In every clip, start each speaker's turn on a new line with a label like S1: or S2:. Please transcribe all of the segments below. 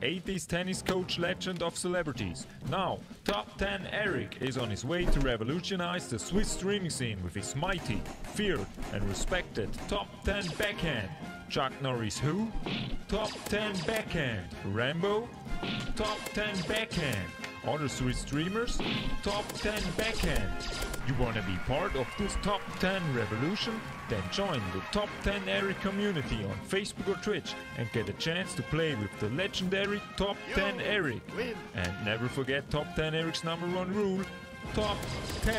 S1: 80s tennis coach legend of celebrities. Now, Top 10 Eric is on his way to revolutionize the Swiss streaming scene with his mighty, feared and respected Top 10 backhand. Chuck Norris who? Top 10 backhand. Rambo? Top 10 backhand. Other Swiss streamers? Top 10 backhand. You wanna be part of this Top 10 revolution? Then join the Top 10 Eric community on Facebook or Twitch and get a chance to play with the legendary Top 10 Eric. And never forget Top 10 Eric's #1 rule, Top 10.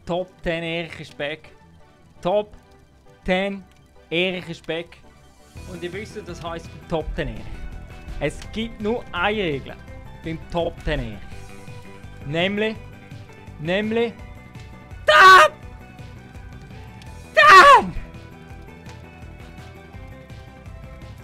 S2: Top 10 Erich ist back. Top 10 Erich ist back. Und ihr wisst, das heisst beim Top 10 Erich. Es gibt nur eine Regel beim Top 10 Erich. Nämlich Top 10!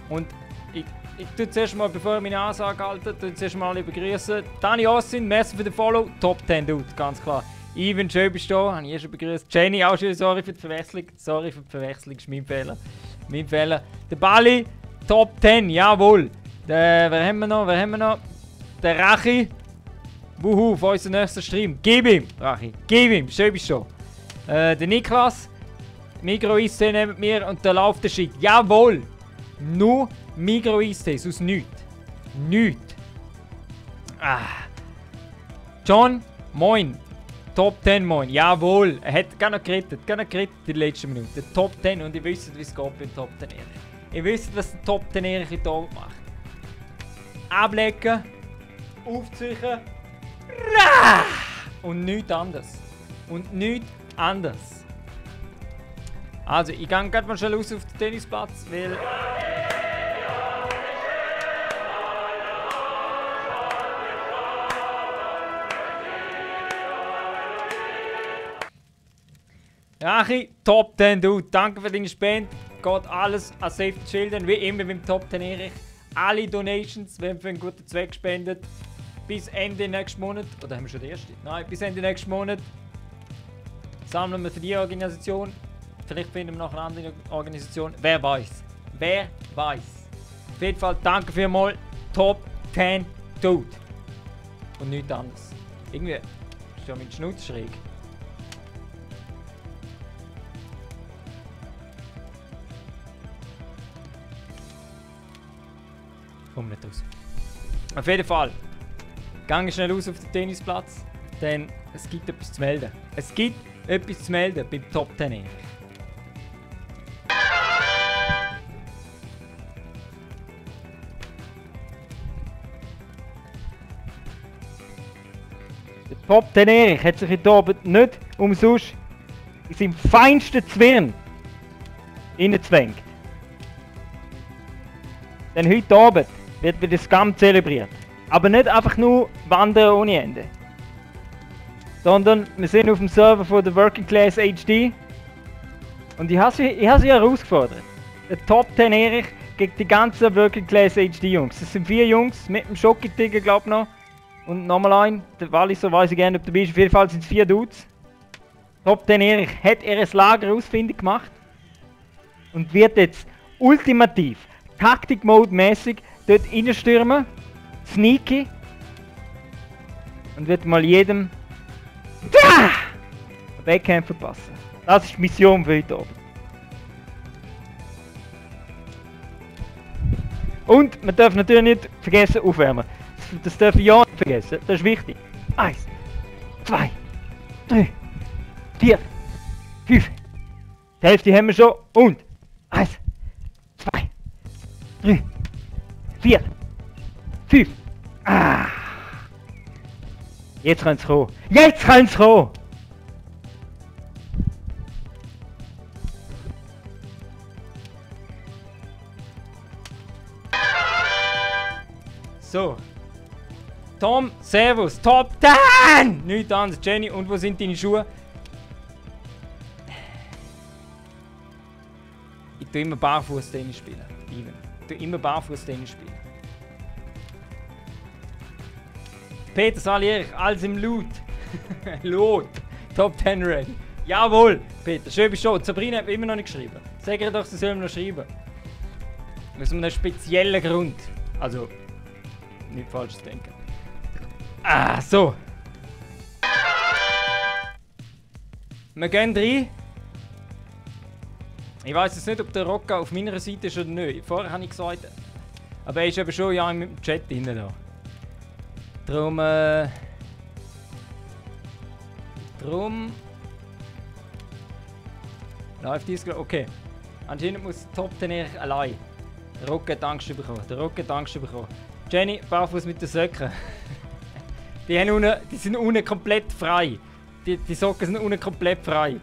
S2: Und ich tue zuerst mal, bevor ich meine Ansage halte, zuerst mal alle begrüßen. Dani Ossin, merci für den Follow. Top 10 Dude, ganz klar. Ivan, schön bist du da, habe ich schon begrüßt. Jenny, auch schön, sorry für die Verwechslung. Sorry für die Verwechslung, ist mein Fehler. Mein Fehler. Der Bali, Top 10, jawohl. Wer haben wir noch? Der Rachi. Wuhu, für unseren nächsten Stream. Gib ihm, Rachi, gib ihm, schön bist du da. Der Niklas, Migro-Eistee neben mir und der Lauf der Shit. Jawohl. Nur Migro-Eistee, sonst nichts. Nichts. John, moin. Top 10, moin. Jawohl. Er hat gar noch gerettet in den letzten Minuten. Top 10 und ihr wisst, wie es geht beim Top 10 Erich. Ihr wisst, was der Top 10 Erich in Tag macht. Ablecken, aufziehen, und nichts anderes. Also, ich gehe gerade mal schnell raus auf den Tennisplatz, weil... Rachi, Top 10 Dude, danke für deine Spende. Geht alles an Save the Children, wie immer beim Top 10 Erich. Alle Donations werden für einen guten Zweck gespendet. Bis Ende nächsten Monat, oder haben wir schon den ersten? Nein, bis Ende nächsten Monat sammeln wir für die Organisation. Vielleicht finden wir noch eine andere Organisation. Wer weiß? Auf jeden Fall danke vielmals. Top 10 Dude. Und nichts anderes. Irgendwie ist ja mit Schnutz schräg. Komm nicht raus. Auf jeden Fall. Gang schnell raus auf den Tennisplatz, denn es gibt etwas zu melden. Es gibt etwas zu melden beim Top 10 Erich. Der Top 10 Erich hat sich heute Abend nicht umsonst in seinem feinsten Zwirn reingezwängt. Denn heute Abend wird wieder Scam zelebriert. Aber nicht einfach nur Wandern ohne Ende. Sondern wir sind auf dem Server von der Working Class HD. Und ich habe sie herausgefordert. Der Top 10 Erich gegen die ganzen Working Class HD Jungs. Es sind 4 Jungs mit dem Schocki-Tiger, glaube ich noch. Und nochmal ein, der Walliser weiß ich gerne, ob du bist. Auf jeden Fall sind es 4 Dudes. Top 10 Erich hat ihr Lager ausfindig gemacht. Und wird jetzt ultimativ Taktik-Mode-mäßig dort reinstürmen, sneaky, und wird mal jedem Backhand verpassen. Das ist die Mission für heute Abend. Und man darf natürlich nicht vergessen aufwärmen. Das darf ich ja nicht vergessen, das ist wichtig. 1, 2, 3, 4, 5. Die Hälfte haben wir schon und 1, 2, 3, 4, 5. Jetzt kann es kommen. So. Tom, Servus, Top 10! Nichts anderes, Jenny. Und wo sind deine Schuhe? Ich tue immer Barfuß-Tennis spielen. Ich tue immer Barfuß-Tennis spielen. Peter Salier, alles im Loot. Lot. Top 10 ready. Jawohl, Peter, schön bist du schon. Sabrina hat mir immer noch nicht geschrieben. Sag ihr doch, sie soll mir noch schreiben. Aus einem speziellen Grund. Also, nicht falsch denken. Ah, so. Wir gehen rein. Ich weiß jetzt nicht, ob der Rocca auf meiner Seite ist oder nicht. Vorher habe ich gesagt. Aber er ist eben schon ja im Chat drin da. Darum. Läuft dies gerade? Okay. Anscheinend muss Top 10 allein. Der Rocca hat Angst bekommen. Jenny, barfuß mit den Socken. Die sind unten komplett frei. Die Socken sind unten komplett frei.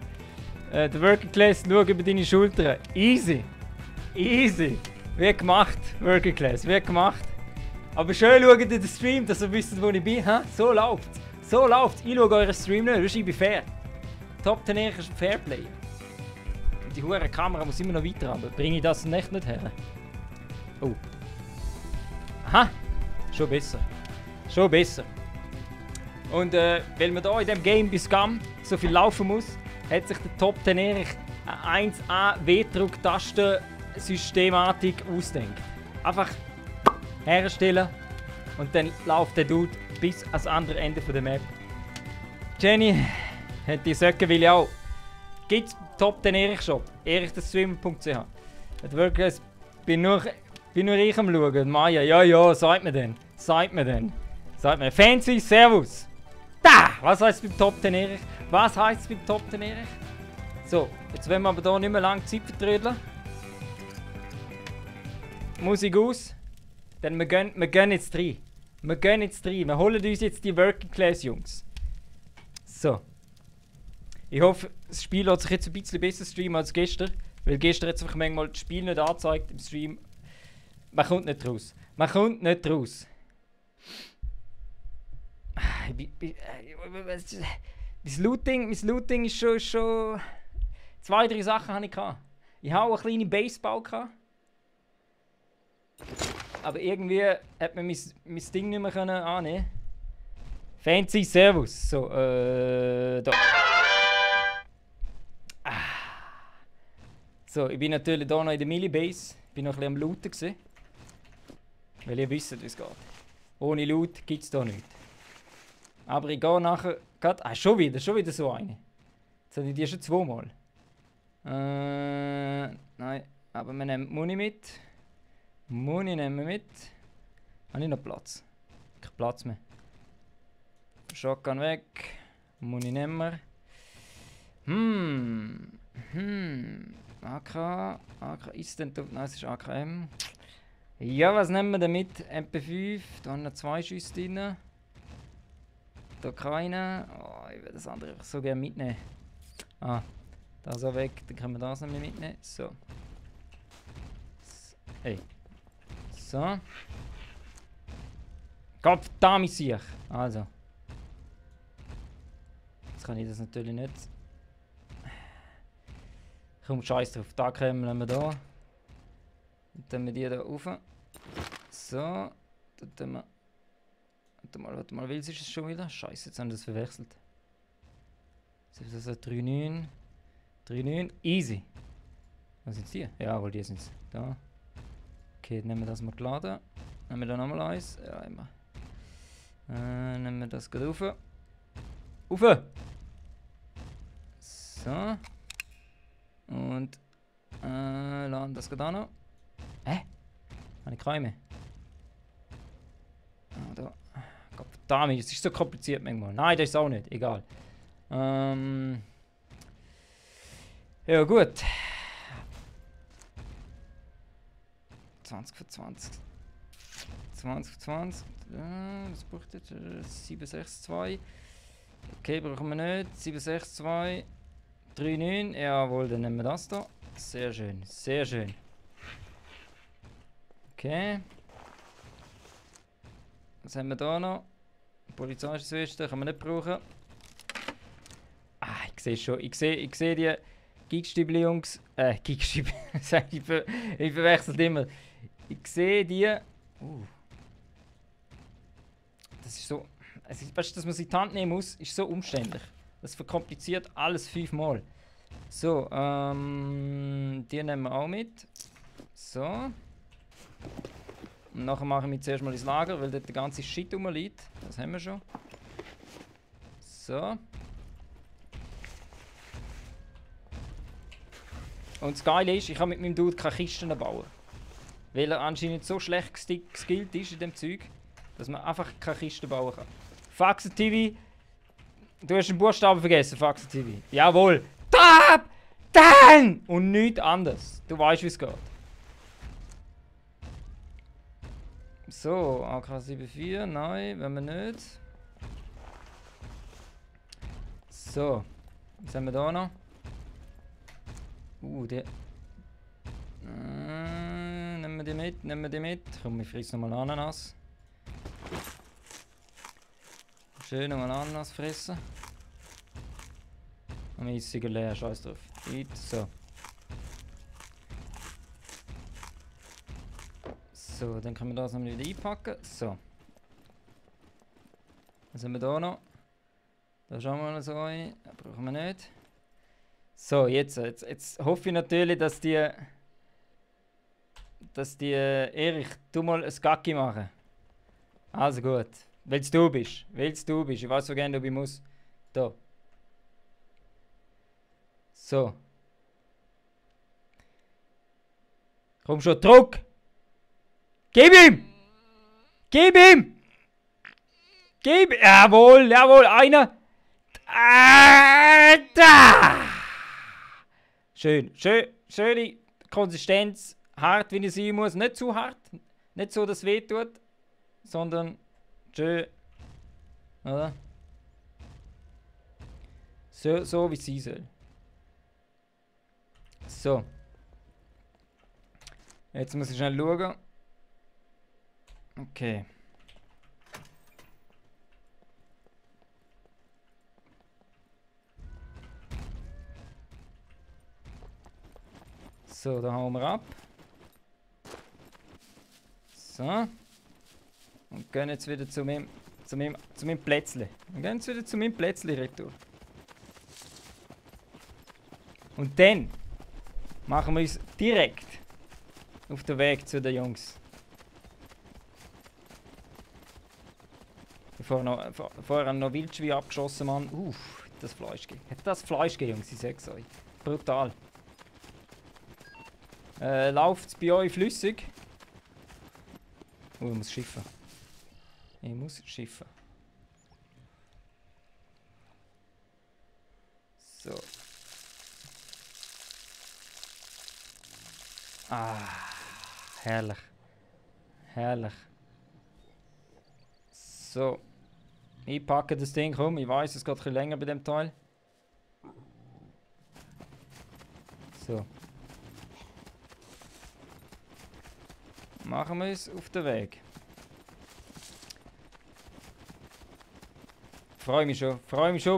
S2: Der Working Class, schau über deine Schultern. Easy. Wird gemacht, Working Class, wird gemacht. Aber schön schaut in den Stream, dass ihr wisst, wo ich bin. Ha? So läuft's. Ich schaue euren Stream nicht, ich bin fair. Top 10 ist ein Fairplay. Und die hure Kamera muss immer noch weiter haben. Bringe ich das nicht her? Oh. Aha. Schon besser. Und weil man hier in diesem Game bis Scum so viel laufen muss, hat sich der Top 10 Erich eine 1A W-Druck-Tasten-Systematik ausdenkt. Einfach herstellen und dann läuft der Dude bis ans andere Ende der Map. Jenny hat die Söcke will ich auch. Gibt's Top 10 Erich Shop. erichdenstreamer.ch. Wirklich, bin nur ich am schauen. Maya, ja, sagt mir denn. Fancy, Servus. Da! Was heisst es beim Top 10 Erich? So, jetzt wollen wir aber hier nicht mehr lange Zeit vertrödeln. Musik aus. Denn wir gehen jetzt rein. Wir holen uns jetzt die Working Class Jungs. So. Ich hoffe, das Spiel lässt sich jetzt ein bisschen besser streamen als gestern. Weil gestern hat es einfach manchmal das Spiel nicht angezeigt im Stream. Man kommt nicht raus. Mein Looting ist schon 2-3 Sachen hatte ich gehabt. Ich habe auch eine kleine Baseball gehabt. Aber irgendwie hat man mein Ding nicht mehr annehmen. Fancy, Servus. So, da. So, ich bin natürlich hier noch in der Millibase. Ich bin noch ein bisschen am Looten gewesen. Weil ihr wisst, wie es geht. Ohne Loot gibt es hier nichts. Aber ich gehe nachher. Schon wieder so eine. Jetzt habe ich die schon 2-mal. Nein, aber wir nehmen Muni mit. Muni nehmen wir mit. Habe ich noch Platz? Kein Platz mehr. Shotgun weg. Muni nehmen wir. AK Instant. Nein, es ist AKM. Ja, was nehmen wir denn mit? MP5. Da haben noch 2 Schüsse drin. Da keine. Oh, ich will das andere einfach so gerne mitnehmen. Ah, das auch weg. Dann können wir das nämlich mitnehmen. So. Hey. So. Gottverdammt sicher. Also. Jetzt kann ich das natürlich nicht. Komm, scheiß drauf. Da kremmeln wir da. Und dann wir die da rauf. So. Dann tun wir. Warte mal, welches ist es schon wieder? Scheiße, jetzt haben wir das verwechselt. Das ist also 3,9. 3,9. Easy. Was sind die? Jawohl, die sind es. Da. Okay, dann nehmen wir das mal geladen. Nehmen wir da nochmal eins. Ja, immer. Nehmen wir das gerade rauf. Rauf! So. Und laden das gerade auch noch. Hä? Habe ich keine mehr? Ah, da. Verdammt, es ist so kompliziert manchmal. Nein, das ist auch nicht. Egal. Ja, gut. 20 für 20. 20 für 20. Was braucht jetzt? 762. Okay, brauchen wir nicht. 762. 3,9. Jawohl, dann nehmen wir das da. Sehr schön, sehr schön. Okay. Was haben wir da noch? Polizeischwester kann man nicht brauchen. Ah, ich sehe schon. Ich sehe die Geekstübli, Jungs. Geekstübli. Ich verwechsel immer. Ich sehe die. Das ist so. Weißt du, dass man sie in die Hand nehmen muss, ist so umständlich. Das verkompliziert alles 5-mal. So, die nehmen wir auch mit. So. Und nachher machen wir zuerst mal ins Lager, weil dort der ganze Shit rumliegt. Das haben wir schon. So. Und das Geile ist, ich kann mit meinem Dude keine Kisten bauen. Weil er anscheinend so schlecht geskillt ist in dem Zeug, dass man einfach keine Kisten bauen kann. Faxe TV. Du hast den Buchstaben vergessen, Faxe TV. Jawohl. Top! 10! Und nichts anderes. Du weißt, wie es geht. So, AK-74, nein, wenn wir nicht. So, was haben wir da noch? Der. Nehmen wir die mit. Komm, ich friss nochmal Ananas. Schön nochmal Ananas fressen. Und mein Eisiger leer, scheiß drauf. So. So, dann können wir das nochmal wieder einpacken. So. Was haben wir da noch? Da schauen wir mal so ein. Das brauchen wir nicht. So, jetzt hoffe ich natürlich, dass die Erich, du mal ein Gacki machen. Also gut. Weil du bist. Ich weiß so gerne, ob ich muss. Da. So. Komm schon, Druck! Gib ihm! Jawohl, einer! Da! Schöne Konsistenz, hart wie es sein muss, nicht zu hart, nicht so, dass es weh tut, sondern schön, oder? So wie es sein soll. So. Jetzt muss ich schnell schauen. Okay. So, da hauen wir ab. So. Und gehen jetzt wieder zu meinem Plätzle. Wir gehen jetzt wieder zu meinem Plätzle retour. Und dann machen wir uns direkt auf den Weg zu den Jungs. Vorher noch Wildschwein abgeschossen, Mann. Das Fleisch geht. Hat das Fleisch gegeben, Jungs, ich sag's euch. Brutal. Läuft es bei euch flüssig? Ich muss schiffen. So. Herrlich. So. Ich packe das Ding, komm. Ich weiß, es geht ein bisschen länger bei dem Teil. So. Machen wir es auf den Weg. Freue mich schon,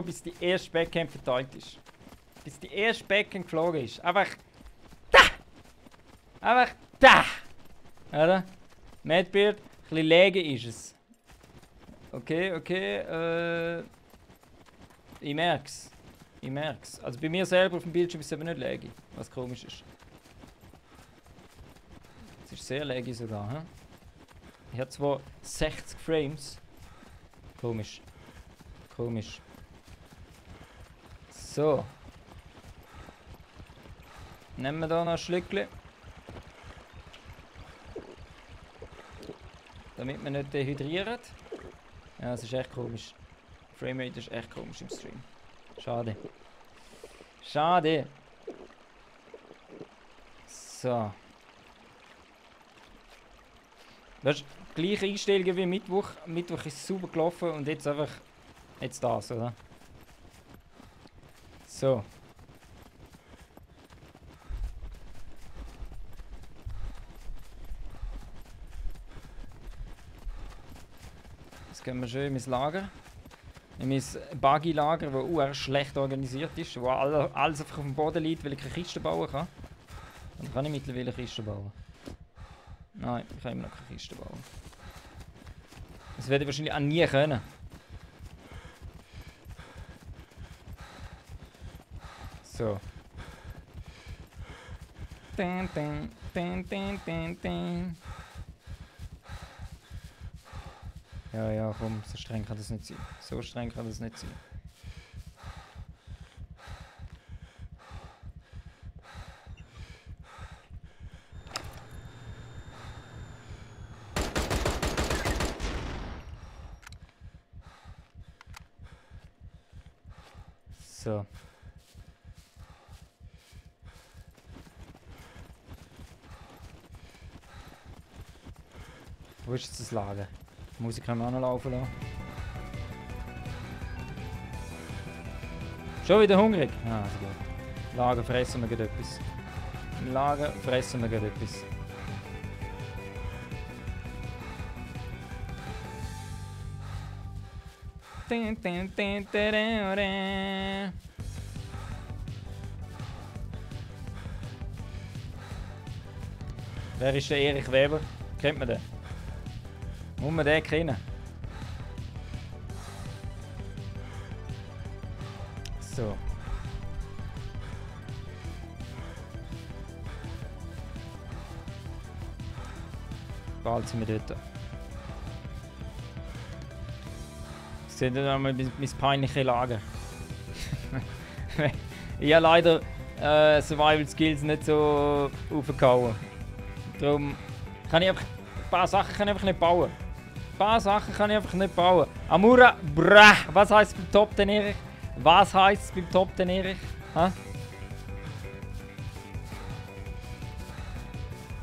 S2: bis die erste Backhand verteilt ist. Bis die erste Backhand geflogen ist. Einfach da! Oder? Madbeard, ein bisschen läge ist es. Okay. Ich merk's. Also bei mir selber auf dem Bildschirm ist es aber nicht läge, was komisch ist. Es ist sehr laggy sogar, hm? Ich habe zwar 60 Frames. Komisch. So. Nehmen wir da noch ein Schlückchen. Damit wir nicht dehydrieren. Ja, es ist echt komisch. Framerate ist echt komisch im Stream. Schade. So. Das ist die gleiche Einstellung wie Mittwoch. Mittwoch ist es super gelaufen und jetzt einfach. Jetzt das, oder? So. Jetzt gehen wir schön ins Lager.
S3: In mein Buggy-Lager, das schlecht organisiert ist, wo alles einfach auf dem Boden liegt, weil ich keine Kiste bauen kann. Dann kann ich mittlerweile Kisten bauen. Nein, ich kann immer noch keine Kiste bauen. Das werde ich wahrscheinlich auch nie können. So. Ding, ding, ding, ding, ding, ding. Ja, komm, so streng kann das nicht sein. So streng kann das nicht sein. So. Wo ist jetzt das Lager? Die Musik können wir auch noch laufen lassen. Schon wieder hungrig? Ah, so gut. Im Lager fressen wir gerade etwas. Im Lager fressen wir gerade etwas. Wer ist der Erich Weber? Kennt man den? Muss man den kennen? So. Bald sind wir dort. Seht ihr nochmal mein peinliches Lager? Ich habe leider Survival Skills nicht so aufgehauen. Darum kann ich einfach ein paar Sachen kann ich einfach nicht bauen. Ein paar Sachen kann ich einfach nicht bauen. Amura, brah, was heisst es beim Top 10 Erich? Was heisst es beim Top 10 Erich?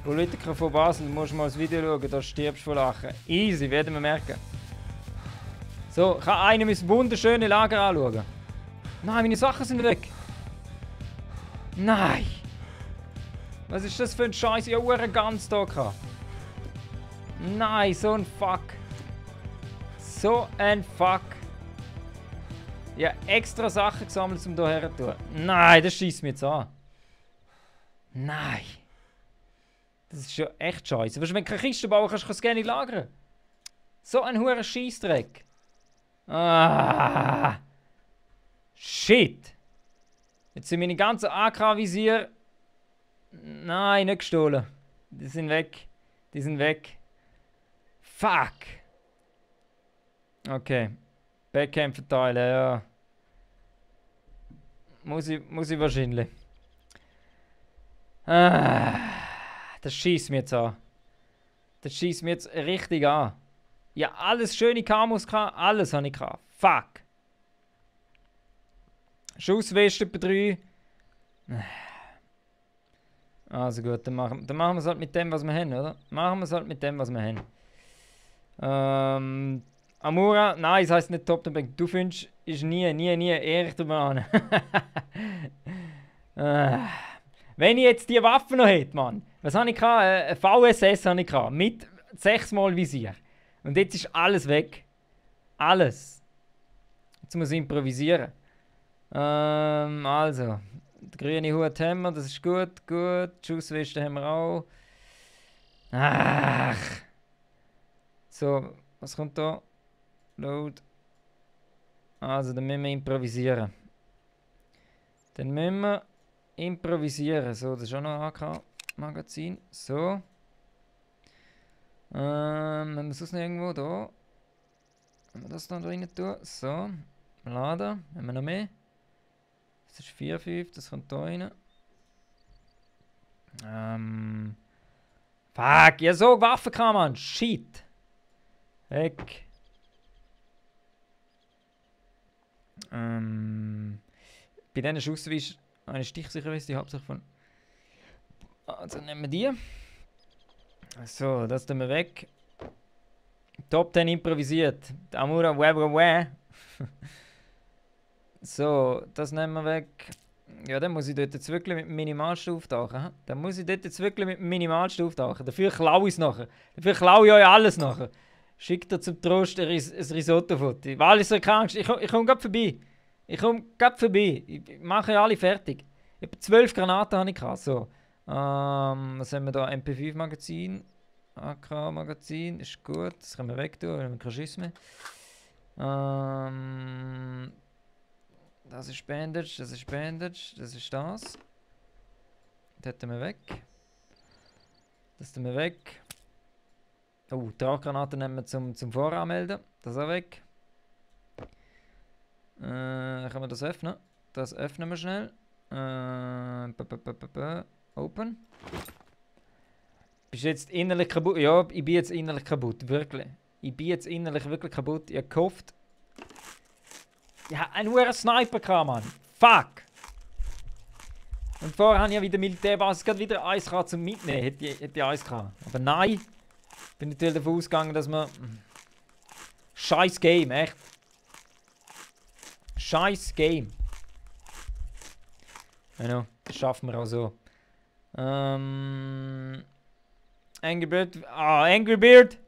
S3: Politiker von Basel, du musst mal das Video schauen, da stirbst du von Lachen. Easy, werden wir merken. So, kann einer mein wunderschöne Lager anschauen? Nein, meine Sachen sind weg. Nein! Was ist das für ein Scheiß? Ich habe einen ganz da gehabt. Nein, so ein Fuck. So ein Fuck. Ich habe extra Sachen gesammelt, um hierher zu tun. Nein, das schießt mir jetzt an. Nein. Das ist ja echt scheiße. Wenn du keine Kiste bauen kannst, kannst du es gerne lagern. So ein hoher Scheissdreck. Ah. Shit. Jetzt sind meine ganzen AK-Visier. Nein, nicht gestohlen. Die sind weg. Die sind weg. Fuck. Okay. Backhand verteilen, ja. Muss ich wahrscheinlich. Ah. Das schießt mir jetzt an. Das schießt mir jetzt richtig an. Ja, alles schöne Kamos gehabt, alles habe ich gehabt. Fuck. Schussweste bei 3. Also gut, dann machen wir es halt mit dem, was wir haben, oder? Machen wir es halt mit dem, was wir haben. Amura, nein, das heisst nicht Top 10 Bank. Du findest, ist nie ehrlich drüber an. Wenn ich jetzt die Waffe noch hätte, Mann. Was habe ich gehabt? Ein VSS habe ich gehabt, mit 6x Visier. Und jetzt ist alles weg. Alles. Jetzt muss ich improvisieren. Also. Den grünen Hut haben wir, das ist gut, gut. Die Schussweste haben wir auch. Ach. So, was kommt da? Load. Also, dann müssen wir improvisieren. Dann müssen wir improvisieren. So, das ist auch noch ein AK-Magazin. So. Haben wir sonst noch irgendwo da? Wenn wir das da rein tun. So. Laden. Haben wir noch mehr? Das ist 4,5, das kommt da rein. Fuck, ja so Waffen kann man. Shit. Weg. Bei diesen Schussen ist eine stichsicher ist die Hauptsache von. Also nehmen wir die. So, das tun wir weg. Top 10 improvisiert. Amura Webber. So, das nehmen wir weg. Ja, dann muss ich dort jetzt wirklich mit dem Minimalsten auftauchen. Dann muss ich dort jetzt wirklich mit dem Minimalsten auftauchen. Dafür klaue ich es nachher. Dafür klaue ich euch alles nachher. Schickt er zum Trost ein Risotto-Foto. Weil ich so krank ich komm grad vorbei. Ich mache ja alle fertig. Etwa 12 Granaten habe ich gehabt. So. Was haben wir da? MP5-Magazin. AK-Magazin. Ist gut. Das können wir wegtun, weil wir keine Schüsse mehr. Das ist Bandage. Das ist Bandage. Das ist das. Das hätten wir weg. Das tun wir weg. Oh, die Rauchgranaten nehmen wir zum Voranmelden. Das auch weg. Können wir das öffnen? Das öffnen wir schnell. Open. Bist du jetzt innerlich kaputt? Ja, ich bin jetzt innerlich kaputt. Wirklich. Ich bin jetzt innerlich wirklich kaputt. Ich hab gehofft. Ja, ein hoher Sniper kam, Mann. Fuck! Und vorher habe ich ja wieder Militärbasis gerade wieder Eis zum Mitnehmen. Hätte ich Eis gehabt. Aber nein. Bin natürlich davon ausgegangen, dass man. Scheiß Game, echt. Scheiß Game. Genau, das schaffen wir auch so. Angry Bird. Angry Bird!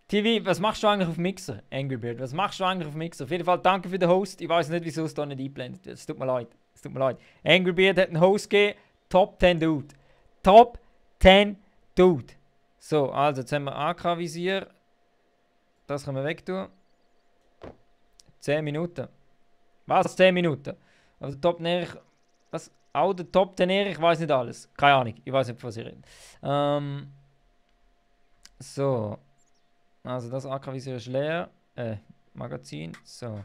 S3: TV, was machst du eigentlich auf Mixer? Angry Bird, was machst du eigentlich auf Mixer? Auf jeden Fall danke für den Host. Ich weiß nicht, wieso es da nicht eingeblendet wird. Es tut mir leid. Es tut mir leid. Angry Bird hat einen Host gegeben. Top 10 Dude. Top 10 Dude. So, also jetzt haben wir AK-Visier. Das können wir wegtun. 10 Minuten. Was? 10 Minuten? Aber der Top 10 Erich. Was? Auch der Top 10 Erich, ich weiß nicht alles. Keine Ahnung. Ich weiß nicht, was ich rede. So. Also das AK-Visier ist leer. Magazin. So.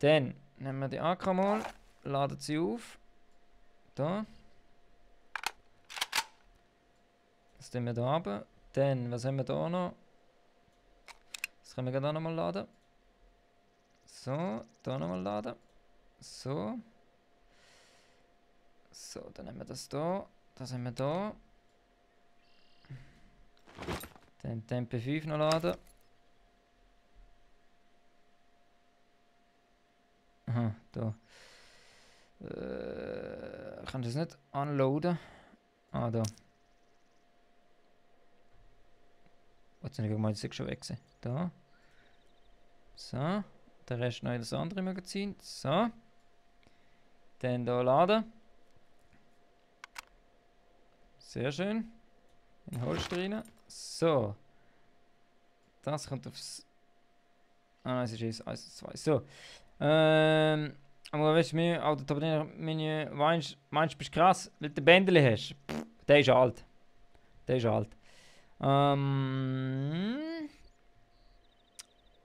S3: Dann nehmen wir die AK mal. Laden sie auf. Da. Das tun wir da runter. Dann, was haben wir da noch? Das können wir gerade auch nochmal laden. So, da nochmal laden. So. So, dann nehmen wir das da. Das haben wir da. Dann die MP5 noch laden. Aha, da. Kann das nicht unloaden? Ah, da. Warte, ich mal, jetzt schon weg sein. Da. So. Der Rest noch in das andere Magazin. So. Dann da laden. Sehr schön. In Holster rein. So. Das kommt aufs. Ah, es ist 1 2. So. Aber weißt du, mir, auch der Menü, meinst du, bist krass, weil du Bändeli hast? Pff, der ist alt. Der ist alt.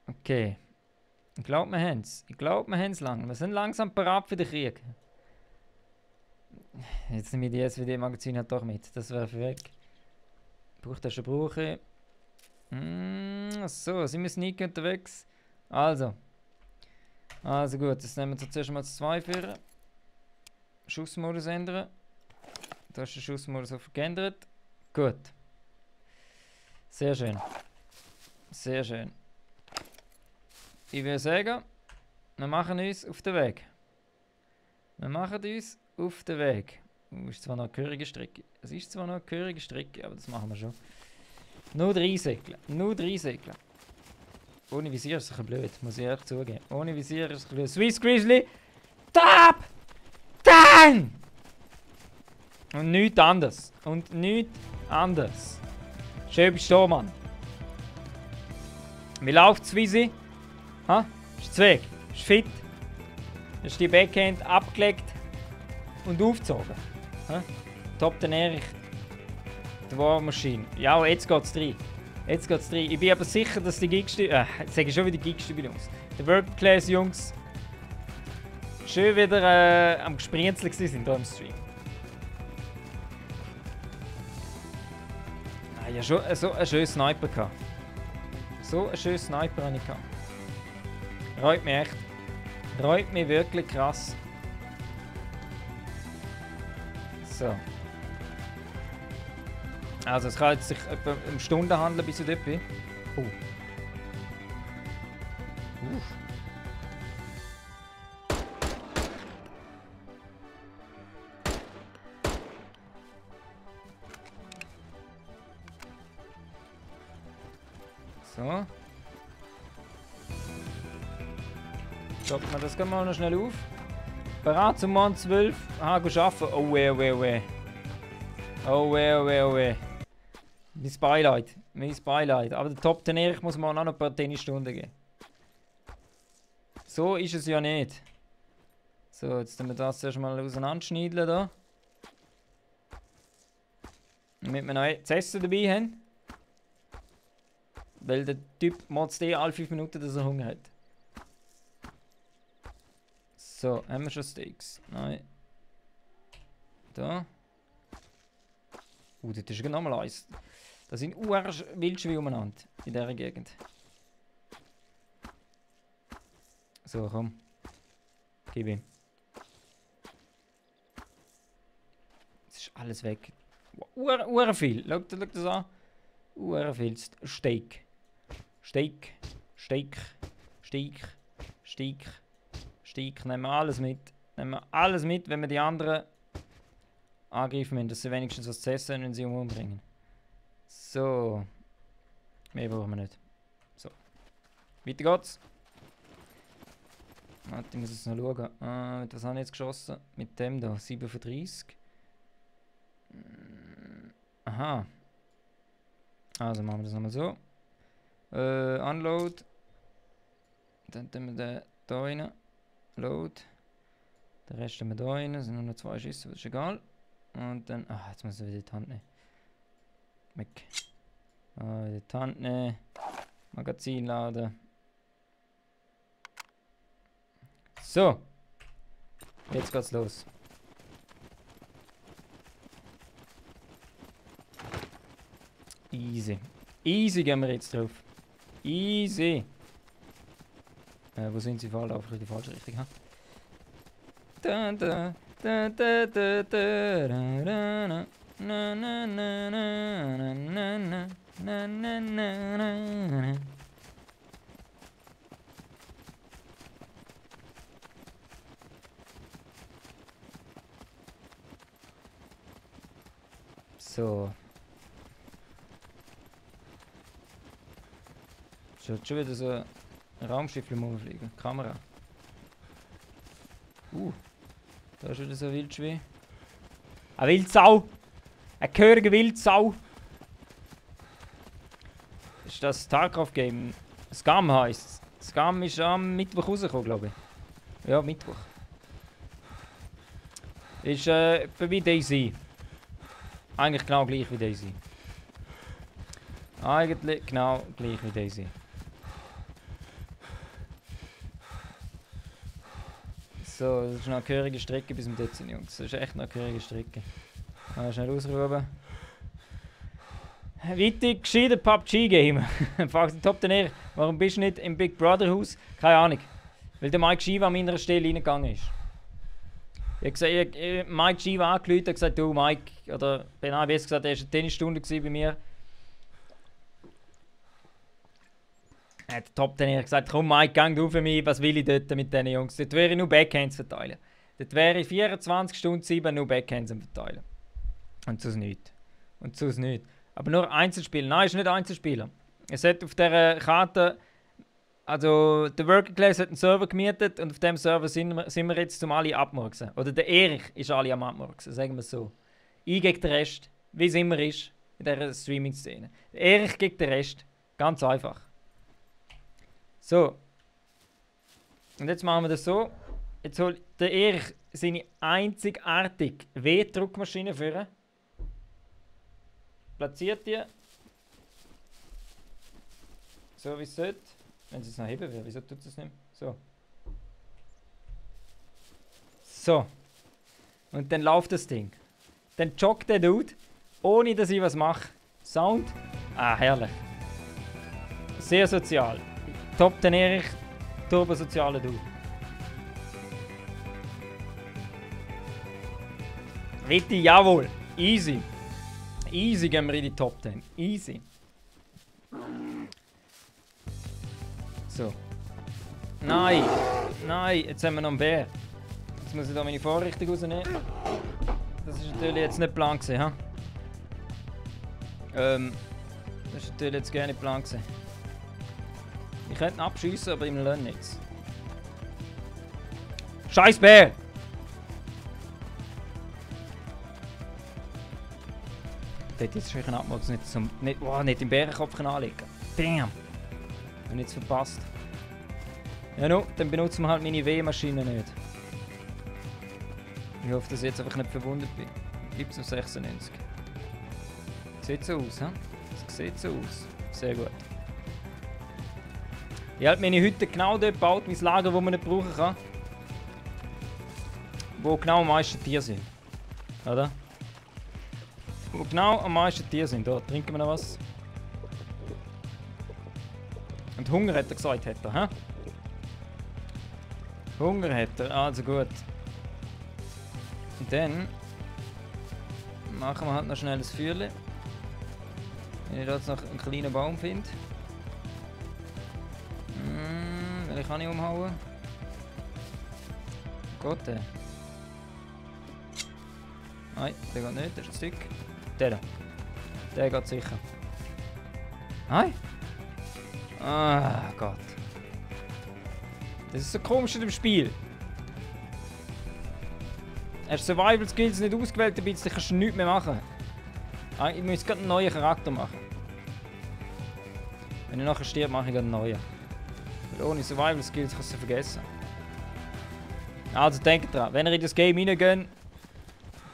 S3: Okay. Ich glaube, wir haben es. Ich glaube, wir haben es lang. Wir sind langsam parat für den Krieg. Jetzt nehme ich die SWD-Magazin halt doch mit. Das werfe ich weg. Braucht das schon brauchen. So, sind wir sneaky unterwegs? Also gut, jetzt nehmen wir zuerst mal das 2 führen. Schussmodus ändern. Da ist der Schussmodus auf geändert. Gut. Sehr schön. Sehr schön. Ich würde sagen, wir machen uns auf den Weg. Wir machen uns auf den Weg. Ist zwar noch eine gehörige Strecke. Es ist zwar noch eine gehörige Strecke, aber das machen wir schon. Nur 3 Säckchen. Nur 3 Säckchen. Ohne Visier ist es ein bisschen blöd, muss ich ehrlich zugeben. Ohne Visier ist es ein bisschen blöd. Swiss Grizzly! Top! 10! Und nichts anderes. Und nichts anderes. Schön bist du da, Mann. Wie läuft Swissy? Ha? Ist weg? Ist fit? Ist die Backhand abgelegt und aufgezogen? Ha? Top den Erich. Die Warmaschine. Ja, jetzt geht's rein. Jetzt geht's rein. Ich bin aber sicher, dass die Gigstühle. Jetzt sage ich schon wieder Gigstühle bei uns. Die World Class Jungs schön wieder am Gesprinzeln sind hier im Stream. Ja, schon so einen schönen Sniper gehabt. So einen schönen Sniper hatte ich gehabt. Reut mich echt. Reut mich wirklich krass. So. Also es kann jetzt sich etwa um Stunden handeln, bis ich dort bin. So. Stoppen wir das mal noch schnell auf. Bereit zum Mann 12. Aha, go arbeiten. Oh weh, oh weh, oh weh. Oh weh, oh weh, oh weh. Mein Beileid. Mein Beileid. Aber der Top 10 Erich muss man auch noch ein paar Tennisstunden geben. So ist es ja nicht. So, jetzt tun wir das erstmal auseinanderschneiden da. Damit wir noch zu essen dabei haben. Weil der Typ motzt alle 5 Minuten, dass er Hunger hat. So, haben wir schon Steaks? Nein. Da. Das ist nochmal eins. Da sind Wildschweine umeinander in dieser Gegend. So, komm. Gib ihm. Es ist alles weg. Viel. Schau das an. Viel. Steak. Steak. Steak. Steak. Steak. Steak. Nehmen wir alles mit. Nehmen wir alles mit, wenn wir die anderen angreifen müssen, dass sie wenigstens was zu essen haben, wenn sie umbringen. So. Mehr brauchen wir nicht. So. Weiter geht's. Warte, ich muss jetzt noch schauen. Mit was habe ich jetzt geschossen? Mit dem da. 7 von 30. Aha. Also machen wir das nochmal so. Unload. Dann tun wir den da rein. Load. Den Rest tun wir da rein. Es sind nur noch 2 Schüsse, das ist egal. Und dann. Ah, jetzt muss ich wieder die Hand nehmen. Weg. Wieder die Hand nehmen. Magazin laden. So. Jetzt geht's los. Easy. Easy gehen wir jetzt drauf. Easy. Wo sind sie? Fallen einfach in die falsche Richtung. Ha? Da, da, da, da, da, da, da, na, na, na, na, na, na, na, na, na, na, na. So. Schaut schon wieder so ein Raumschiff rumfliegen. Kamera. Da ist wieder so ein Wildschwein. Eine Wildsau! Eine gehörige Wildsau! Ist das StarCraft-Game? Scum heisst es. Scum ist am Mittwoch rausgekommen, glaube ich. Ja, Mittwoch. Ist wie DayZ. Eigentlich genau gleich wie DayZ. Eigentlich genau gleich wie DayZ. So, das ist noch eine gehörige Strecke bis wir dort sind, Jungs. Das ist echt noch eine gehörige Strecke. Schnell ausruhen. Weiter gescheiter PUBG-Game. Fragt den Top 10, warum bist du nicht im Big Brother Haus? Keine Ahnung. Weil der Mike Shiva an meiner Stelle reingegangen ist. Ich habe gesagt, Mike Shiva angerufen und gesagt, du Mike, oder nein, besser gesagt, er war eine Tennisstunde bei mir. Der Top 10 hat gesagt, komm Mike, gang du für mich, was will ich dort mit diesen Jungs? Dort wäre ich nur Backhands verteilen. Dort wäre ich 24 Stunden 7 nur Backhands verteilen. Und sonst nichts. Und sonst nichts. Aber nur Einzelspieler. Nein, ist nicht Einzelspieler. Es hat auf dieser Karte, also der Working Class hat einen Server gemietet und auf dem Server sind wir jetzt zum alle abmurksen. Oder der Erich ist alle am abmurksen, sagen wir es so. Ich gegen den Rest, wie es immer ist in dieser Streaming-Szene. Der Erich gegen den Rest, ganz einfach. So. Und jetzt machen wir das so. Jetzt holt der Erich seine einzigartige W-Druckmaschine führen. Platziert die. So wie es sollte. Wenn sie es noch heben will, wieso tut es nicht? So. So. Und dann läuft das Ding. Dann joggt der Dude, ohne dass ich was mache. Sound. Ah, herrlich. Sehr sozial. Top 10 Erich, turbosozialer Dude. Richtig, jawohl. Easy. Easy gehen wir in die Top 10. Easy. So. Nein. Nein, jetzt haben wir noch einen Bär. Jetzt muss ich da meine Vorrichtung rausnehmen. Das ist natürlich jetzt nicht plan gewesen, ha? Das ist natürlich jetzt gerne plan gewesen. Ich könnte ihn abschiessen, aber ihm lassen nichts. Scheiß Bär! Dort jetzt schon abmachen, nicht im Bärenkopf anlegen. Damn! Ich habe nichts verpasst. Ja, no, dann benutzen wir halt meine W-Maschine nicht. Ich hoffe, dass ich jetzt einfach nicht verwundet bin. Gibt's auf 96. Sieht so aus, hä? Das sieht so aus. Sehr gut. Ich habe meine Hütte genau dort gebaut, mein Lager, das man nicht brauchen kann. Wo genau am meisten Tiere sind. Oder? Wo genau am meisten Tiere sind. Da, trinken wir noch was. Und Hunger hat er gesagt, hat er, hä? Hunger hat er, also gut. Und dann machen wir halt noch schnell ein Feuerchen. Wenn ich da jetzt noch einen kleinen Baum finde. Welchen kann ich umhauen? Gott, der. Nein, der geht nicht, der ist ein Stück. Der da. Der geht sicher. Nein? Ah, Gott. Das ist so komisch in dem Spiel. Hast du Survival Skills nicht ausgewählt, dann kannst du nichts mehr machen. Ich muss gerade einen neuen Charakter machen. Wenn ich nachher stirb, mache ich gerade einen neuen. Weil ohne Survival Skills kannst du vergessen. Also denkt dran, wenn ihr in das Game reingeht,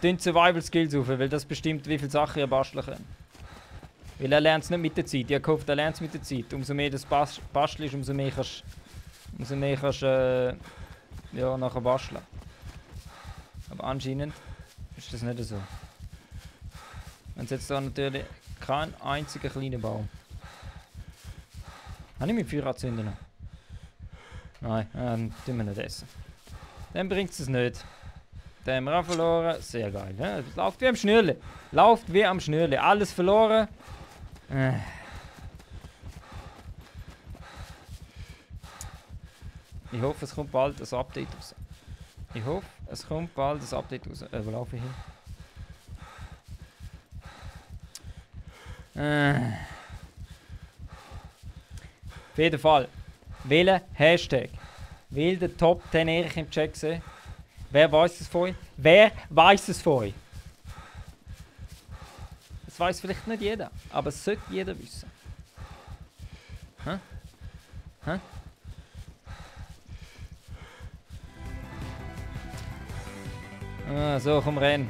S3: tun Survival Skills auf, weil das bestimmt, wie viele Sachen ihr basteln könnt. Weil er lernt es nicht mit der Zeit. Ich habe gehofft, er lernt es mit der Zeit. Umso mehr das bastelst, umso mehr kannst ja, nachher basteln. Aber anscheinend ist das nicht so. Und jetzt da natürlich kein einziger kleiner Baum. Habe ich mit Feueranzünder noch? Nein, tun wir nicht essen. Dann bringt es nicht. Den haben wir auch verloren. Sehr geil. Ja? Das läuft wie am Schnürli. Läuft wie am Schnürli. Alles verloren. Ich hoffe, es kommt bald ein Update raus. Ich hoffe, es kommt bald ein Update raus. Wo laufe ich hin? Auf jeden Fall. Welchen Hashtag will der Top 10 Erich im Chat sehen? Wer weiß es von euch? Wer weiß es von euch? Das weiß vielleicht nicht jeder, aber es sollte jeder wissen. Hä? Hä? Ah, so, komm rein.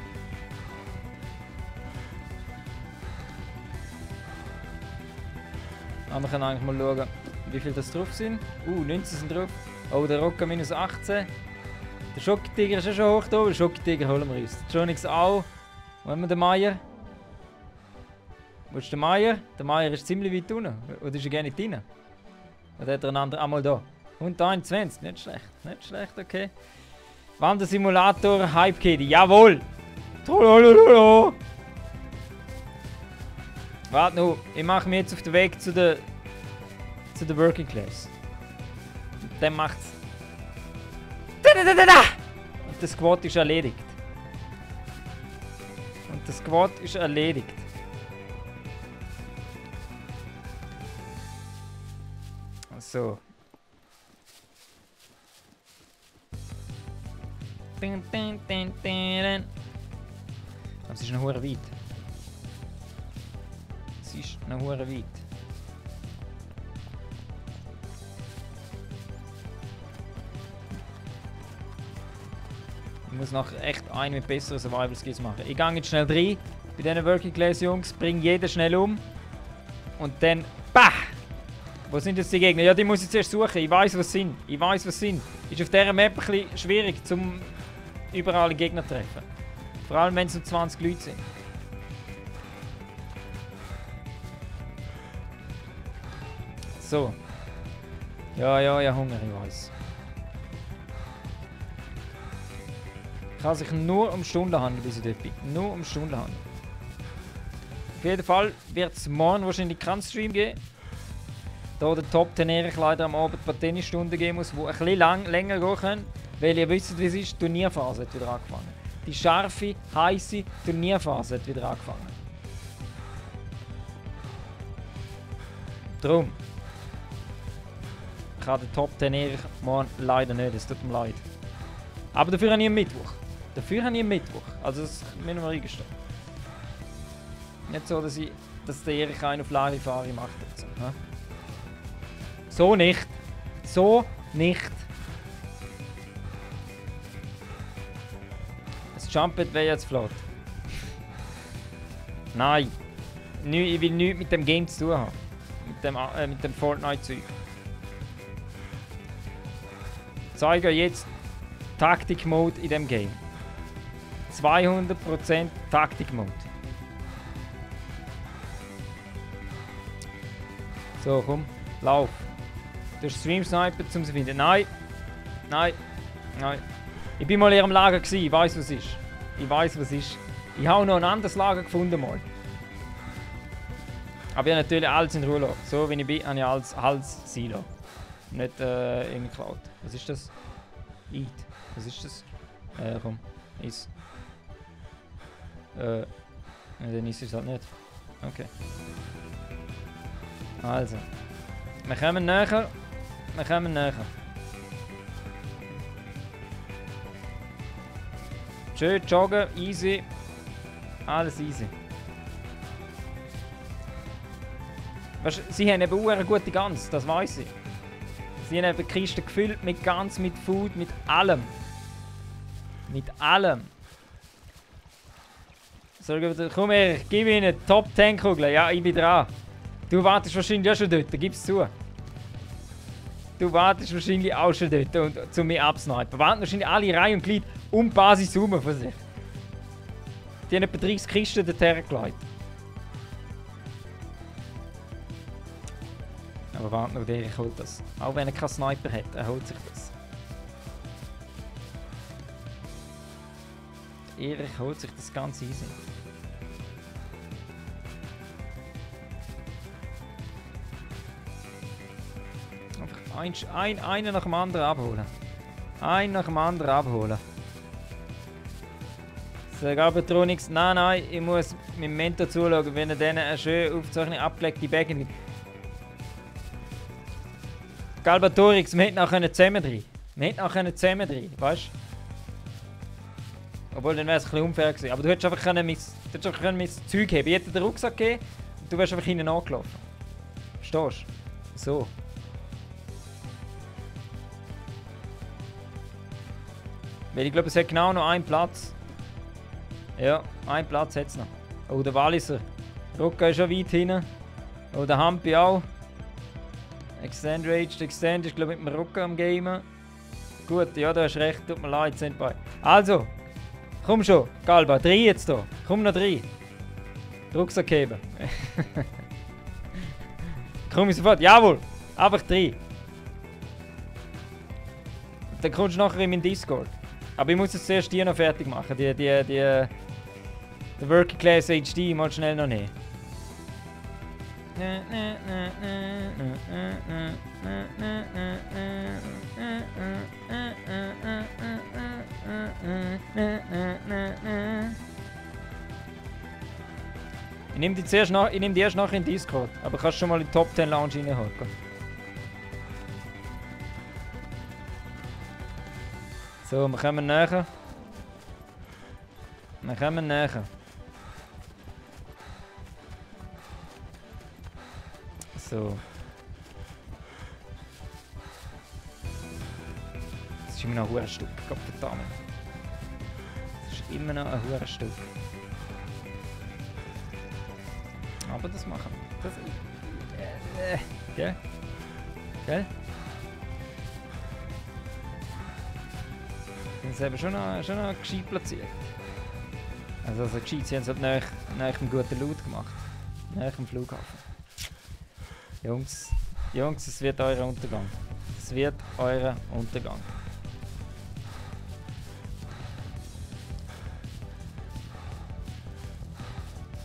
S3: Aber wir können eigentlich mal schauen, wie viel das drauf sind. 19 sind drauf. Oh, der Rocker minus 18. Der Schokotiger ist ja schon hoch da. Den Schokotiger holen wir uns. Der Jonix auch. Wo haben wir den Meier? Wo ist der Meier? Der Meier ist ziemlich weit unten. Oder ist er gar nicht drin? Oder hat er einen anderen? Einmal da. 121. Nicht schlecht. Nicht schlecht, okay. Wandersimulator Hype Kitty. Jawohl! Trololololo. Warte noch, ich mache mich jetzt auf den Weg zu der Working Class. Und dann macht's. Und das Squad ist erledigt. Und das Squad ist erledigt. So. Aber es ist noch hure weit. Es ist noch hure weit. Ich muss noch echt einen mit besseren Survival Skills machen. Ich gehe jetzt schnell rein bei diesen Working Class Jungs, bringe jeden schnell um. Und dann. Bah! Wo sind jetzt die Gegner? Ja, die muss ich zuerst suchen. Ich weiß, was sind. Ich weiß, was sind. Ist auf dieser Map ein bisschen schwierig, zum überall Gegner zu treffen. Vor allem, wenn es um 20 Leute sind. So. Ja, Hunger, ich weiß. Kann sich nur um Stunden handeln, bis ich dort bin. Nur um Stunden handeln. Auf jeden Fall wird es morgen wahrscheinlich keinen Stream geben. Da der Top 10 Erich leider am Abend ein paar Tennisstunden geben muss, die ein bisschen länger gehen können. Weil ihr wisst, wie es ist, die Turnierphase hat wieder angefangen. Die scharfe, heisse Turnierphase hat wieder angefangen. Drum. kann den Top 10 Erich morgen leider nicht, es tut mir leid. Aber dafür habe ich einen Mittwoch. Also das müssen wir eingestehen. Nicht so, dass der Erich einen auf Larifari macht. So, ne? So nicht. So nicht. Das Jumpet wäre jetzt flott. Nein. Ich will nichts mit dem Game zu tun haben. Mit dem Fortnite-Zeug. Zeige jetzt Taktik-Mode in dem Game. 200% Taktik-Mode. So, komm, lauf. Du hast Stream-Sniper, um sie zu finden. Nein. Nein. Nein. Ich bin mal in ihrem Lager gewesen, ich weiß was ist. Ich habe noch ein anderes Lager gefunden mal. Aber ich habe natürlich alles in Ruhe gelassen. So wie ich bin, habe ich alles sein lassen. Nicht irgendwie geklaut. Was ist das? Eat. Was ist das? Komm. Iss. Dann ist es halt nicht. Okay. Also. Wir kommen näher. Schön joggen, easy. Alles easy. Weißt, sie haben eben eine gute Gans, das weiß ich. Sie haben eben die Kiste gefüllt mit Gans, mit Food, mit allem. Mit allem. So, komm her, gib ihnen Top 10 Kugeln. Ja, ich bin dran. Du wartest wahrscheinlich auch schon dort, gib's zu. Du wartest wahrscheinlich auch schon dort, um mich abzusnipen. Warten wahrscheinlich alle Reihe und Glied um die Basis herum von sich. Die haben etwa 30 Kisten dorthin gelegt. Aber warte noch, der holt das. Auch wenn er keinen Sniper hat, er holt sich das. Erich holt sich das ganz easy. Einfach einen nach dem anderen abholen. Einen nach dem anderen abholen. Sag aber Tronix, nein, ich muss meinem Mentor zuschauen, wenn er denen eine schön aufgezeichnete abgelegte Bag nimmt. Galbatorix, wir hätten auch zusammen drin. Weißt du? Obwohl, dann wäre es ein bisschen unfair gewesen. Aber du hättest einfach mein Zeug haben. Ich hätte den Rucksack gegeben und du wärst einfach hinten angelaufen. Verstehst du? So. Weil ich glaube, es hat genau noch einen Platz. Ja, einen Platz hat es noch. Oh, der Walliser. Rucka ist schon weit hinten. Oh, der Hampi auch. Extend Rage, der Extend ist glaube ich mit dem Rucka am Gamen. Gut, ja, du hast recht, tut mir leid, Senpai. Also, komm schon, Galba, 3 jetzt da. Komm noch 3. Rucksack heben. Komm ich sofort, jawohl, einfach 3. Dann kommst du nachher in meinen Discord. Aber ich muss jetzt zuerst die noch fertig machen, die Working Class HD, mal schnell noch nehmen. Ich nehme die erst nachher in Discord, aber kannst schon mal in die Top 10 Lounge reinholen. So, wir kommen näher. So. Das ist immer noch ein hohes Stück, Gottverdammt. Das ist immer noch ein hohes Stück. Aber das machen wir. Das, gell? Gell? Sie haben schon noch gescheit platziert. Also gescheit, sie haben es halt nach einem guten Loot gemacht. Nach dem Flughafen. Jungs, es wird euer Untergang. Es wird euer Untergang.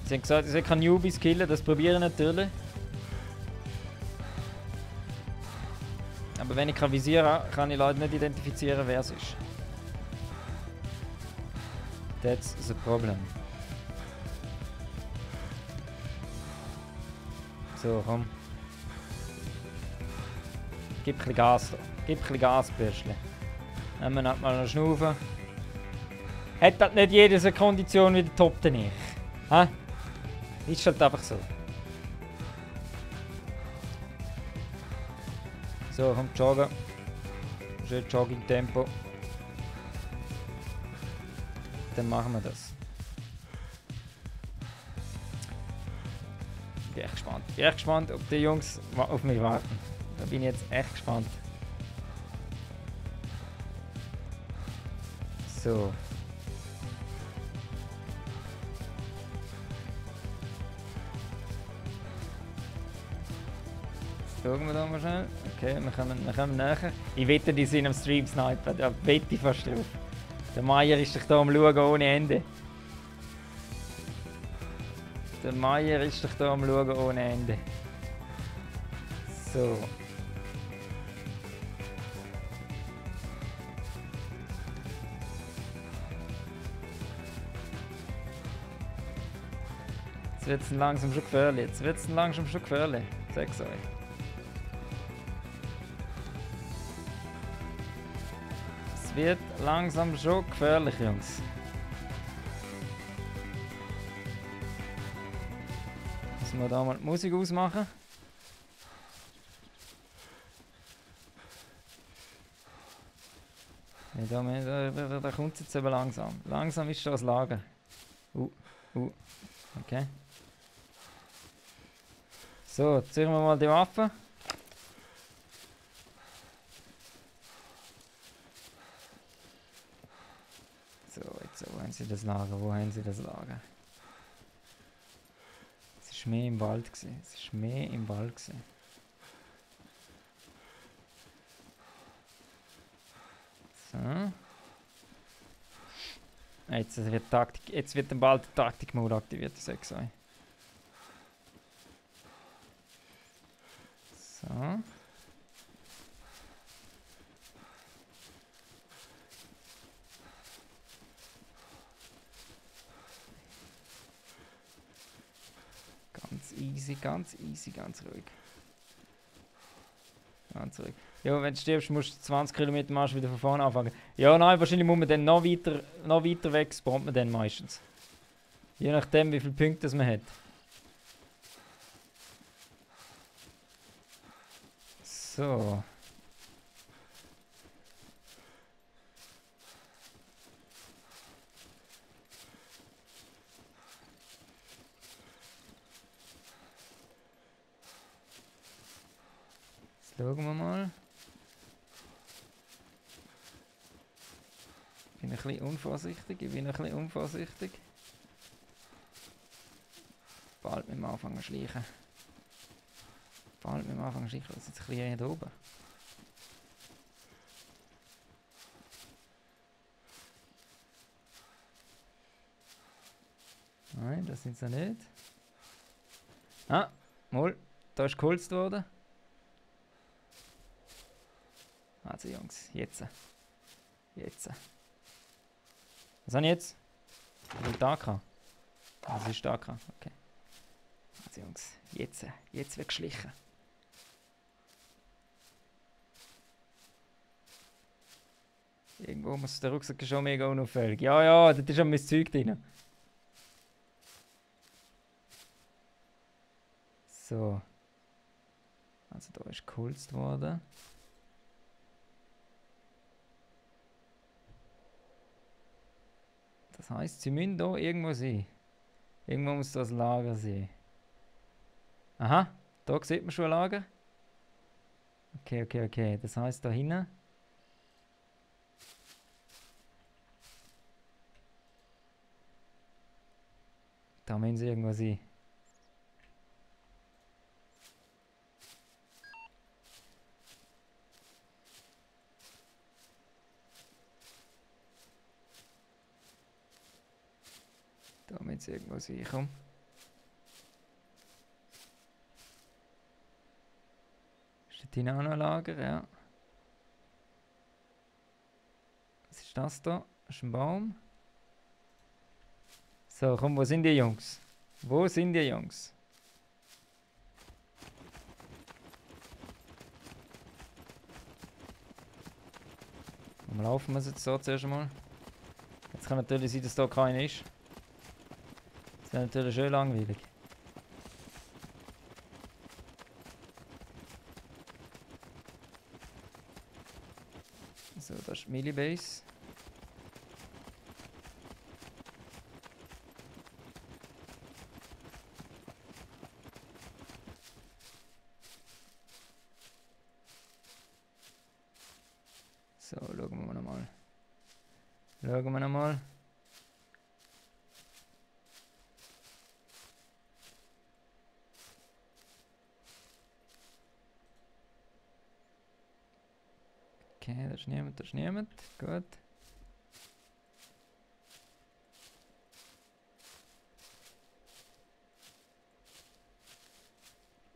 S3: Sie haben gesagt, ich kann Newbies killen, das probieren natürlich. Aber wenn ich kein Visier habe, kann ich Leute nicht identifizieren, wer es ist. That's the problem. So, komm. Gib ein bisschen Gas da. Gib ein bisschen Gas, Bürschli. Nehmen wir mal noch schnaufen. Hat halt nicht jede so Kondition wie der Top den ich. Hä? Ist halt einfach so. So, komm joggen. Schön Jogging-Tempo. Dann machen wir das. Bin echt gespannt. Bin echt gespannt, ob die Jungs auf mich warten. Da bin ich jetzt echt gespannt. So. Schauen wir da mal schnell. Okay, wir kommen näher. Ich wette, die sind am Stream snipen. Da wette ich fast drauf. Der Meier ist doch da am Schauen ohne Ende. Der Meier ist doch da am Schauen ohne Ende. So. Jetzt wird es langsam schon gefährlich. Jetzt wird es langsam schon gefährlich. Sag's euch. Es wird langsam schon gefährlich, Jungs. Müssen wir da mal die Musik ausmachen? Ja, da kommt es jetzt eben langsam. Langsam ist schon das Lager. Okay. So, ziehen wir mal die Waffe. So, jetzt wo haben sie das Lager? Wo haben sie das Lager? Es war mehr im Wald gewesen. Es war mehr im Wald gewesen. So. Jetzt wird dann bald der Taktik-Mode aktiviert, ich sag's euch. So. Ganz easy, ganz ruhig. Ganz ruhig. Ja, wenn du stirbst, musst du 20 Kilometer Marsch wieder von vorne anfangen. Ja, nein, wahrscheinlich muss man dann noch weiter weg, spawnt man dann meistens. Je nachdem, wie viele Punkte das man hat. So. Jetzt schauen wir mal. Ich bin ein bisschen unvorsichtig. Bald mit dem Anfang schleichen. Das ist jetzt ein bisschen hier oben. Nein, das sind sie nicht. Ah, mal, da ist geholzt worden. Also Jungs, jetzt. Was habe ich jetzt? Ich will da gehabt. Was ist da gehabt? Okay. Also Jungs, jetzt wird geschlichen. Irgendwo muss der Rucksack schon mega unauffällig. Ja, da ist schon mein Zeug drin. So. Also da ist geholzt worden. Das heisst, sie müssen hier irgendwo sein. Irgendwo muss das Lager sein. Aha, da sieht man schon ein Lager. Okay. Das heisst, da hinten. Da müssen sie irgendwo sein. Da müssen sie irgendwo sein, komm. Ist dort hinten auch noch ein Lager? Ja. Was ist das da? Das ist ein Baum. So, komm, wo sind die Jungs? Wo sind die Jungs? Warum laufen wir jetzt so zuerst mal? Jetzt kann natürlich sein, dass da keiner ist. Das wäre natürlich schön langweilig. So, das ist Millibase. So, schauen wir nochmal. Schauen wir nochmal. Okay, da ist niemand, da ist niemand. Gut.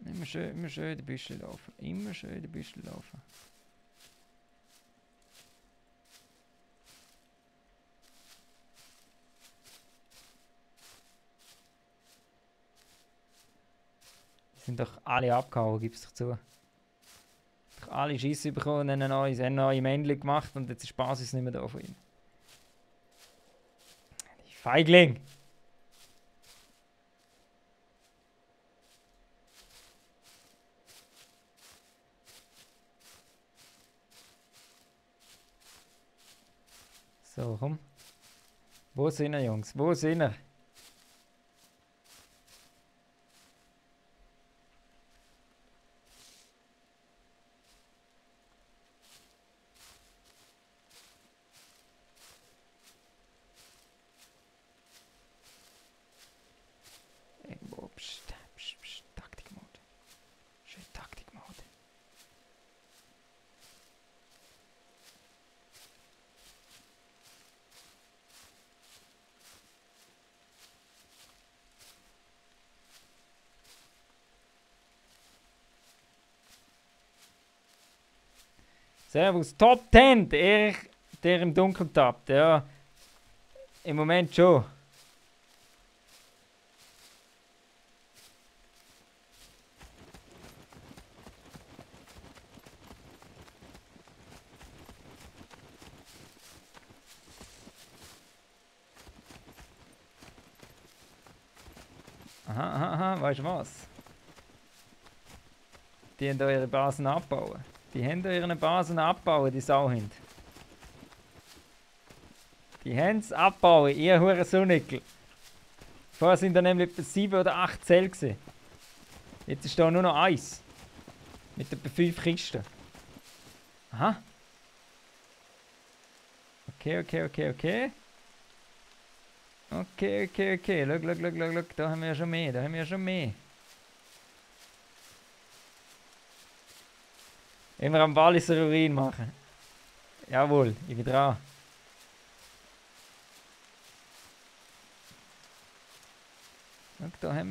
S3: Immer schön in die Büsche laufen. Immer schön in die Büsche laufen. Die sind doch alle abgehauen, gib's doch zu. Doch alle Scheiße bekommen und ein neues Männchen gemacht und jetzt ist die Basis nicht mehr da von ihnen. Die Feigling! So, komm. Wo sind wir, Jungs? Wo sind wir? Irgendwo. Psst, psst, psst. Taktikmode. Schön Taktikmode. Servus, Top 10, der im Dunkeln tappt, ja. Im Moment schon. Aha, weißt du was? Die haben da ihre Basen abbauen. Die haben da ihre Basen abbauen, die Sauhund. Die haben es abbauen, ihr hure Sonnickel. Vorher sind da nämlich etwa 7 oder 8 Zellen gewesen. Jetzt ist da nur noch 1. Mit etwa 5 Kisten. Aha. Okay. Okay. Schau. Da haben wir ja schon mehr. Immer am Walliser Urin machen. Jawohl, ich bin dran. Schau, da haben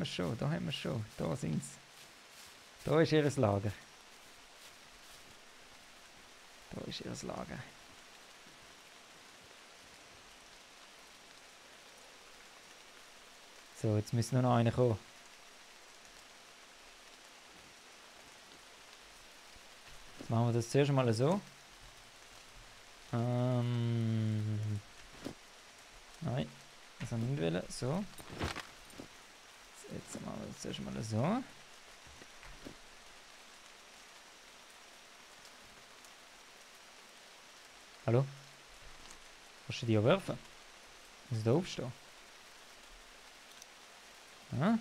S3: wir schon. Da sind sie. Da ist ihr Lager. So, jetzt müsste nur noch einer kommen. Jetzt machen wir das zuerst mal so. Nein, das haben wir nicht wollen. So. Jetzt machen wir das zuerst mal so. Hallo? Kannst du die auch werfen? Muss da aufstehen? Ja?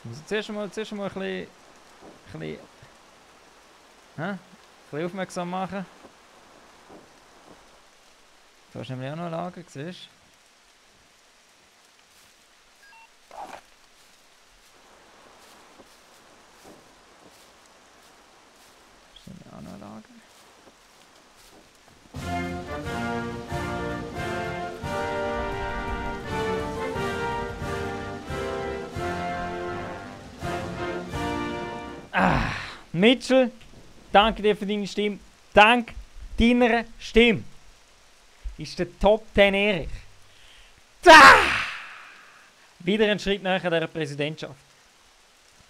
S3: Ich muss zuerst mal ein bisschen aufmerksam machen. Da ist nämlich auch noch ein Lager, siehst du? Mitchell, danke dir für deine Stimme. Dank deiner Stimme ist der Top 10 Erich. Wieder ein Schritt näher dieser Präsidentschaft.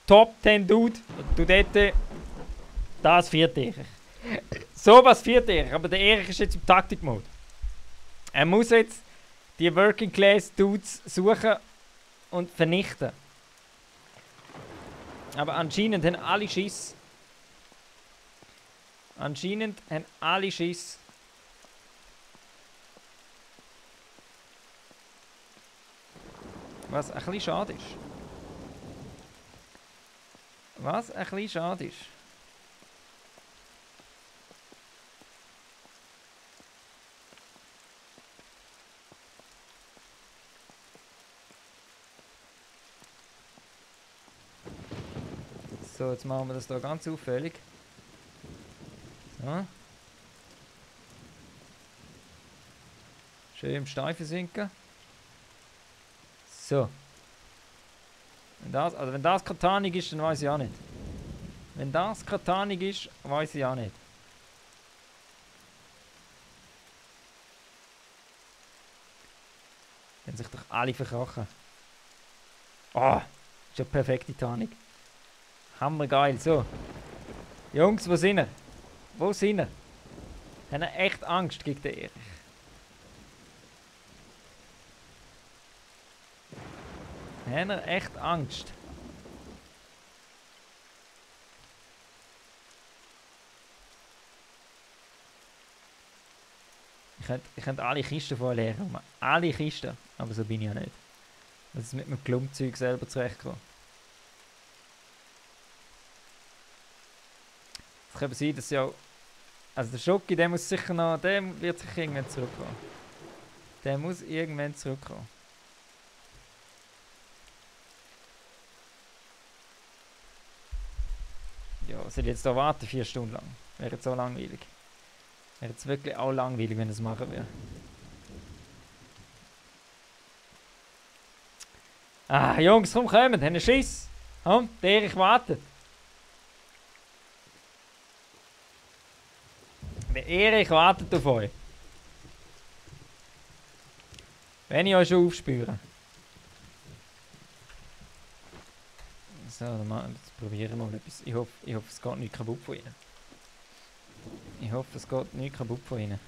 S3: Top 10 Dude. Du dort. Das viert Erich. So was viert Erich. Aber der Erich ist jetzt im Taktikmode. Er muss jetzt die Working Class Dudes suchen und vernichten. Aber anscheinend haben alle Schiss. Anscheinend haben alle Schiss. Was ein bisschen schade ist. Was ein bisschen schade ist. So, jetzt machen wir das hier ganz auffällig. So. Schön im Steifen sinken. So. Wenn das keine Tarnung ist, dann weiß ich auch nicht. Wenn das keine Tarnung ist, weiß ich auch nicht. Dann sich doch alle verkrachen. Oh, ist ja perfekte Tarnung. Hammergeil, so. Jungs, wo sind ihr? Wo sind ihr? Haben ihr echt Angst gegen den Erich? Haben ihr echt Angst? Ich könnte alle Kisten vorher leeren. Alle Kisten. Aber so bin ich ja nicht. Das ist mit dem Klumpzeug selber zurechtkommen. Es kann sein, dass ja. Also der Schoki, der muss sicher noch. Der wird sicher irgendwann zurückkommen. Der muss irgendwann zurückkommen. Ja, soll ich jetzt da warten, 4 Stunden lang? Wäre jetzt so langweilig. Wäre jetzt wirklich auch langweilig, wenn ich das machen würde. Ah, Jungs, komm, kommt, haben einen Schiss. Komm, der Erich wartet. Der Erich wartet auf euch. Wenn ich euch schon aufspüre. So, dann probieren wir mal etwas. Ich hoffe, es geht nicht kaputt von ihnen. Ich hoffe, es geht nicht kaputt von ihnen.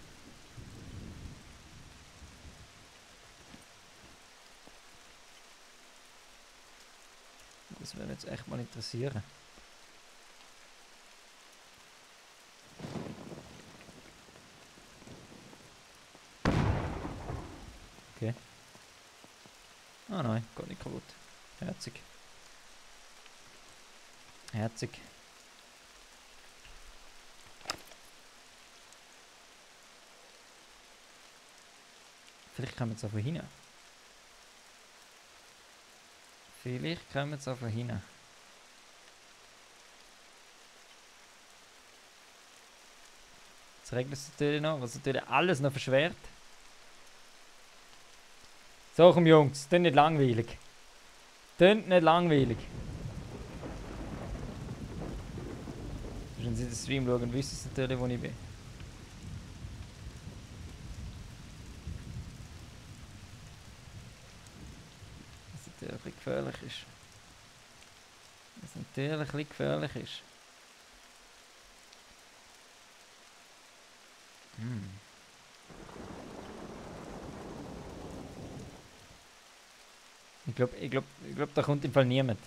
S3: Das würde mich jetzt echt mal interessieren. Okay. Ah nein, geht nicht kaputt. Herzig. Herzig. Vielleicht kommen wir jetzt auch von hinten. Vielleicht kommen wir jetzt auch von hinten. Jetzt regnet es natürlich noch, was natürlich alles noch verschwert. So, komm Jungs, das ist nicht langweilig. Das ist nicht langweilig. Wenn Sie den Stream schauen, wissen Sie natürlich, wo ich bin. Was natürlich ein bisschen gefährlich ist. Was natürlich ein bisschen gefährlich ist. Ich glaub, da kommt im Fall niemand.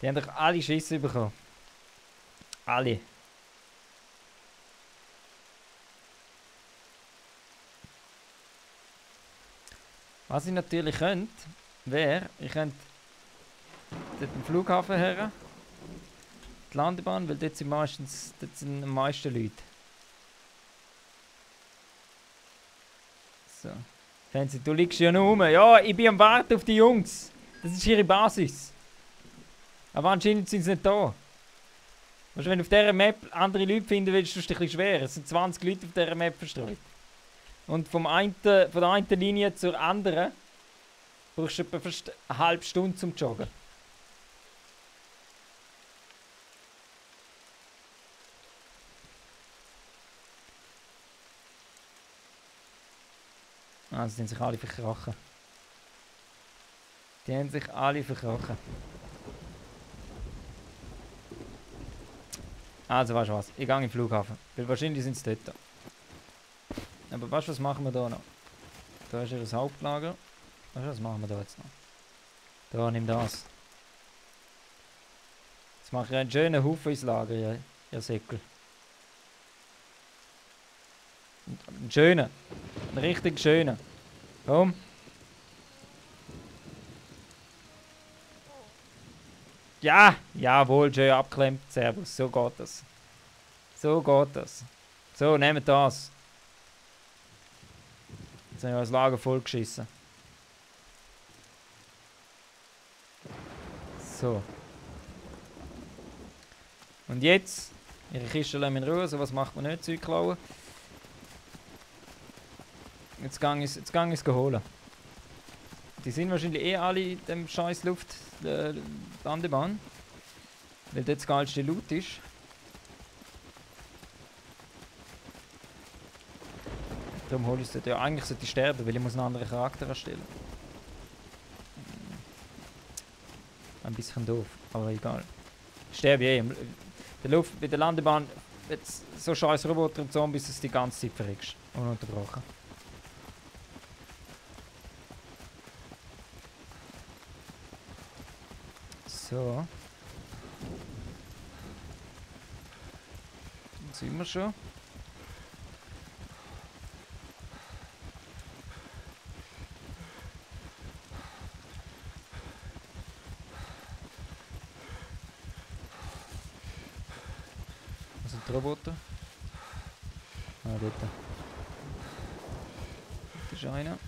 S3: Die haben doch alle Schüsse bekommen. Alle. Was ich natürlich könnte, wäre, ich könnte dort den Flughafen her, die Landebahn, weil dort sind am meisten Leute. So. Fancy, du liegst ja noch rum. Ja, ich bin am Warten auf die Jungs. Das ist ihre Basis. Aber anscheinend sind sie nicht da. Weißt du, wenn du auf dieser Map andere Leute finden willst, ist es ein bisschen schwer. Es sind 20 Leute auf dieser Map verstreut. Und von der einen Linie zur anderen brauchst du etwa fast eine halbe Stunde zum Joggen. Also die haben sich alle verkrachen. Die haben sich alle verkrachen. Also weißt du was, ich gehe in den Flughafen. Weil wahrscheinlich sind sie dort. Aber weißt du, was machen wir da noch? Da ist ihr Hauptlager. Weißt du, was machen wir da jetzt noch? Da, nimm das. Jetzt mache ich einen schönen Haufen ins Lager, ihr Säckel. Einen schönen. Einen richtig schönen. Komm. Ja, jawohl, schön abgeklemmt. Servus, so geht das. So geht das. So, nehmt das. Jetzt haben wir das Lager vollgeschissen. So. Und jetzt, ihre Kiste lassen wir in Ruhe, so was macht man nicht, Zeug klauen. Jetzt gang ich es holen. Die sind wahrscheinlich eh alle in dem scheiß Luftlandebahn. Weil dort das geilste Loot ist. Darum hole ich es dort. Ja, eigentlich sollte ich sterben, weil ich muss einen anderen Charakter erstellen. Ein bisschen doof, aber egal. Ich sterbe eh. Bei der Landebahn jetzt so scheiß Roboter und Zombies, dass du die ganze Zeit verrückst. Ununterbrochen. So. Jetzt sind wir schon. Was sind die Roboter? Ah, dort. Das ist einer.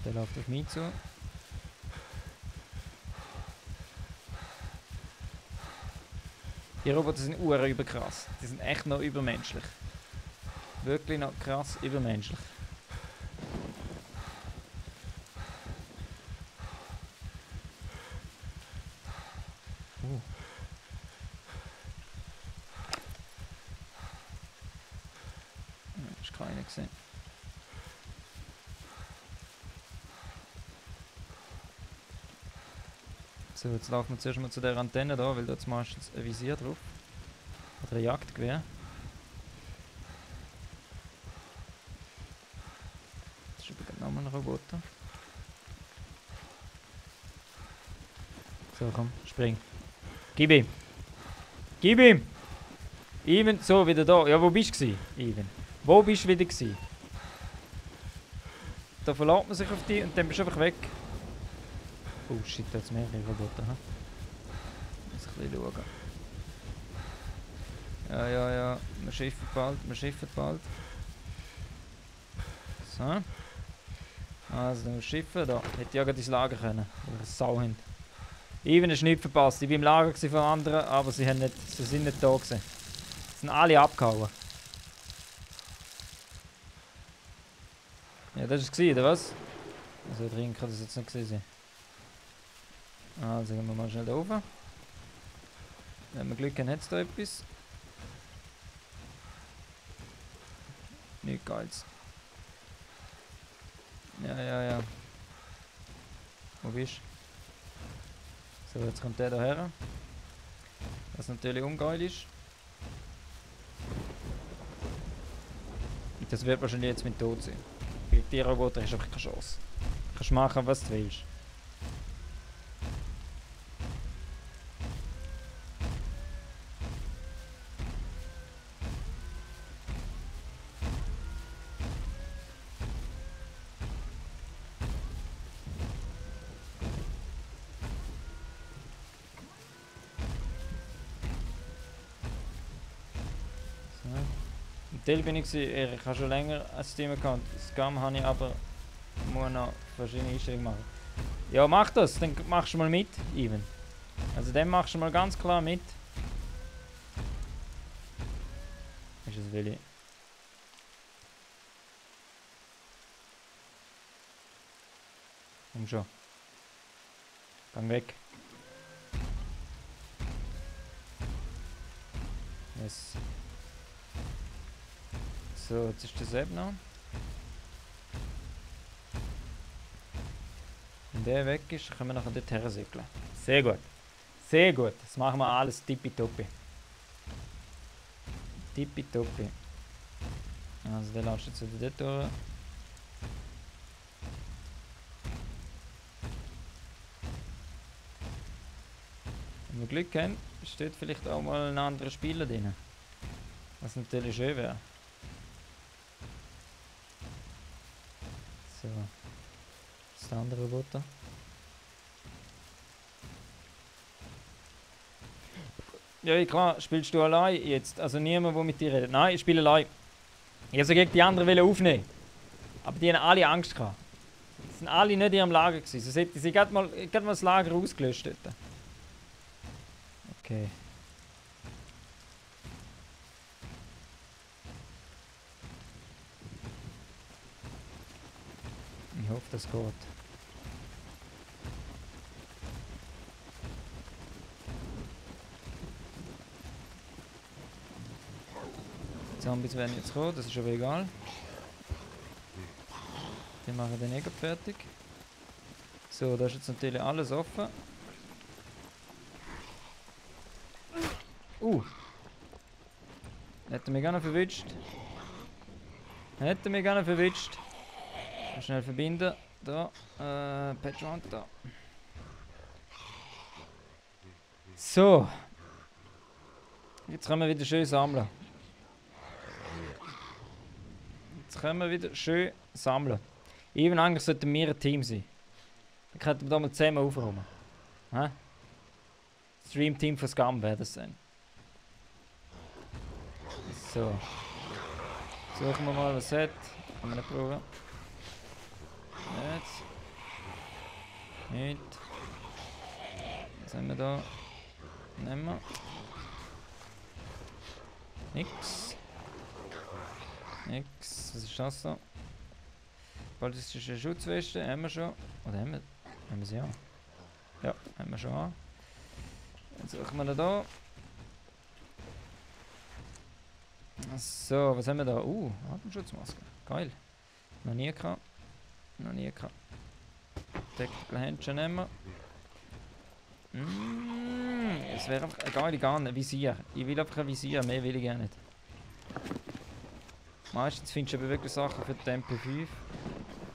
S3: Der läuft auf mich zu. Die Roboter sind überkrass. Die sind echt noch übermenschlich. Wirklich noch krass übermenschlich. Ist keiner gesehen. So, jetzt laufen wir zuerst mal zu der Antenne da, weil da ist meistens ein Visier drauf. Oder ein Jagdgewehr. Das ist übrigens nochmal ein Roboter. So, komm, spring. Gib ihm! Gib ihm! Even, so, wieder da. Ja, wo bist du? Even. Wo bist du wieder gewesen? Da verlässt man sich auf dich und dann bist du einfach weg. Oh shit, da hat es mehrere Roboter. Muss ich ein bisschen schauen. Ja. Wir schiffen bald. So. Also, dann schiffen. Da. Hätte ich ja gerade ins Lager können. Weil wir eine Sau haben. Even ist nicht verpasst. Ich war im Lager von anderen, aber sie sind nicht da gewesen. Sie sind alle abgehauen. Ja, das war es, oder was? Also, drin kann das jetzt nicht gesehen sein. Also gehen wir mal schnell da oben. Wenn wir Glück haben, hat es da etwas. Nicht Geiles. Ja. Wo bist du? So, jetzt kommt der daher. Was natürlich ungeil ist. Das wird wahrscheinlich jetzt mit tot sein. Gegen die Roboter hast du einfach keine Chance. Du kannst machen, was du willst. Teil bin ich gewesen, ich habe schon länger ein Steam gehabt. Scam habe ich aber muss noch verschiedene Einstellungen machen. Ja, mach das, dann machst du mal mit, Even. Also dann machst du mal ganz klar mit. Ist das Willi? Komm schon. Gang weg. Yes. So, jetzt ist das eben noch. Wenn der weg ist, können wir nachher dort her segeln. Sehr gut. Sehr gut. Das machen wir alles tippitoppi. Tippitoppi. Also der lässt jetzt wieder dort durch. Wenn wir Glück haben, steht vielleicht auch mal ein anderer Spieler drin. Was natürlich schön wäre. So. Das ist der andere Roboter. Ja, klar, spielst du allein jetzt? Also niemand, der mit dir redet. Nein, ich spiele allein. Ich wollte so gegen die anderen aufnehmen. Aber die haben alle Angst gehabt. Sie sind alle nicht in ihrem Lager gewesen. Sonst hätten sie gerade mal das Lager ausgelöscht dort. Okay. Ich hoffe, das geht. Die Zombies werden jetzt kommen, das ist aber egal. Die machen den eh fertig. So, da ist jetzt natürlich alles offen. Hätte mich gerne verwünscht. Hätte mich gerne verwünscht. Schnell verbinden. Da. Patchwand da. So. Jetzt können wir wieder schön sammeln. Jetzt können wir wieder schön sammeln. Eben eigentlich sollten wir ein Team sein. Dann könnten wir da mal zusammen aufräumen. Hä? Stream-Team von Scum wäre das sein. So. Suchen wir mal, was es hat. Kann man nicht brauchen. Jetzt. Nicht. Was haben wir da? Nehmen wir. Nix. Nix. Was ist das da? Ballistische Schutzweste. Haben wir schon. Oder haben wir sie an? Ja, haben wir schon an. Jetzt suchen wir da. So, was haben wir da? Atemschutzmaske. Geil. Noch nie gehabt. Noch nie gehabt. Tactical Händchen nehmen wir. Es wäre einfach egal, gar nicht. Visier. Ich will einfach ein Visier, mehr will ich gar nicht. Meistens findest du aber wirklich Sachen für die MP5.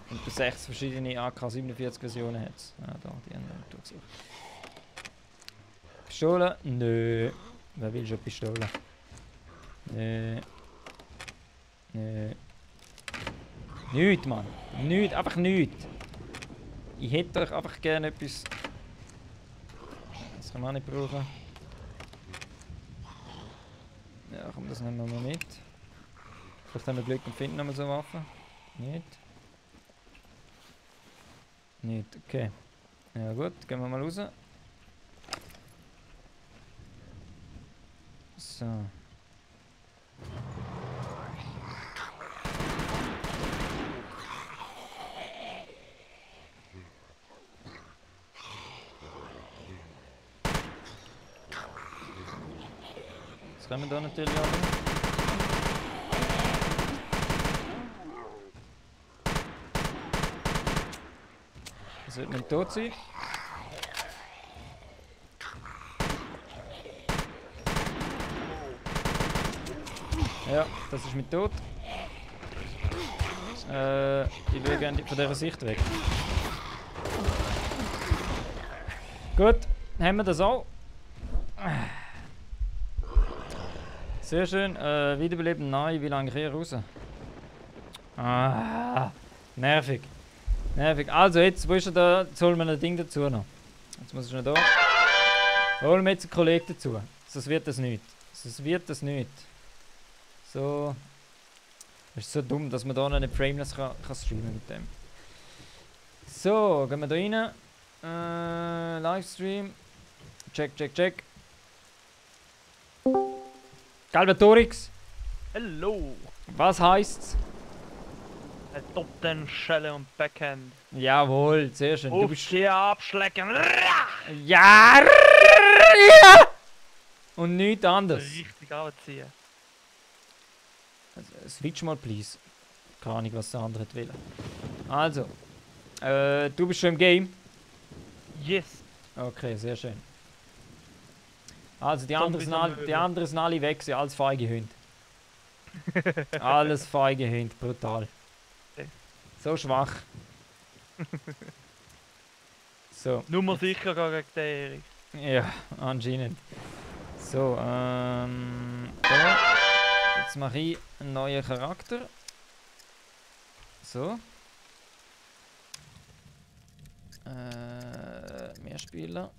S3: Und bei 6 verschiedene AK-47 Versionen hat es. Ja, da, die haben wir durchgesucht. Pistole? Nö. Wer will schon Pistole? Nö. Nö. Nichts, Mann. Nichts, einfach nichts. Ich hätte euch einfach gerne etwas. Das kann man auch nicht brauchen. Ja, komm, das nehmen wir mal mit. Vielleicht haben wir Glück und finden noch mal so Waffen. Nicht. Nicht, okay. Ja gut, gehen wir mal raus. So. Das können wir da natürlich auch nicht. Das wird nicht tot sein. Ja, das ist mit tot. Ich will gerne von dieser Sicht weg. Gut, haben wir das auch. Sehr schön. Wiederbeleben, nein, ich will eigentlich hier raus. Ah, nervig. Nervig. Also jetzt, wo ist er da? Jetzt holen wir ein Ding dazu noch. Jetzt muss ich noch da. Holen wir jetzt einen Kollegen dazu. Sonst wird das nicht. Sonst wird das nicht. So. Das ist so dumm, dass man da noch nicht frameless kann streamen mit dem. So, gehen wir da rein. Livestream. Check, check, check. Galvatorix.
S4: Hello!
S3: Was heißt's?
S4: Top 10 Schelle und Backhand.
S3: Jawohl, sehr schön. Du bist
S4: hier abschlecken.
S3: ja! Und nichts anderes.
S4: Richtig anziehen.
S3: Also, switch mal, please. Keine Ahnung, was der andere will. Also, du bist schon im Game?
S4: Yes.
S3: Okay, sehr schön. Also die anderen,
S4: Zombies
S3: sind
S4: am
S3: alle, die
S4: Möbel.
S3: anderen sind alle weg, sind alles feige Hunde. Alles feige Hunde, brutal.
S4: Okay.
S3: So schwach. So,
S4: Nummer sicher gegen den Erik.
S3: ja, anscheinend. So, da. Jetzt mache ich einen neuen Charakter. So. Mehr Spieler.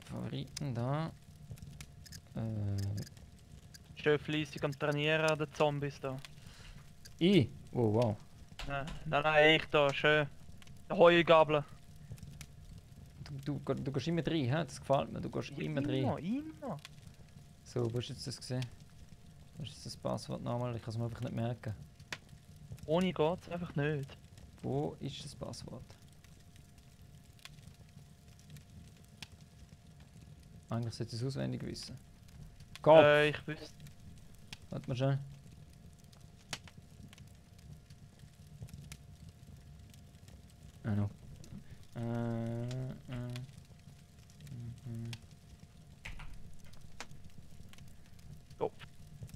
S3: Favoriten da.
S4: Schön fleissig am Trainieren, der Zombies da.
S3: Ich? Oh, wow.
S4: Nein, ich da, schön. Heugabeln.
S3: Du gehst immer rein, hä? Das gefällt mir. Du gehst immer rein.
S4: Immer.
S3: So, wo hast du jetzt das gesehen? Was ist jetzt das Passwort nochmal? Ich kann es mir einfach nicht merken.
S4: Ohne geht's einfach nicht.
S3: Wo ist das Passwort? Eigentlich sollte ich es auswendig wissen. Kopf!
S4: Ich wüsste.
S3: Warte mal schnell. Ah, no.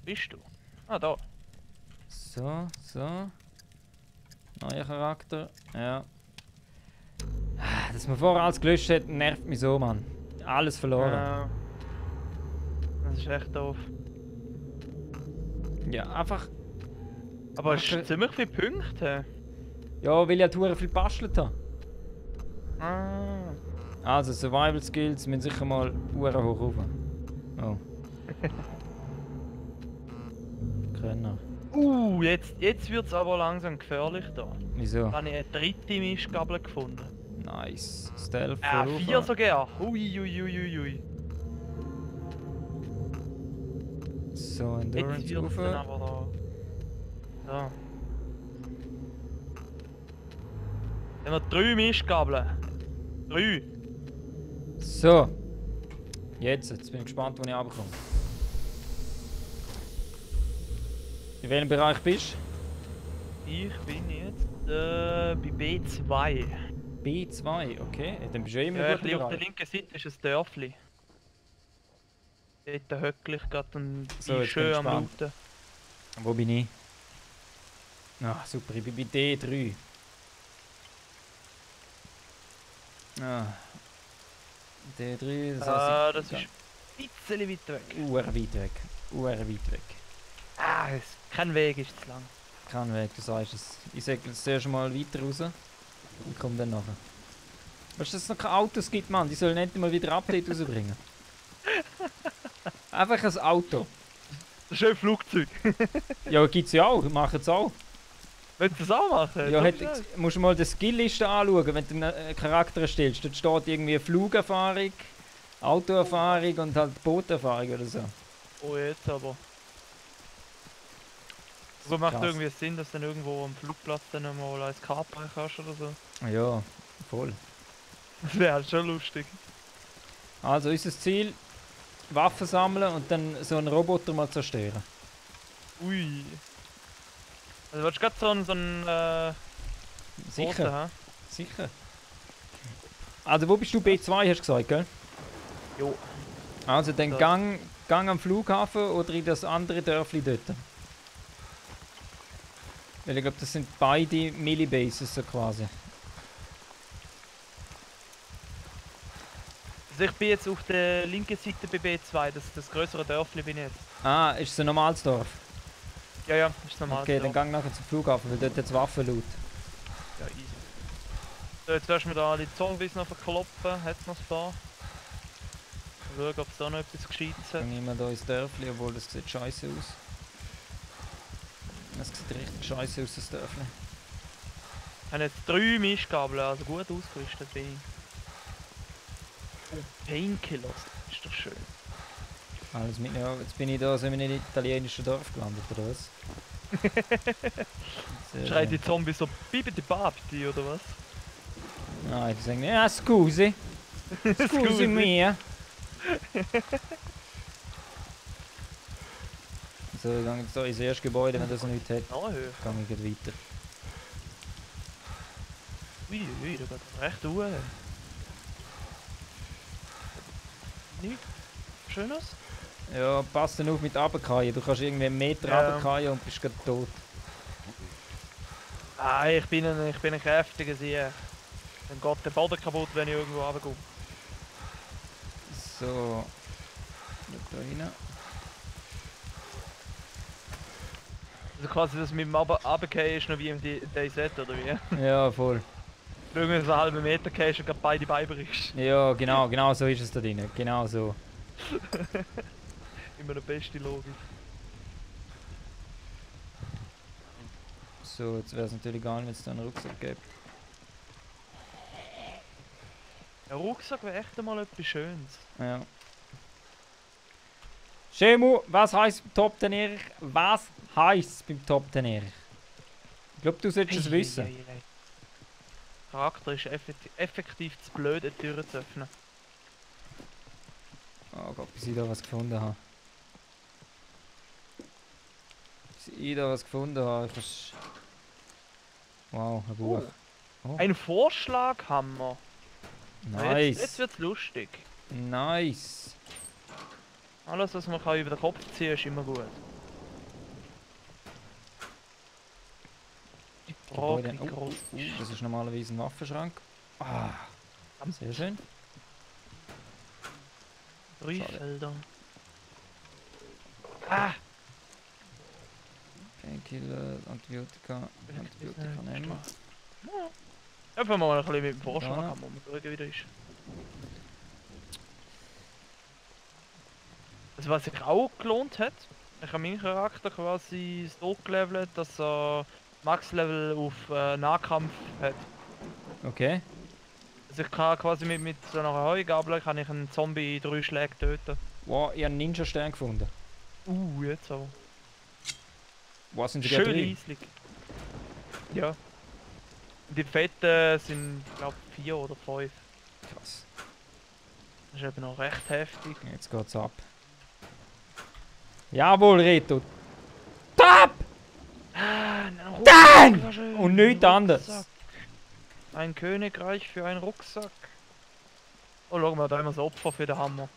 S4: Bist du? Ah, da.
S3: So, so. Neuer Charakter. Ja. Dass man vorher alles gelöscht hat, nervt mich so, Mann. Alles verloren.
S4: Das ist echt doof.
S3: Ja, einfach.
S4: Aber es
S3: Okay.
S4: ist ziemlich viele Punkte.
S3: Ja, weil ich halt verdammt viel gebastelt habe.
S4: Ah.
S3: Also, Survival Skills müssen sicher mal verdammt hoch rauf. Oh. Könner.
S4: Jetzt wird es aber langsam gefährlich da.
S3: Wieso?
S4: Da habe ich eine dritte Mistgabel gefunden.
S3: Nice. Stealth
S4: 4 sogar. Ui.
S3: So,
S4: Jetzt
S3: Endurance
S4: wird es dann
S3: rauf.
S4: aber da. Da. Dann haben wir 3 Mistgabeln. 3.
S3: So. Jetzt bin ich gespannt, wo ich runterkomme. In welchem Bereich bist
S4: Ich bin jetzt bei B2.
S3: du? B2, okay. Ja, dann bist du ja immer
S4: Ja,
S3: gut im
S4: auf der
S3: Bereich.
S4: linken Seite ist ein Dörfli. Dort höckle ich gerade und
S3: So,
S4: bin
S3: jetzt
S4: schön
S3: bin ich
S4: am
S3: gespannt.
S4: Looten.
S3: Wo bin ich? Ah, super, ich bin bei D3. Ah. D3, das heisst,
S4: Das ist ein bisschen weit weg.
S3: weit weg. Weit weg.
S4: Kein Weg ist zu lang.
S3: Kein Weg, du sagst es. Ich sag jetzt zuerst mal weiter raus und komm dann nachher. Weißt du, dass es noch keine Autos gibt, Mann? Die sollen nicht mal wieder Update rausbringen. Einfach ein Auto.
S4: Das ist ein Flugzeug.
S3: Ja, gibt's ja auch, machen es auch.
S4: Willst du das auch machen?
S3: Ja,
S4: Das ist
S3: musst du mal die Skillliste anschauen, wenn du einen Charakter erstellst. Dort steht irgendwie Flugerfahrung, Autoerfahrung und halt Booterfahrung oder so.
S4: Oh, jetzt aber. So macht
S3: Krass.
S4: irgendwie Sinn, dass du dann irgendwo am Flugplatz dann mal als kapern kannst oder so.
S3: Ja, voll.
S4: Das wäre halt schon lustig.
S3: Also unser Ziel, Waffen sammeln und dann so einen Roboter mal zerstören.
S4: Ui. Also willst du gerade so einen
S3: Sicher,
S4: Roten, hä?
S3: sicher. Also wo bist du? B2 hast du gesagt, gell?
S4: Jo.
S3: Also dann
S4: Das.
S3: Gang am Flughafen oder in das andere Dörfli dort. Weil ich glaube, das sind beide Millibases so quasi.
S4: Also ich bin jetzt auf der linken Seite bei B2, das größere Dörfli bin ich jetzt.
S3: Ah, ist es ein normales Dorf?
S4: Ja, ist normal.
S3: Okay, dann gang nachher zum Flughafen, weil dort jetzt Waffen laut.
S4: Ja, easy. So, jetzt wirst du mir da alle Zombies noch verkloppen, hat noch ein paar. Mal schauen, ob es da noch etwas Gescheites hat.
S3: Dann nehmen wir da ins Dörfli, obwohl das sieht scheiße aus. Das sieht richtig scheiße aus, das Dörfli.
S4: Ich habe jetzt 3 Mischgabeln, also gut ausgerüstet bin ich. Oh, Painkillers, das ist doch schön.
S3: Alles mit, ja, jetzt bin ich da so in einem italienischen Dorf gelandet, oder was? Sehr
S4: Schreit
S3: schön.
S4: die Zombies so Bibidi Babidi oder was?
S3: Nein, die sagen, ja, scusi. Scusi mir. So, ich gehe jetzt hier ins erste Gebäude, wenn das noch nicht hat.
S4: Noch höher.
S3: Kann ich gleich weiter.
S4: Ui, da geht recht hoch. Nicht. schön aus.
S3: Ja, pass dann auf mit runterfallen. Du kannst irgendwie einen Meter
S4: Ja.
S3: runterfallen und bist gerade tot.
S4: Ah, ich bin ein kräftiger Sieger. Dann geht der Boden kaputt, wenn ich irgendwo runterkomme.
S3: So. Da rein.
S4: Also quasi das mit dem Runterfallen ist noch wie im DayZ oder wie?
S3: Ja, voll.
S4: Irgendwie so einen halben Meter gehst und gerade beide Beine brichst.
S3: Ja, genau so ist es da drin. Genau so.
S4: Immer eine beste Logik.
S3: So, jetzt wäre es natürlich gar nicht, wenn es da einen Rucksack gäbe.
S4: Ein Rucksack wäre echt einmal etwas Schönes.
S3: Ja. Schemu, was heisst beim Top Ten Erich? Was heisst beim Top Ten Erich? Ich glaube, du solltest es wissen.
S4: Charakter ist effektiv zu blöd, eine Tür zu öffnen.
S3: Oh Gott, bis ich da was gefunden habe. Bis ich da was gefunden habe. Wow, ein Buch. Oh.
S4: Ein Vorschlaghammer.
S3: Nice.
S4: Jetzt wird's lustig.
S3: Nice.
S4: Alles, was man kann über den Kopf ziehen, ist immer gut. Die Frage,
S3: Gebäude.
S4: wie groß ist
S3: Das ist normalerweise ein Waffenschrank. Ah, sehr schön.
S4: Brühfelder. Ah!
S3: Painkiller, Antibiotika nehmen wir.
S4: Einfach mal ein bisschen mit dem Vorschlaghammer, mal schauen, wie das ist. Also was sich auch gelohnt hat, ich habe meinen Charakter quasi so gelevelt, dass er Max-Level auf Nahkampf hat.
S3: Okay.
S4: Also ich kann quasi mit so einer Heugabel kann ich einen Zombie in 3 Schlägen töten.
S3: Wow, ich habe einen Ninja-Stern gefunden.
S4: Jetzt aber.
S3: Was sind die
S4: Schön
S3: drin?
S4: riesig. Ja. Und die Fetten sind, glaube ich, 4 oder 5.
S3: Krass.
S4: Das ist eben noch recht heftig.
S3: Jetzt geht's ab. Jawohl, Reto. Top! Dann! Und nichts anderes.
S4: Ein Königreich für einen Rucksack. Oh, schau mal, da haben wir das Opfer für den Hammer.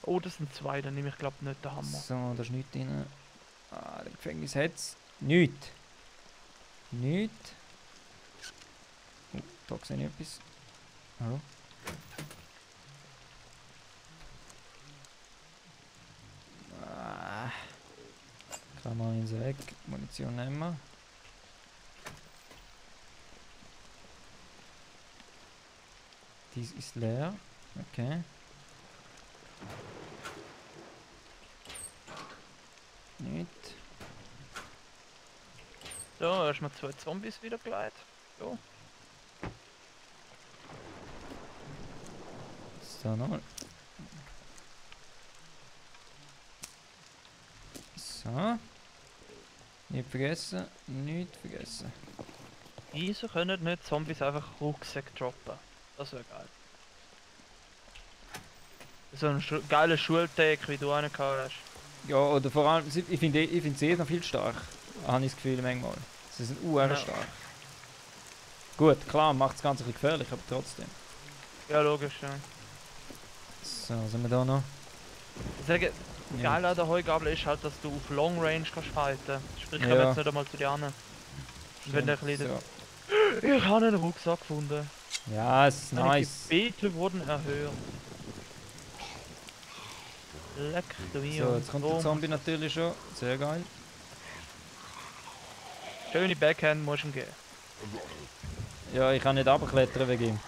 S4: Oh, das sind 2, dann nehme ich glaube nicht den Hammer.
S3: So, da ist nichts drin. Ah, der Gefängnis hat's. Nichts. Nichts. Oh, da sehe ich etwas. Hallo? Ah. Klammer ins weg. Munition nehmen wir. Dies ist leer. Okay. Nicht.
S4: So, erstmal 2 Zombies wieder geleitet. So.
S3: So, nochmal. So. Nicht vergessen. Nicht vergessen.
S4: Wieso können nicht Zombies einfach Rucksack droppen? Das wäre geil. So ein geiler Schultag, wie du einen gehabt hast.
S3: Ja, oder vor allem, ich finde sie noch viel stark. Habe ich das Gefühl manchmal. Sie sind
S4: Ja.
S3: stark. Gut, klar, macht das Ganze ein bisschen gefährlich, aber trotzdem.
S4: Ja, logisch, ja.
S3: So, was haben wir da noch?
S4: Ich sage, geil an der Heugabel ist halt, dass du auf Long Range kannst fighten. Sprich,
S3: Ja.
S4: kommen jetzt nicht einmal zu dir an. Und wenn der ein bisschen...
S3: So.
S4: Ich habe einen Rucksack gefunden.
S3: Ja, es ist
S4: Meine
S3: nice.
S4: Gebete wurden erhört. Leck du mir.
S3: So, jetzt kommt der Zombie natürlich schon. Sehr geil.
S4: Schöne Backhand musst du ihm geben.
S3: Ja, ich kann nicht runterklettern wegen ihm.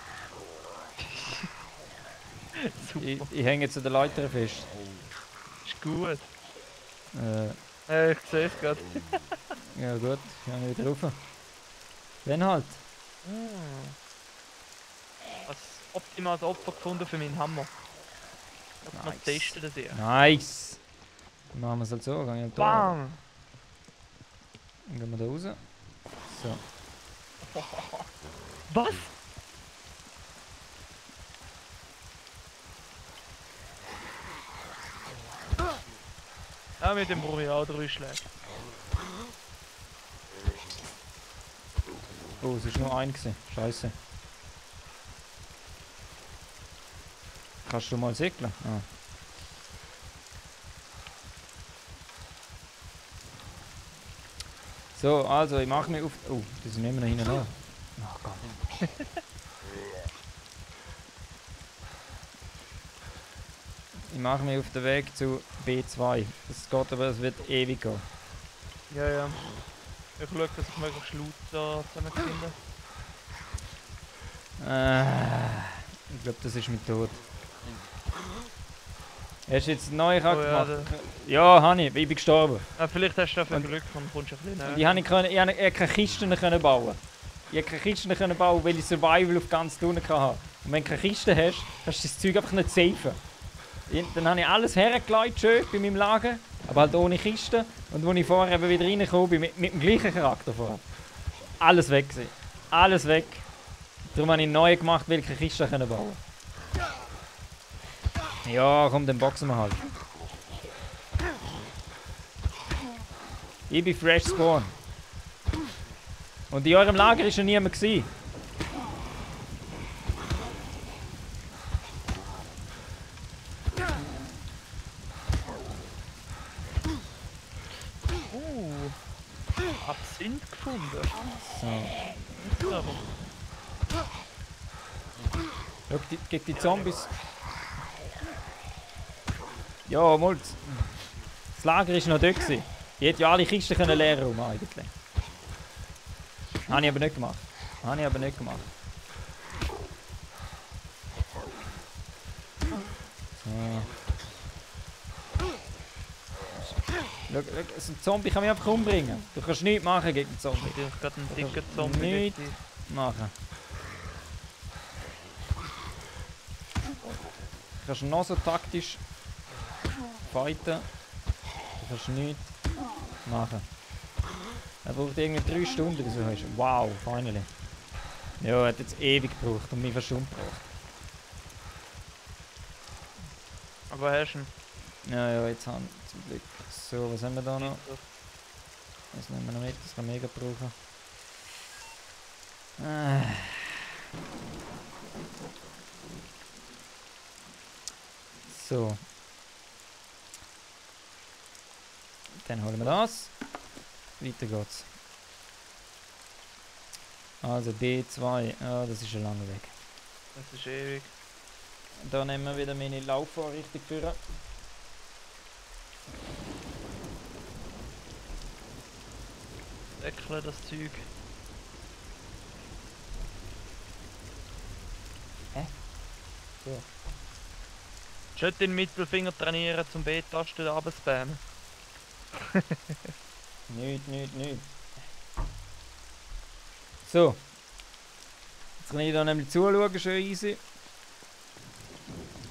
S4: Super,
S3: Ich hänge jetzt an der Leiter fest.
S4: ist gut.
S3: Äh,
S4: Ich sehe es gerade.
S3: ja gut, ich kann wieder rauf. Dann halt.
S4: Als optimales Opfer gefunden für meinen Hammer. Das
S3: Nice.
S4: nice. Testen das hier.
S3: Nice! Dann machen wir es halt so, gehen wir da.
S4: Bam!
S3: Dann gehen wir da raus. So.
S4: Was? Ja, mit dem brauche ich auch 3 Schläge.
S3: Oh, es ist nur ein gewesen. Scheiße. Kannst du mal segeln? Ah. So, also ich mache mich auf... Oh, die sind immer noch hinten nach. Oh Gott. Ich mache mich auf den Weg zu B2. Das geht aber, es wird ewig gehen.
S4: Ja, ja. Ich schaue, dass ich möglichst laut da zusammenfinde.
S3: Ich glaube, das ist mein Tod. Hast du jetzt einen neuen Charakter
S4: ja,
S3: gemacht? Ja, habe ich. Ich bin gestorben.
S4: Vielleicht hast du dafür Glück und kommst ein bisschen näher.
S3: Und ich konnte keine Kisten können bauen. Ich konnte keine Kisten können bauen, weil ich Survival auf ganz unten hatte. Und wenn du keine Kiste hast, kannst du das Zeug einfach nicht safen. Dann habe ich alles hergelegt schön bei meinem Lager, aber halt ohne Kiste. Und als ich vorher eben wieder reingekommen bin, mit dem gleichen Charakter vorher. Alles weg gewesen. Alles weg. Darum habe ich einen neuen gemacht, weil ich keine Kiste bauen konnte. Ja, komm, dann boxen wir halt. Ich bin fresh spawn. Und in eurem Lager war schon niemand gewesen.
S4: Absinth gefunden.
S3: So.
S4: Aber
S3: Schau, gegen die Zombies. Ja, mal. Das Lager war noch dort gewesen. Ich hätte ja alle Kisten können leeren rum eigentlich. Habe ich aber nicht gemacht. So. Schau, so ein Zombie kann mich einfach umbringen. Du kannst nichts machen gegen einen Zombie.
S4: ich habe gerade einen
S3: Du
S4: dicken
S3: kannst
S4: Zombie.
S3: nichts
S4: richtig.
S3: machen. Du kannst noch so taktisch fighten. Du kannst nichts machen. Er braucht irgendwie 3 Stunden, wieso hast du? Wow, finally. Ja, er hat jetzt ewig gebraucht und mich fast umgebracht.
S4: Aber hast du ihn?
S3: Ja, jetzt haben wir zum Glück. So, was haben wir da noch? Das nehmen wir noch mit, das kann mega brauchen. So. Dann holen wir das. Weiter geht's. Also B2, ja, das ist ein langer Weg.
S4: Das ist ewig.
S3: Da nehmen wir wieder meine Laufvorrichtung für.
S4: Eckle das Zeug.
S3: So.
S4: Schön den Mittelfinger trainieren zum B-Taste runterspammen.
S3: Nicht. So. Jetzt kann ich da nämlich zuschauen, schön easy.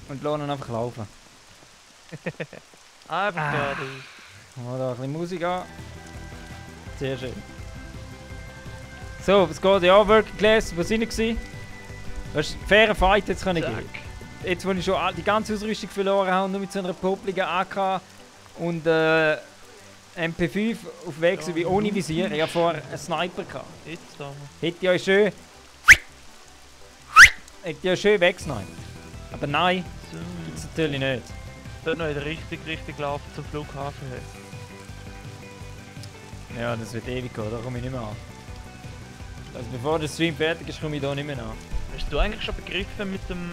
S3: Und lasse ihn einfach laufen.
S4: Einfach geradeaus.
S3: Mal da ein bisschen Musik an. Sehr schön. So, was geht? Ja, Working Class, was sind wir? Weißt du, fairen Fight jetzt können geben. Jetzt, wo ich schon die ganze Ausrüstung verloren habe und nur mit so einer popeligen AK und MP5 auf Weg wie ohne Visier. Ich habe vorher einen Sniper gehabt.
S4: Jetzt da.
S3: Hätte ich euch schön weggesniped. Aber nein,
S4: So.
S3: gibt's natürlich nicht.
S4: Dort noch wieder richtig laufen zum Flughafen.
S3: Ja, das wird ewig gehen, da komme ich nicht mehr an. Also bevor der Stream fertig ist, komme ich da nicht mehr an.
S4: Hast du eigentlich schon begriffen mit dem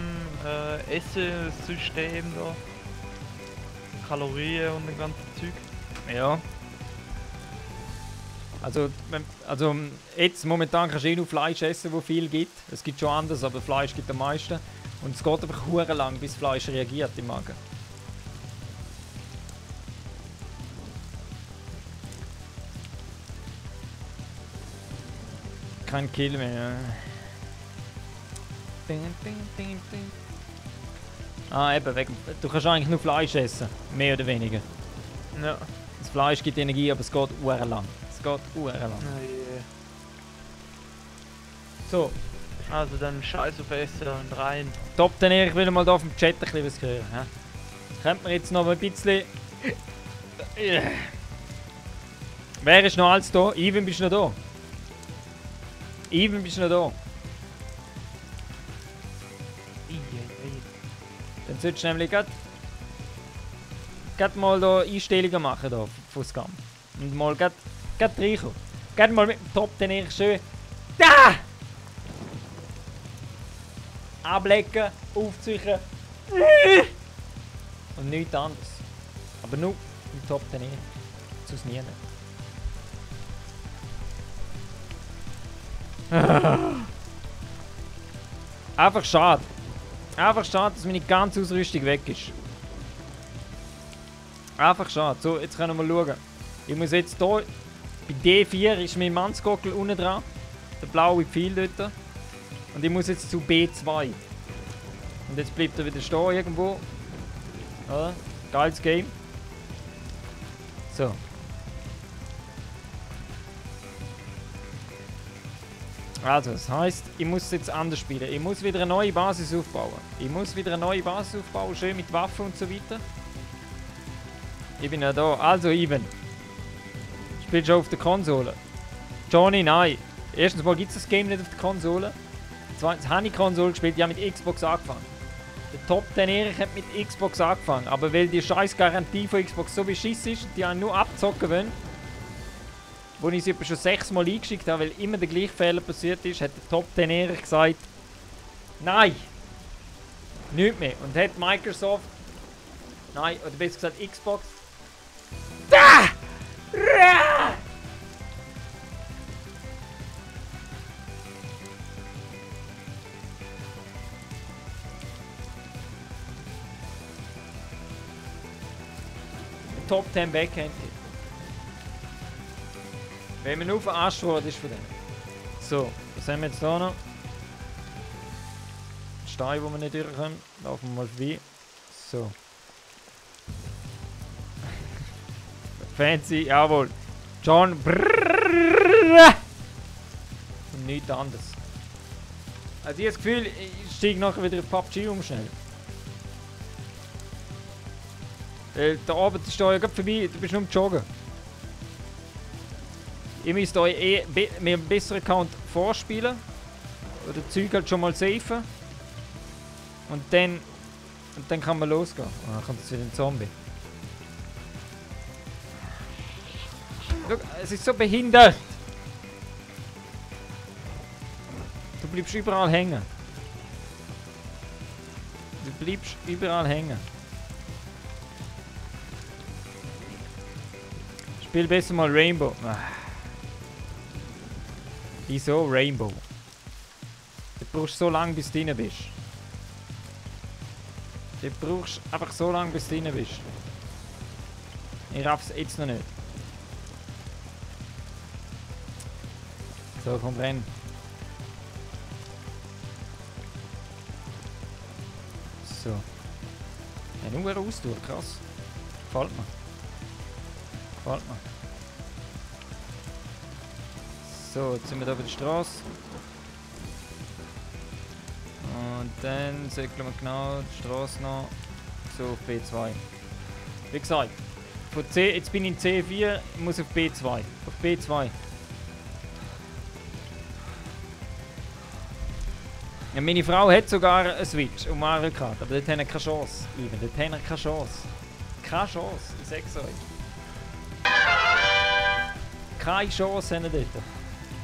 S4: Esssystem da? Kalorien und dem ganzen Zeug?
S3: Ja. Also jetzt momentan kannst du nur Fleisch essen, wo viel gibt. Es gibt schon anders, aber Fleisch gibt am meisten. Und es geht einfach hure lang, bis Fleisch reagiert im Magen. Kein Kill mehr. Ah, eben, du kannst eigentlich nur Fleisch essen, mehr oder weniger.
S4: Ja.
S3: Das Fleisch gibt Energie, aber es geht hure lang. Es geht hure lang.
S4: Yeah.
S3: So,
S4: Also dann Scheiß auf Essen und rein.
S3: Top, dann ich will mal da auf dem Chat ein bisschen was hören. Ja? Könnte man jetzt noch ein bisschen... Wer ist noch alles da? Ivan, bist du noch da? Ivan, bist du noch da? Dann Dann solltest du nämlich grad mal da Einstellungen machen da von Scum. Und mal grad reinkommen. Grad mal mit dem Top den ich schön. Da! Ablecken, aufziehen. Und nichts anderes. Aber nur im Top den ich. Sonst nie. Einfach schade. Einfach schade, dass meine ganze Ausrüstung weg ist. Einfach schade. So, jetzt können wir mal schauen. Ich muss jetzt hier... Bei D4 ist mein Mannsgockel unten dran. Der blaue Pfeil dort. Und ich muss jetzt zu B2. Und jetzt bleibt er wieder stehen irgendwo. Oder? Geiles Game. So. Also, das heisst, ich muss jetzt anders spielen. Ich muss wieder eine neue Basis aufbauen. Schön mit Waffen und so weiter. Ich bin ja da. Also, Ivan. Spielst du auf der Konsole? Johnny, nein. Erstens mal gibt es das Game nicht auf der Konsole. Zweitens habe ich Konsole gespielt, ich habe mit Xbox angefangen. Der Top 10 Erich hat mit Xbox angefangen. Aber weil die scheiß Garantie von Xbox so beschissen ist und die einen nur abzocken wollen, wo ich sie etwa schon 6 Mal eingeschickt habe, weil immer der gleiche Fehler passiert ist, hat der Top 10 Erich gesagt, nein, nicht mehr. Und hat Microsoft, nein, oder besser gesagt Xbox, da! Top 10 Backhand. Wenn man nur verarscht worden ist von denen. So, was haben wir jetzt hier noch? Stein, wo wir nicht durchkommen. Laufen wir mal vorbei. So. Fancy, jawohl. John. Brrrr. Und nichts anderes. Also ich habe das Gefühl, ich steige nachher wieder auf PUBG um schnell. Da oben ist ja gerade vorbei, du bist nur am Joggen. Ihr müsst euch mit einem besseren Account vorspielen. Oder Zeug halt schon mal safen. Und dann kann man losgehen. Und dann kommt jetzt wieder ein Zombie. Schau, es ist so behindert. Du bleibst überall hängen. Spiel besser mal Rainbow. Wieso Rainbow? Du brauchst so lange, bis du drin bist. Du brauchst einfach so lange, bis du drin bist. Ich raff's jetzt noch nicht. So, komm rein. So. Ja, nur raus, du, krass. Gefällt mir. So, jetzt sind wir da bei der Straße. Und dann säckeln wir genau die Straße noch so auf B2. Wie gesagt, von C, jetzt bin ich in C4, ich muss auf B2. Auf B2. Ja, meine Frau hat sogar eine Switch und Mario Kart, aber dort haben wir keine Chance. Even, dort haben wir keine Chance. Keine Chance, ich sag's euch. Keine Chance haben wir dort.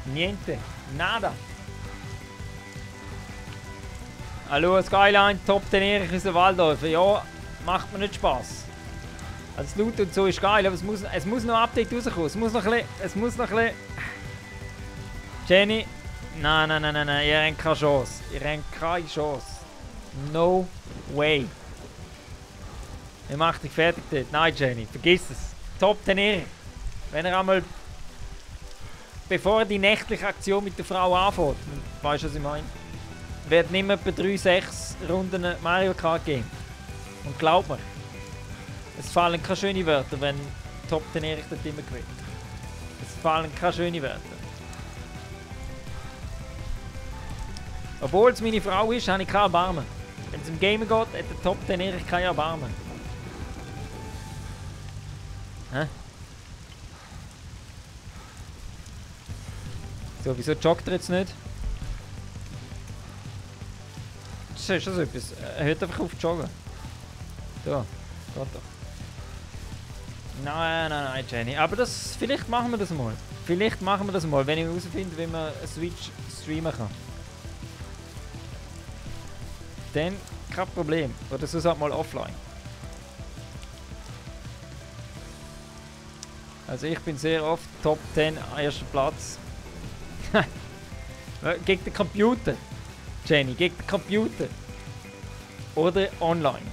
S3: Niente. Nada. Hallo, Skyline, Top 10 Erich aus der Waldorf. Ja, macht mir nicht Spaß. Also das Loot und so ist geil, aber es muss noch ein Update rauskommen. Es muss noch ein bisschen... Jenny, nein, ihr habt keine Chance. No way. Ihr macht dich fertig dort. Nein, Jenny, vergiss es. Top 10 Erich. Wenn er einmal... Bevor die nächtliche Aktion mit der Frau anfängt, weißt du, was ich meine? Wird nicht mehr etwa 3-6 Runden Mario Kart geben. Und glaub mir, es fallen keine schönen Wörter, wenn Top 10 Erich dort immer gewinnt. Es fallen keine schönen Wörter. Obwohl es meine Frau ist, habe ich kein Erbarmen. Wenn es im Gamen geht, hat der Top 10 Erich kein Erbarmen. Hä? So, wieso joggt er jetzt nicht? Das ist schon so etwas. Er hört einfach auf zu joggen. Da, geht doch. Nein, Jenny. Aber das, vielleicht machen wir das mal. Vielleicht machen wir das mal, wenn ich herausfinde, wie man Switch streamen kann. Dann kein Problem. Oder sonst halt mal offline. Also ich bin sehr oft Top 10 erster Platz. Gegen den Computer. Jenny, gegen den Computer. Oder online.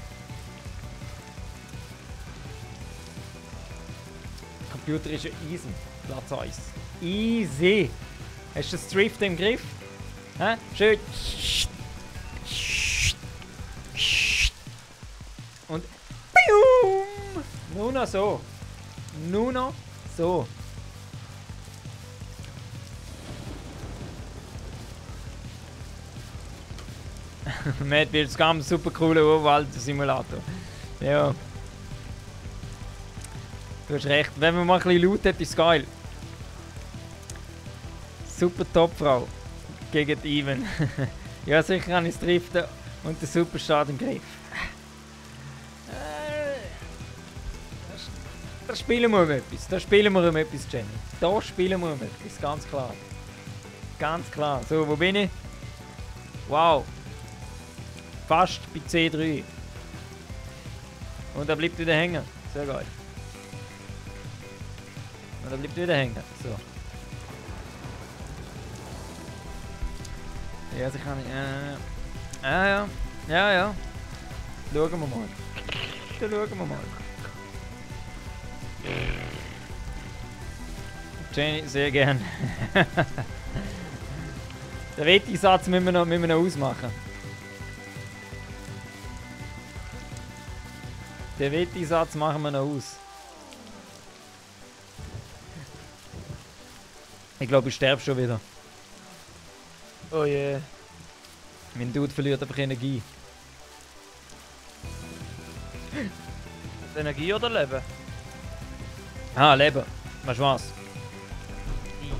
S3: Computer ist ja easy. Platz 1. Easy. Hast du das Drift im Griff? Hä? Schön. Und BIUM! Nur noch so. Nur noch so. Matt Builds Scum, super cooler Urwald-Simulator. Ja. Du hast recht. Wenn man mal ein bisschen Loot hat, ist es geil. Super Topfrau. Gegen die Even. Ja, sicher kann ich es driften und den Superstart im Griff. Da spielen wir um etwas. Da spielen wir um etwas, Jenny. Da spielen wir um etwas, ganz klar. Ganz klar. So, wo bin ich? Wow. Fast bei C3. Und er bleibt wieder hängen. Sehr geil. Und er bleibt wieder hängen. So. Ja, also ich kann nicht. Ja. Ja. Schauen wir mal. Dann schauen wir mal. Jenny, sehr gern. Den Wetteisatz müssen wir noch ausmachen. Den Wetteisatz machen wir noch aus. Ich glaube, ich sterbe schon wieder.
S4: Oh je. Yeah.
S3: Mein Dude verliert einfach Energie.
S4: Energie oder Leben?
S3: Ah, Leben. Weißt du was?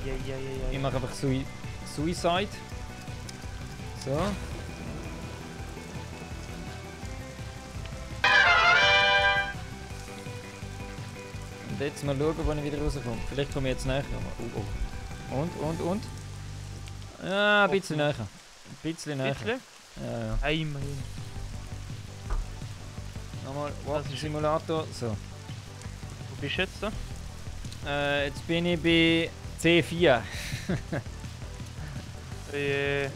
S4: Ja.
S3: Ich mache einfach Suicide. So. Und jetzt mal schauen, wann ich wieder rauskomme. Vielleicht komme ich jetzt näher. Oh. Und? Ja, ein bisschen näher. Ein bisschen näher. Ja.
S4: Einmal.
S3: Nochmal Simulator. So.
S4: Wo bist du jetzt da?
S3: Jetzt bin ich bei C4.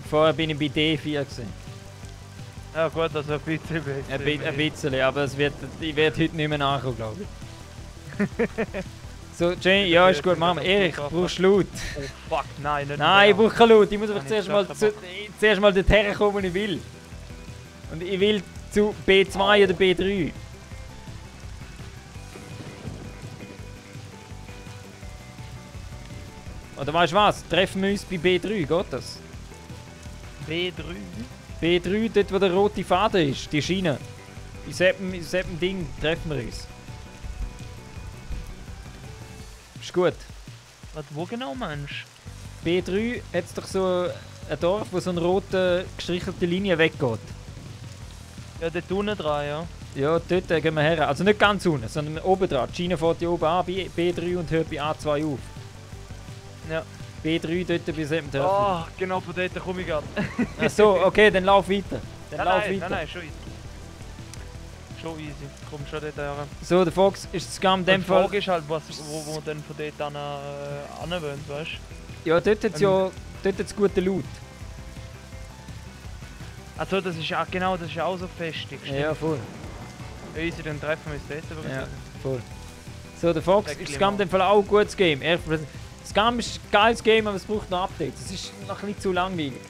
S3: Vorher bin ich bei D4 gewesen.
S4: Ja gut, also ein bisschen besser.
S3: Ein bisschen, aber ich werde heute nicht mehr nachkommen, glaube ich. So, Jane, ja, ist gut, machen wir. Erich, brauchst du Loot?
S4: Oh fuck, nein, nicht
S3: Nein, ich
S4: mehr.
S3: brauche keinen Loot. Ich muss einfach
S4: Kann
S3: zuerst mal dorthin kommen, wo ich will. Und ich will zu B2 oder B3. Oder weißt du was? Treffen wir uns bei B3, geht das?
S4: B3?
S3: B3, dort wo der rote Faden ist, die Schiene. In diesem Ding treffen wir uns. Ist gut.
S4: Was, wo genau meinst
S3: B3 hat es doch so ein Dorf, wo so eine rote gestrichelte Linie weggeht.
S4: du? Ja, dort unten dran, ja.
S3: Ja, dort gehen wir her. Also nicht ganz unten, sondern oben dran. Die Schiene fährt hier oben an, bei B3 und hört bei A2 auf.
S4: Ja.
S3: B3 dort bei diesem Dorf.
S4: Oh, genau von dort komme ich gerade.
S3: Achso, okay, dann lauf weiter. Dann lauf weiter.
S4: Nein, schon easy. Schon easy, komm schon dort her.
S3: So, der Fox ist das Gam in dem
S4: Die
S3: Fall.
S4: Frage ist halt, wo man dann von dort anwöhnt, weißt du?
S3: Ja, dort hat es ja guten Loot.
S4: Also das ist auch genau, das ist auch so festig.
S3: Ja, voll.
S4: Easy, dann treffen wir uns dort. würde ich
S3: Ja,
S4: sagen.
S3: voll. So, der Fox ist das Gam in dem Fall auch ein gutes Game. Das Gam ist ein geiles Game, aber es braucht noch Updates. Es ist noch ein bisschen zu langweilig.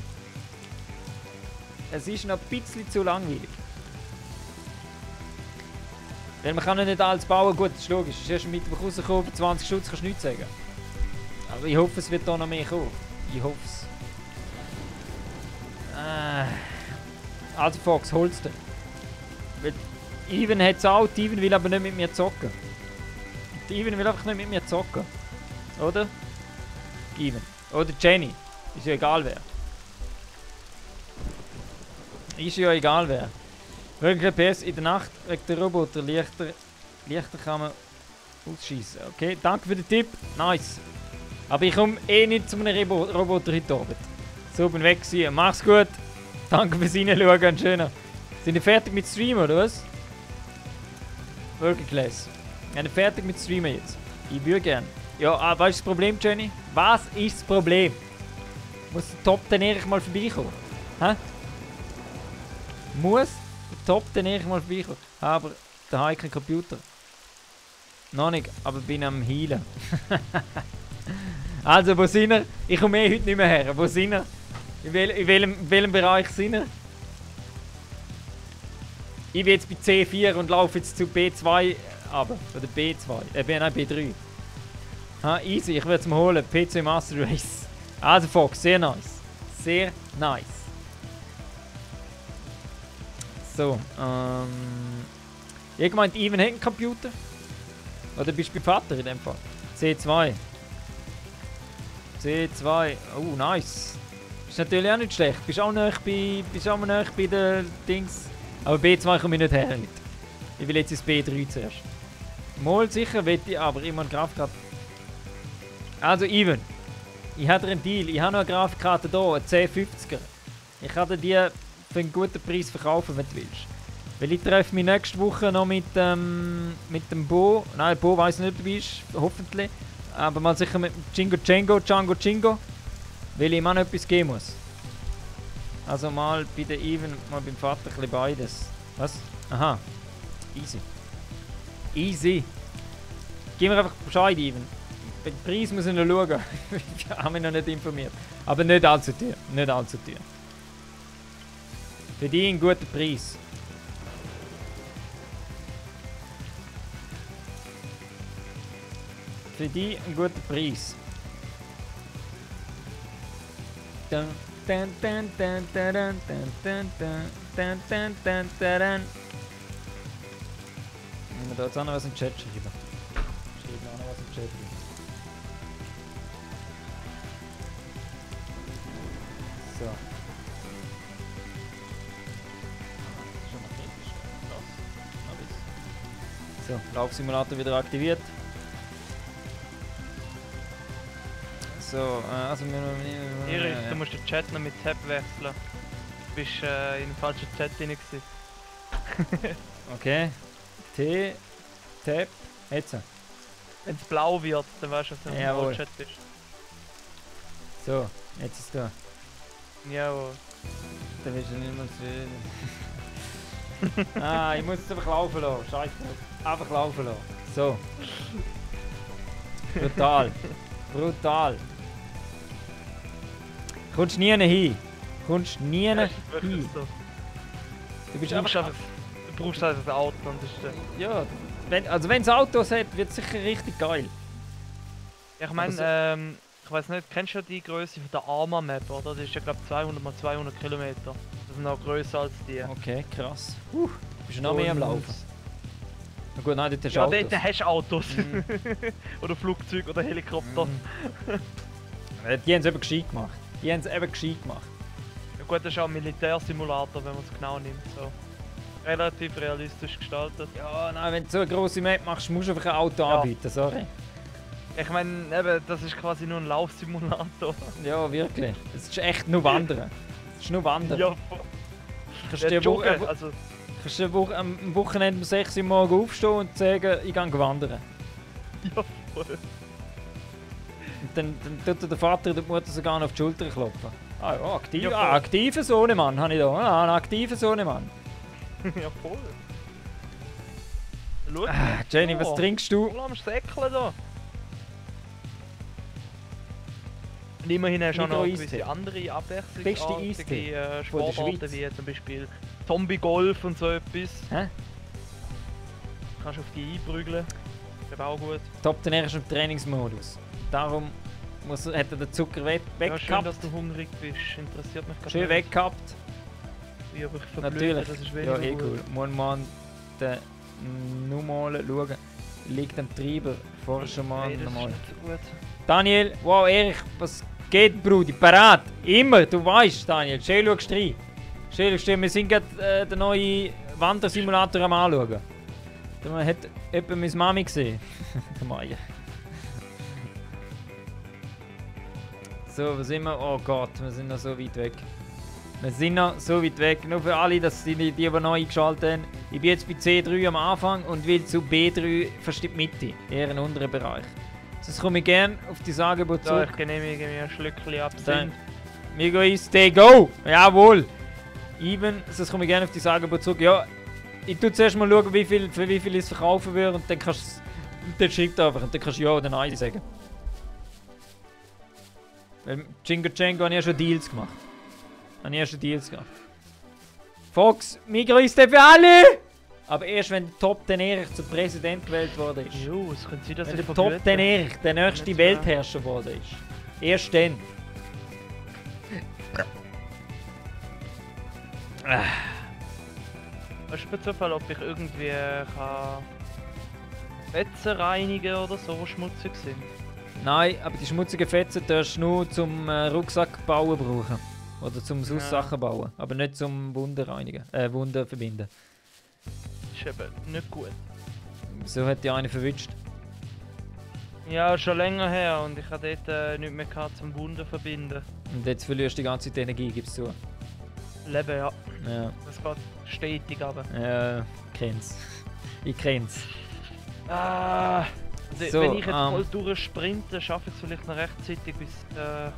S3: Es ist noch ein bisschen zu langweilig. Weil man kann ja nicht alles bauen. Gut, das ist logisch. Es ist erst am Mittwoch rausgekommen, für 20 Schutz kannst du nichts sagen. Aber ich hoffe, es wird da noch mehr kommen. Ich hoffe es. Also Fox, holst du. Weil Ivan hat es auch, die Ivan will aber nicht mit mir zocken. Die Ivan will einfach nicht mit mir zocken. Oder? Ivan. Oder Jenny. Ist ja egal wer. Ist ja egal wer. Wirklich PS in der Nacht wegen der Roboter leichter kann man ausschießen. Okay, danke für den Tipp. Nice. Aber ich komme eh nicht zu einem Roboter heute Abend. So, bin weg gewesen. Mach's gut. Danke fürs Reinschauen, ganz schön. Sind ihr fertig mit Streamen, oder was? Working Class. Sind ihr fertig mit Streamen jetzt? Ich würde gern. Ja, was ist das Problem, Jenny? Was ist das Problem? Muss der Top dann ehrlich mal vorbeikommen? Hä? Muss der Top dann ehrlich mal vorbeikommen? Aber da habe ich keinen Computer. Noch nicht, aber bin am Heilen. Also, wo sind wir? Ich komme heute nicht mehr her. Wo sind wir? In welchem Bereich sind wir? Ich bin jetzt bei C4 und laufe jetzt zu B2 aber oder B2. Nein, B3. Ha, easy, ich werde es mir holen. PC Master Race. Also Fox, sehr nice. Sehr nice. So, ich meint, Ivan hat einen Computer? Oder bist du beim Vater in dem Fall? C2. C2. Oh, nice. Ist natürlich auch nicht schlecht. Bist auch nahe bei den Dings. Aber B2 komme ich nicht her. Ich will jetzt ins B3 zuerst. Mal sicher wette ich, aber immer eine Grafikkarte. Also Ivan, ich habe einen Deal. Ich habe noch eine Grafikkarte hier, eine 1050er. Ich kann dir die für einen guten Preis verkaufen, wenn du willst. Weil ich treffe mich nächste Woche noch mit dem Bo. Nein, Bo weiss nicht, ob du bist, hoffentlich. Aber mal sicher mit Django. Weil ich ihm auch noch etwas geben muss. Also mal bei der Ivan, mal beim Vater ein bisschen beides. Was? Aha. Easy. Easy. Gib mir einfach Bescheid, Ivan. Den Preis muss ich noch schauen. Ich habe mich noch nicht informiert. Aber nicht allzu teuer. Nicht allzu teuer. Für dich einen guten Preis. Für dich einen guten Preis. Dun, dun, dun, dun, dun, dun, dun, dun, dun, dun, dun. Ich muss da jetzt auch noch was im Chat schreiben. Schreiben auch noch was im Chat rein. So. Schon mal kritisch. Krass. So, Laufsimulator wieder aktiviert. So, also
S4: Erich, du musst den Chat noch mit Tab wechseln. Du bist in den falschen Chat drin gewesen.
S3: Okay. T, Tab, jetzt.
S4: Wenn es blau wird, dann weißt du, dass du im Chat bist.
S3: So, jetzt ist da.
S4: Jawohl.
S3: Dann willst du nicht mehr sehen. Ah, ich muss es einfach laufen lassen. Scheiße. Einfach laufen lassen. So. Brutal. Brutal. Kommst nie hin. Kommst nie hin.
S4: So.
S3: Du bist
S4: Du brauchst einfach ein Auto und das ist
S3: ja, wenn es Autos hat, wird es sicher richtig geil.
S4: Ich meine, ich weiß nicht, kennst du die Größe von der Arma Map, oder? Das ist ja glaube 200 x 200 Kilometer. Das ist noch größer als die.
S3: Okay, krass. Bist du noch mehr am Laufen? Na gut, nein, dort hast du
S4: ja,
S3: Autos.
S4: dort hast du Autos. Oder Flugzeuge oder Helikopter.
S3: Die haben es eben gescheit gemacht. Ja
S4: gut, das ist auch ein Militärsimulator, wenn man es genau nimmt. So. Relativ realistisch gestaltet.
S3: Ja, nein, wenn du so eine grosse Map machst, musst du einfach ein Auto anbieten, sorry.
S4: Ich meine, das ist quasi nur ein Laufsimulator.
S3: Ja, wirklich. Das ist echt nur Wandern. Das ist nur Wandern.
S4: Ja,
S3: kannst du am Wochenende um 6 Uhr morgens aufstehen und sagen, ich gehe wandern.
S4: Ja, voll.
S3: Und dann tut der Vater und die Mutter sogar noch auf die Schulter klopfen. Ah ja, aktiv,
S4: ja,
S3: aktiver Sohnemann habe ich da. Ah, einen aktiven Sohnemann.
S4: Ja, voll. Schau,
S3: Jenny, was trinkst du?
S4: Du lässt säckeln da. Und immerhin hast du auch noch gewisse andere abwechslungsartige Sportarten, wie zum Beispiel Zombie-Golf und so etwas.
S3: Hä?
S4: Kannst du auf die einprügeln. Das ist auch gut.
S3: Top, dann ist im Trainingsmodus. Darum hat er den Zucker weggehabt.
S4: Ja, schön, dass du hungrig bist. Interessiert mich gerade.
S3: Schön weggehabt.
S4: Ja, aber ich verblühe,
S3: natürlich.
S4: Das ist
S3: ja,
S4: gut.
S3: Cool. Muss man den nur mal schauen. Liegt am Treiber. Vorher schon mal nochmal.
S4: So
S3: Daniel, wow, Erich, was geht, Brudi? Parat! Immer, du weißt, Daniel. Schön schaust du rein. Wir sind gerade den neuen Wandersimulator am Anschauen. Da hat jemand meine Mami gesehen. Der Meier. So, wo sind wir? Oh Gott, wir sind noch so weit weg. Wir sind noch so weit weg. Nur für alle, dass die neu eingeschaltet haben. Ich bin jetzt bei C3 am Anfang und will zu B3 fast in die Mitte. Eher einen unteren Bereich. Sonst komme ich gerne auf die Angebot
S4: So,
S3: zurück.
S4: ich genehmige mir ein Schlückchen ab.
S3: Dann, wir gehen ins Stay Go! Jawohl! Even, sonst komme ich gerne auf die Angebot zurück. Ja, ich tue zuerst mal schauen, für wie viel es verkaufen wird und dann kannst du. Dann schreibt einfach und dann kannst du ja oder nein sagen. Weil Jingo Django habe ich ja schon Deals gemacht. Fox, mir grüßt für alle! Aber erst wenn der Top den Erich zum Präsident gewählt worden ist.
S4: Jo, es könnte sein, dass
S3: Wenn
S4: ich
S3: der Top den Erich der nächste
S4: Nicht
S3: Weltherrscher geworden ist. Erst dann.
S4: Weißt du Zufall, ob ich irgendwie kann Fetzen reinigen oder so, die schmutzig sind?
S3: Nein, aber die schmutzigen Fetzen darfst du nur zum Rucksack bauen brauchen. Oder zum sonst
S4: Ja.
S3: Sachen bauen. Aber nicht zum Wunden reinigen. Wunden verbinden.
S4: Das ist eben nicht gut.
S3: So hat die eine verwünscht.
S4: Ja, schon länger her und ich habe dort nicht mehr gehabt zum Wunden verbinden.
S3: Und jetzt verlierst du die ganze Zeit Energie, gibst du zu.
S4: Leben, ja.
S3: Ja,
S4: Das geht stetig aber.
S3: kenn's. Ich kenn's.
S4: Ah,
S3: So,
S4: wenn ich jetzt voll durchsprinte, schaffe ich es vielleicht noch rechtzeitig bis zum
S3: Auf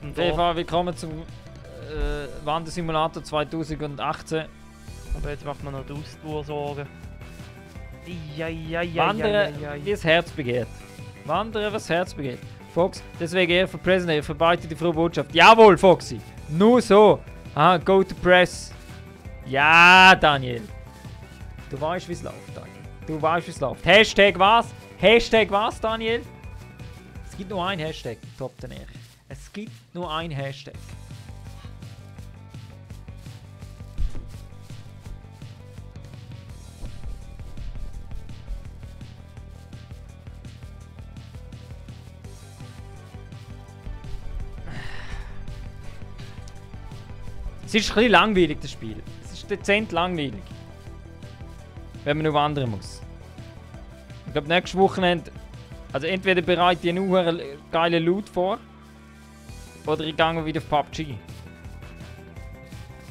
S3: jeden
S4: Dorf.
S3: Fall, willkommen zum Wandersimulator 2018.
S4: Aber jetzt macht man noch die Austour Sorgen.
S3: Wandern, wie das Herz begehrt. Wandern, was das Herz begehrt. Fox, deswegen er für President, er verbreitet die frohe Botschaft. Jawohl, Foxy! Nur so! Ah, go to press. Ja, Daniel. Du weißt, wie es läuft, Daniel. Du weißt, wie es läuft. Hashtag was? Hashtag was, Daniel? Es gibt nur ein Hashtag, Top den Erich. Es gibt nur ein Hashtag. Es ist ein bisschen langweilig, das Spiel. Es ist dezent langweilig. Wenn man nur wandern muss. Ich glaube, nächstes Wochenende. Also, entweder bereite ich einen geilen Loot vor. Oder ich gehe wieder auf PUBG.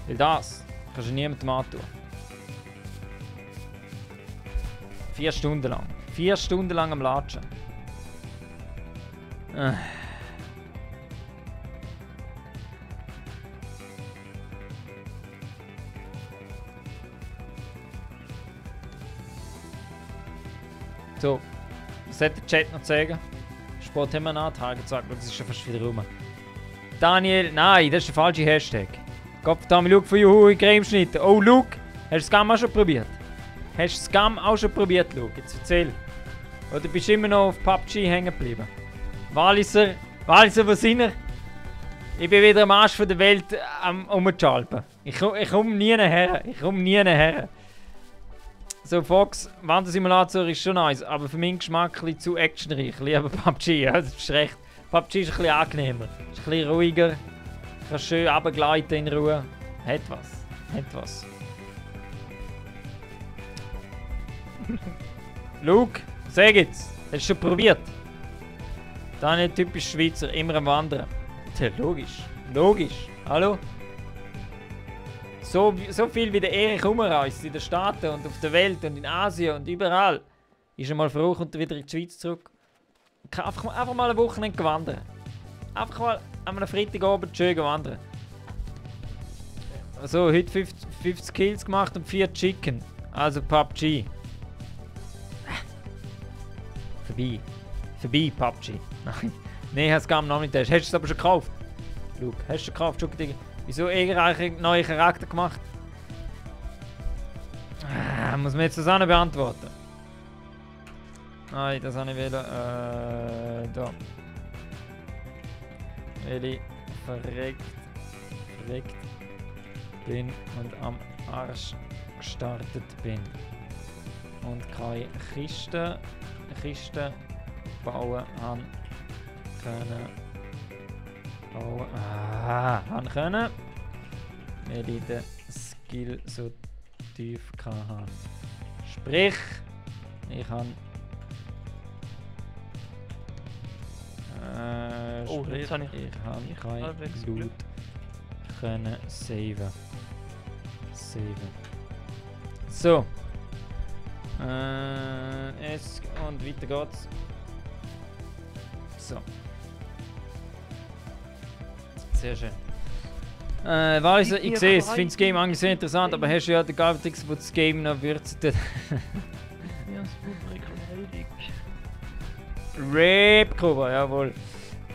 S3: Weil das kannst du niemandem antun. 4 Stunden lang. 4 Stunden lang am Latschen. So, was hat der Chat noch zu sagen? Sport haben wir nach, Tage gesagt, das ist schon fast wieder rum. Daniel, nein, das ist der falsche Hashtag. Gottverdammt, Luke von Juhu in Cremeschnitt. Oh, Luke, hast du das Scam auch schon probiert? Hast du das Scam auch schon probiert, Luke? Jetzt erzähl. Oder bist du immer noch auf PUBG hängen geblieben? Walliser, wo sind wir? Ich bin wieder am Arsch von der Welt am Umschalpen. Ich komme nie her. So, Fox, Wandersimulator ist schon nice, aber für meinen Geschmack ein bisschen zu actionreich. Ich liebe PUBG, ja, das ist recht. PUBG ist ein bisschen angenehmer, ist ein bisschen ruhiger. Du kannst schön runtergleiten in Ruhe. Hat was. Luke, sag jetzt, hast du schon probiert? Daniel, typisch Schweizer, immer am Wandern. Ja, logisch. Hallo? So viel wie der Erich rumreist in den Staaten und auf der Welt und in Asien und überall. Ist er mal froh, kommt er wieder in die Schweiz zurück. Kann einfach mal eine Wochenende wandern. Einfach mal an einem Freitagabend schön wandern. So, heute 50 Kills gemacht und 4 Chicken. Also PUBG. Vorbei PUBG. Nein, hast du noch nicht. Hast du es aber schon gekauft? Luke, hast du schon gekauft? Schau dir. Wieso einen neuen Charakter gemacht? Muss man jetzt das auch noch beantworten? Nein, das habe ich wieder. Da. Weil ich verreckt bin und am Arsch gestartet bin. Und keine Kiste bauen können, weil ich den Skill so tief kann. Sprich, ich habe...
S4: Oh, jetzt habe ich
S3: kein
S4: halbwegs
S3: Blut
S4: Glück.
S3: können saven. So. Und weiter geht's. So. Sehr schön. Weiss, ich sehe es, finde das Game eigentlich sehr interessant, aber hast du ja den Galvatix, wo das Game noch würzt.
S4: Ja, super Verteidigung.
S3: Rape-Cover, jawohl.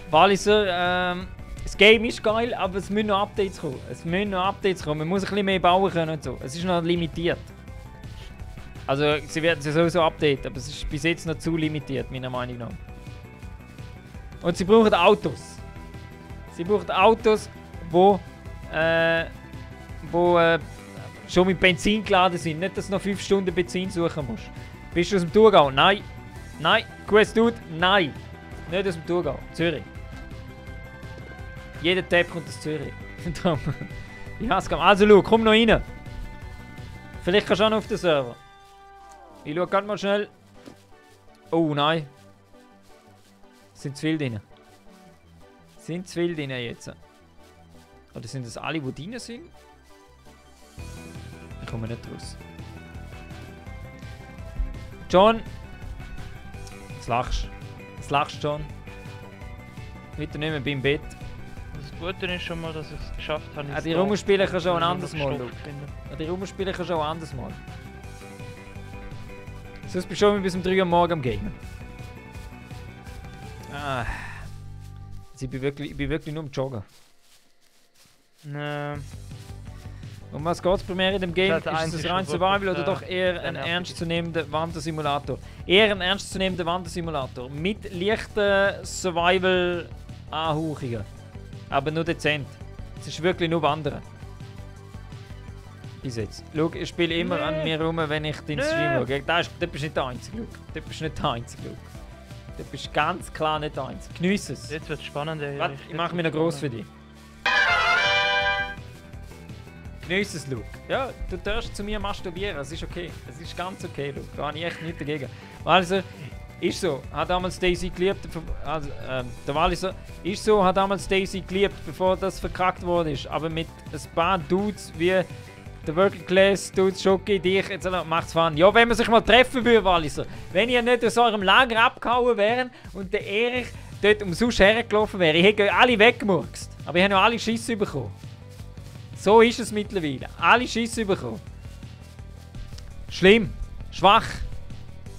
S3: Walliser, das Game ist geil, aber es müssen noch Updates kommen. Man muss ein bisschen mehr bauen können und so. Es ist noch limitiert. Also, sie werden es sowieso updaten, aber es ist bis jetzt noch zu limitiert, meiner Meinung nach. Und sie brauchen Autos. Sie brauchen Autos, wo schon mit Benzin geladen sind. Nicht, dass du noch 5 Stunden Benzin suchen musst. Bist du aus dem Thurgau? Nein. Nein. Gutes Dude? Nein. Nicht aus dem Thurgau. Zürich. Jeder Tab kommt aus Zürich. Ja, es kann. Also, schau, komm noch rein. Vielleicht kannst du auch noch auf den Server. Ich schaue gerade mal schnell. Oh nein. Sind zu viel drin. Sind zu viel drin jetzt. Oder sind das alle, die drin sind? Ich komme nicht raus. John! Jetzt lachst du, John. Heute nicht mehr beim Bett.
S4: Das Gute ist schon mal, dass ich es geschafft habe.
S3: Die Rumspielen kannst du auch ein anderes Mal. Die Rumspielen kannst du auch ein anderes Mal. Sonst bist du schon bis um 3 Uhr morgens am Gamen. Ah. Also ich bin wirklich nur am Joggen. Um was geht es primär in dem Game? Ist es ein rein Survival oder doch eher ein ernstzunehmender Wandersimulator? Eher ein ernstzunehmender Wandersimulator. Mit leichten Survival-Anhauchungen. Aber nur dezent. Es ist wirklich nur Wandern. Bis jetzt. Schau, ich spiele immer an mir rum, wenn ich den Stream schaue. Da bist du nicht der Einzige, Luke. Da bist du nicht der Einzige, Luke. Du bist ganz klar nicht der Einzige. Geniess es.
S4: Jetzt wird es spannend, ey.
S3: Warte, ich mache mich noch gross für dich. Geniess es, Luke. Ja, du darfst zu mir masturbieren, es ist okay. Es ist ganz okay, Luke. Da habe ich echt nichts dagegen. Also, ist so, hat damals Daisy geliebt, also, der Walliser, ist so, hat damals Daisy geliebt, bevor das verkackt worden ist. Aber mit ein paar Dudes wie der Working Class Dudes, Schoki, dich, jetzt macht's Fun. Ja, wenn man sich mal treffen würde, Walliser. Wenn ihr nicht aus eurem Lager abgehauen wären und der Erich dort umsonst hergelaufen wäre, ich hätte euch alle weggemurkst. Aber ich habe noch alle Schüsse bekommen. So ist es mittlerweile. Alle Schüsse bekommen. Schlimm. Schwach.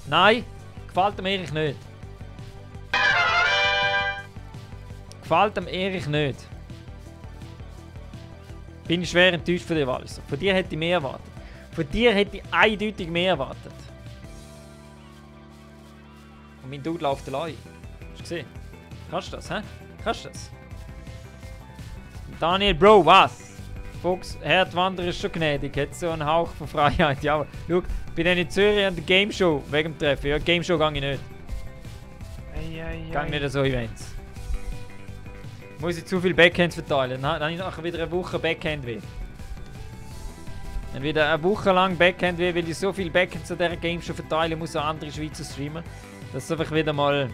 S3: Nein. Gefällt dem Erich nicht. Gefällt dem Erich nicht. Bin ich schwer enttäuscht von dir, Walliser. Von dir hätte ich mehr erwartet. Von dir hätte ich eindeutig mehr erwartet. Und mein Dude läuft allein. Hast du gesehen? Kannst du das, hä? Kannst du das? Daniel, Bro, was? Fuchs, Herdwanderer ist schon gnädig. Hat so einen Hauch von Freiheit. Ja, aber schau, bin dann in Zürich an der Game Show wegen dem Treffen. Ja, Game Show gehe ich nicht. Gehe nicht an so Events. Muss ich zu viel Backhands verteilen. Dann habe ich nachher wieder eine Woche Backhand weh. Dann wieder eine Woche lang Backhand weh, weil ich so viel Backhands an dieser Game Show verteilen muss an andere Schweizer Streamer. Dass es einfach wieder mal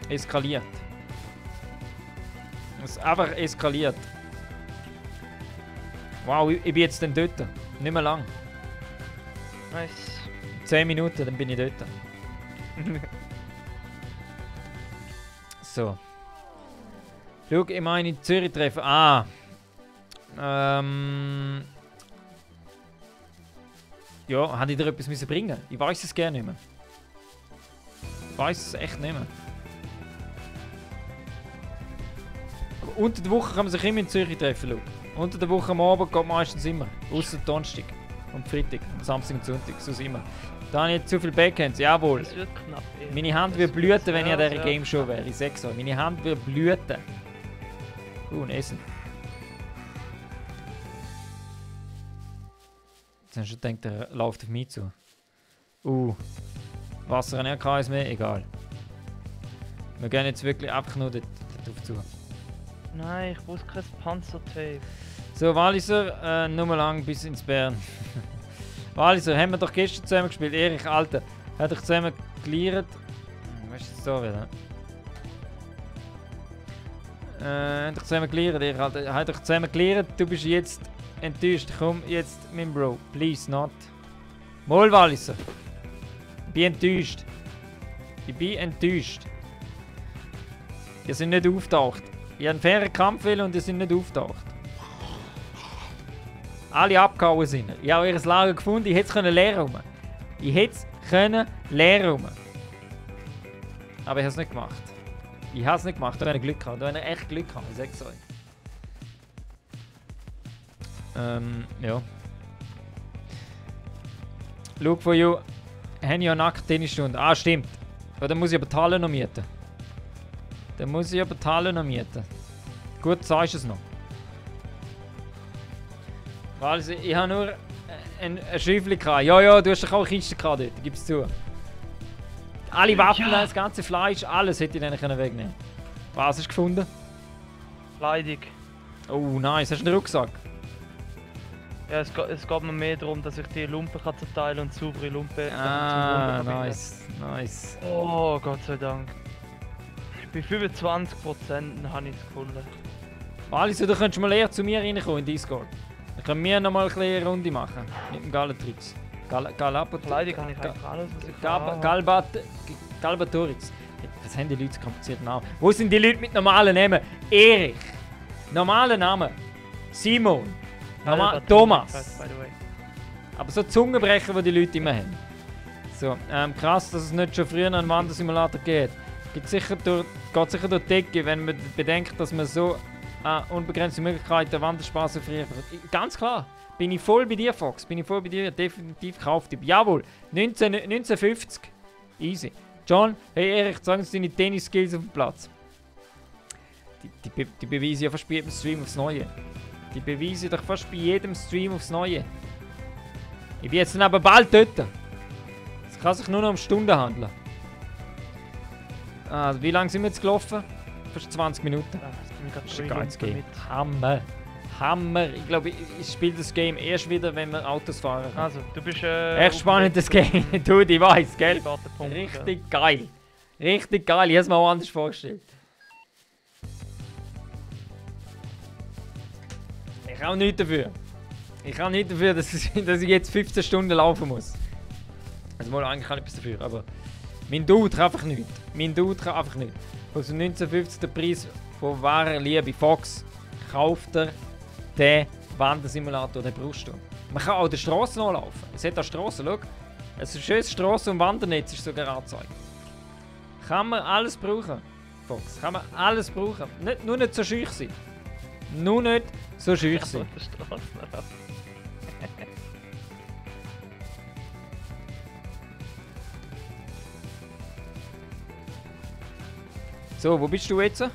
S3: eskaliert. Es einfach eskaliert. Wow, ich bin jetzt dann dort. Nicht mehr lang.
S4: Nice.
S3: 10 Minuten, dann bin ich dort. So. Schau, ich meine in Zürich treffen. Ja, hätte ich dir etwas müssen bringen? Ich weiß es gerne nicht mehr. Ich weiß es echt nicht mehr. Aber unter der Woche kann man sich immer in Zürich treffen, schau. Unter der Woche am Abend geht meistens immer. Ausser Donnerstag und Freitag und Samstag und Sonntag. So immer. Da habe ich jetzt zu viel Backhands. Jawohl.
S4: Das wird knapp.
S3: Meine Hand wird blüten, wenn ich an dieser Game Show wäre. Ich sag's euch. Meine Hand wird blüten. Ein Essen. Jetzt hast du schon gedacht, er läuft auf mich zu. Wasser habe ich keins mehr. Egal. Wir gehen jetzt wirklich einfach nur dort drauf zu.
S4: Nein, ich brauche kein Panzertape.
S3: So, Walliser, nur mal lang bis ins Bern. Also, haben wir doch gestern zusammen gespielt. Erich, Alter, hat euch zusammen cleared. Was ist das da wieder? Hat euch zusammen cleared, Erich, Alter. Hat euch zusammen cleared. Du bist jetzt enttäuscht. Komm jetzt, mein Bro. Please not. Mal, Walliser. Ich bin enttäuscht. Ich bin enttäuscht. Die sind nicht auftaucht. Ich habe einen fairen Kampf und die sind nicht auftaucht. Alle abgehauen sind. Ich habe ihr Lager gefunden, ich hätte es leer rum. Ich hätte es leer rum. Aber ich habe es nicht gemacht. Ich habe es nicht gemacht, da habe ich Glück gehabt. Da habe ich echt Glück gehabt, ich sage es euch. Ja. Look for you. Haben ja nackt Tennisstunde. Ah, stimmt. Ja, dann muss ich aber Talen noch mieten. Gut, sagst du es noch. Also, ich habe nur ein Schäufchen gehabt. Ja, du hast doch auch eine Kiste gehabt dort, gib es zu. Alle Waffen, das ganze Fleisch, alles hätte ich dann wegnehmen können. Was hast du gefunden?
S4: Kleidung.
S3: Oh, nice. Hast du einen Rucksack?
S4: Ja, es geht mir mehr darum, dass ich die Lumpen kann zerteilen und saubere Lumpen.
S3: Ah, nice.
S4: Oh, Gott sei Dank. Bei 25% habe ich es gefunden.
S3: Also, du könntest mal eher zu mir reinkommen in Discord. Dann können wir noch mal eine Runde machen. Mit dem Galatrix.
S4: Kleidung kann ich einfach alles, was ich
S3: Galbatorix. Was haben die Leute so komplizierten Namen? Wo sind die Leute mit normalen Namen? Erich. Normalen Namen. Simon. Thomas. Aber so Zungenbrecher, die die Leute immer haben. So, krass, dass es nicht schon früher einen Wandersimulator geht. Geht sicher durch die Decke, wenn man bedenkt, dass man so unbegrenzte Möglichkeiten Wanderspaß früher. Ganz klar, bin ich voll bei dir, Fox. Definitiv Kauftipp. Jawohl, 1950. Easy. John, hey Erich, zeigen uns deine Tennis-Skills auf dem Platz. Die beweise ja fast bei jedem Stream aufs Neue. Die beweise doch fast bei jedem Stream aufs Neue. Ich bin jetzt dann aber bald dort. Es kann sich nur noch um Stunden handeln. Also, wie lange sind wir jetzt gelaufen? Fast 20 Minuten. Das ist ein geiles Game. Hammer. Ich glaube, ich spiele das Game erst wieder, wenn wir Autos fahren.
S4: Also, du bist
S3: echt spannendes Game. Du, ich weiß, gell? Richtig geil. Richtig geil. Ich habe es mir auch anders vorgestellt. Ich kann nichts dafür. Dass ich jetzt 15 Stunden laufen muss. Also, mal eigentlich kann ich etwas dafür, aber mein Dude kann einfach nichts. Aus dem 1950 der Preis von wahrer Liebe. Fox, kauft er den Wandersimulator, den brauchst du. Man kann auch die Straße nachlaufen. Es hat auch Straßen, schau. Ein schönes Straßen- und Wandernetz ist sogar angezeigt. Kann man alles brauchen, Fox. Kann man alles brauchen. Nur nicht so schüch sein. So, wo bist du jetzt?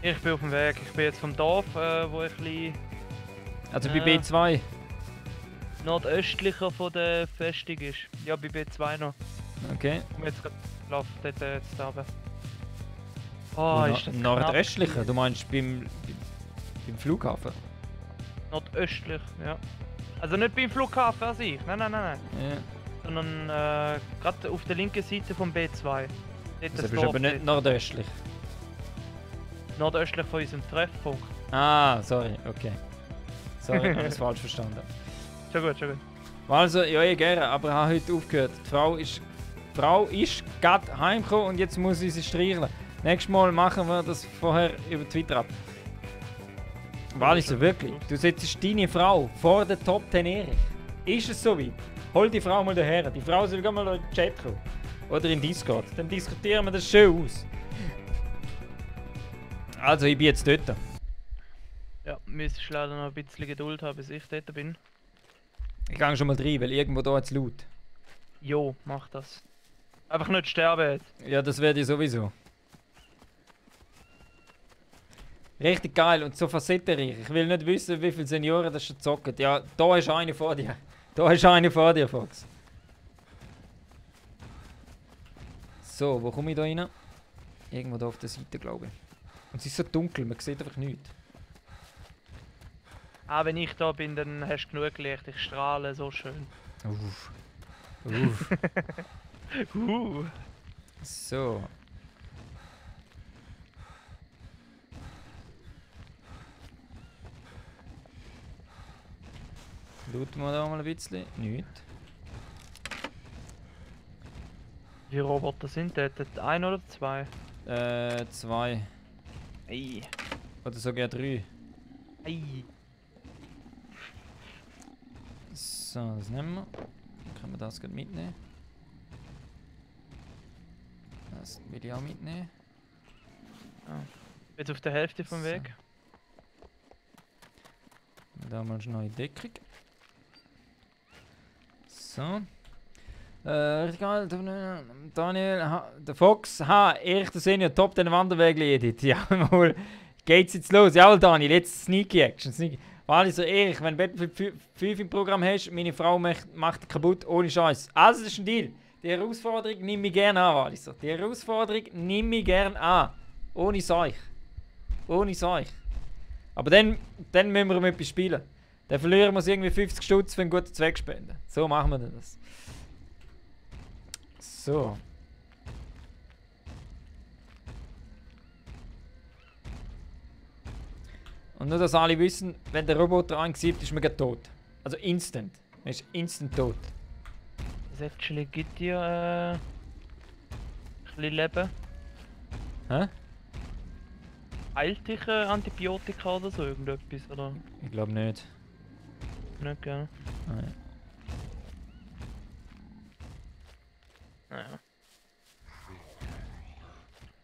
S4: Ich bin auf dem Weg. Ich bin jetzt vom Dorf, wo ein bisschen...
S3: Also bei B2?
S4: Nordöstlicher von der Festung ist. Ja, bei B2 noch.
S3: Okay.
S4: Und jetzt läuft dort jetzt runter. Oh, ist das
S3: nordöstlicher?
S4: knapp.
S3: Du meinst beim Flughafen?
S4: Nordöstlich, ja. Also nicht beim Flughafen an sich, nein.
S3: Ja.
S4: Sondern gerade auf der linken Seite vom B2.
S3: Das bist aber nicht nordöstlich.
S4: Nordöstlich von unserem Treffpunkt.
S3: Ah, sorry, okay. Sorry, ich habe es falsch verstanden.
S4: Schon gut.
S3: Also, ja, gerne, aber ich habe heute aufgehört. Die Frau ist gerade heimgekommen und jetzt muss ich sie streicheln. Nächstes Mal machen wir das vorher über Twitter ab. Walliser, wirklich? Du setzt deine Frau vor der Top 10 Erich. Ist es soweit? Hol die Frau mal daher. Die Frau soll mal in den Chat kommen. Oder in Discord. Dann diskutieren wir das schön aus. Also, ich bin jetzt dort.
S4: Ja, müsstest leider noch ein bisschen Geduld haben, bis ich dort bin.
S3: Ich gehe schon mal rein, weil irgendwo da jetzt laut.
S4: Jo, mach das. Einfach nicht sterben jetzt.
S3: Ja, das werde ich sowieso. Richtig geil und so facettenreich. Ich will nicht wissen, wie viele Senioren das schon zocken. Ja, da ist eine vor dir. Fox. So, wo komme ich da rein? Irgendwo da auf der Seite, glaube ich. Und es ist so dunkel, man sieht einfach nichts.
S4: Ah, wenn ich da bin, dann hast du genug Licht. Ich strahle so schön.
S3: Uff. Uff. So. Looten wir da mal ein bisschen. Nichts.
S4: Wie viele Roboter sind das? Ein oder zwei?
S3: 2.
S4: Ei.
S3: Oder sogar 3.
S4: Ei.
S3: So, das nehmen wir. Dann können wir das gerade mitnehmen. Das will ich auch mitnehmen.
S4: Jetzt auf der Hälfte vom
S3: So.
S4: Weg.
S3: Da mal eine neue Deckung. So. Richtig geil. Daniel, der Fox, Erich, der Senior, top den Wanderweg Edit. Jawohl. Geht's jetzt los? Jawohl, Daniel, jetzt Sneaky Action. Weil ich so, Erich, wenn du Battlefield 5 im Programm hast, meine Frau macht dich kaputt, ohne Scheiß. Also, das ist ein Deal. Die Herausforderung nehme ich gerne an, weil ich so. Die Herausforderung nehme ich gerne an. Ohne Seich. Ohne Seich. Aber dann müssen wir etwas spielen. Dann verlieren wir uns irgendwie 50 Stutz für einen guten Zweck spenden. So machen wir das. So. Und nur, dass alle wissen, wenn der Roboter angesiebt ist, man geht tot. Also instant. Man ist instant tot.
S4: Das actually gibt dir ein bisschen Leben.
S3: Hä?
S4: Heilt dich Antibiotika oder so irgendetwas, oder?
S3: Ich glaube nicht.
S4: Nicht, gell?
S3: Nein.
S4: Naja.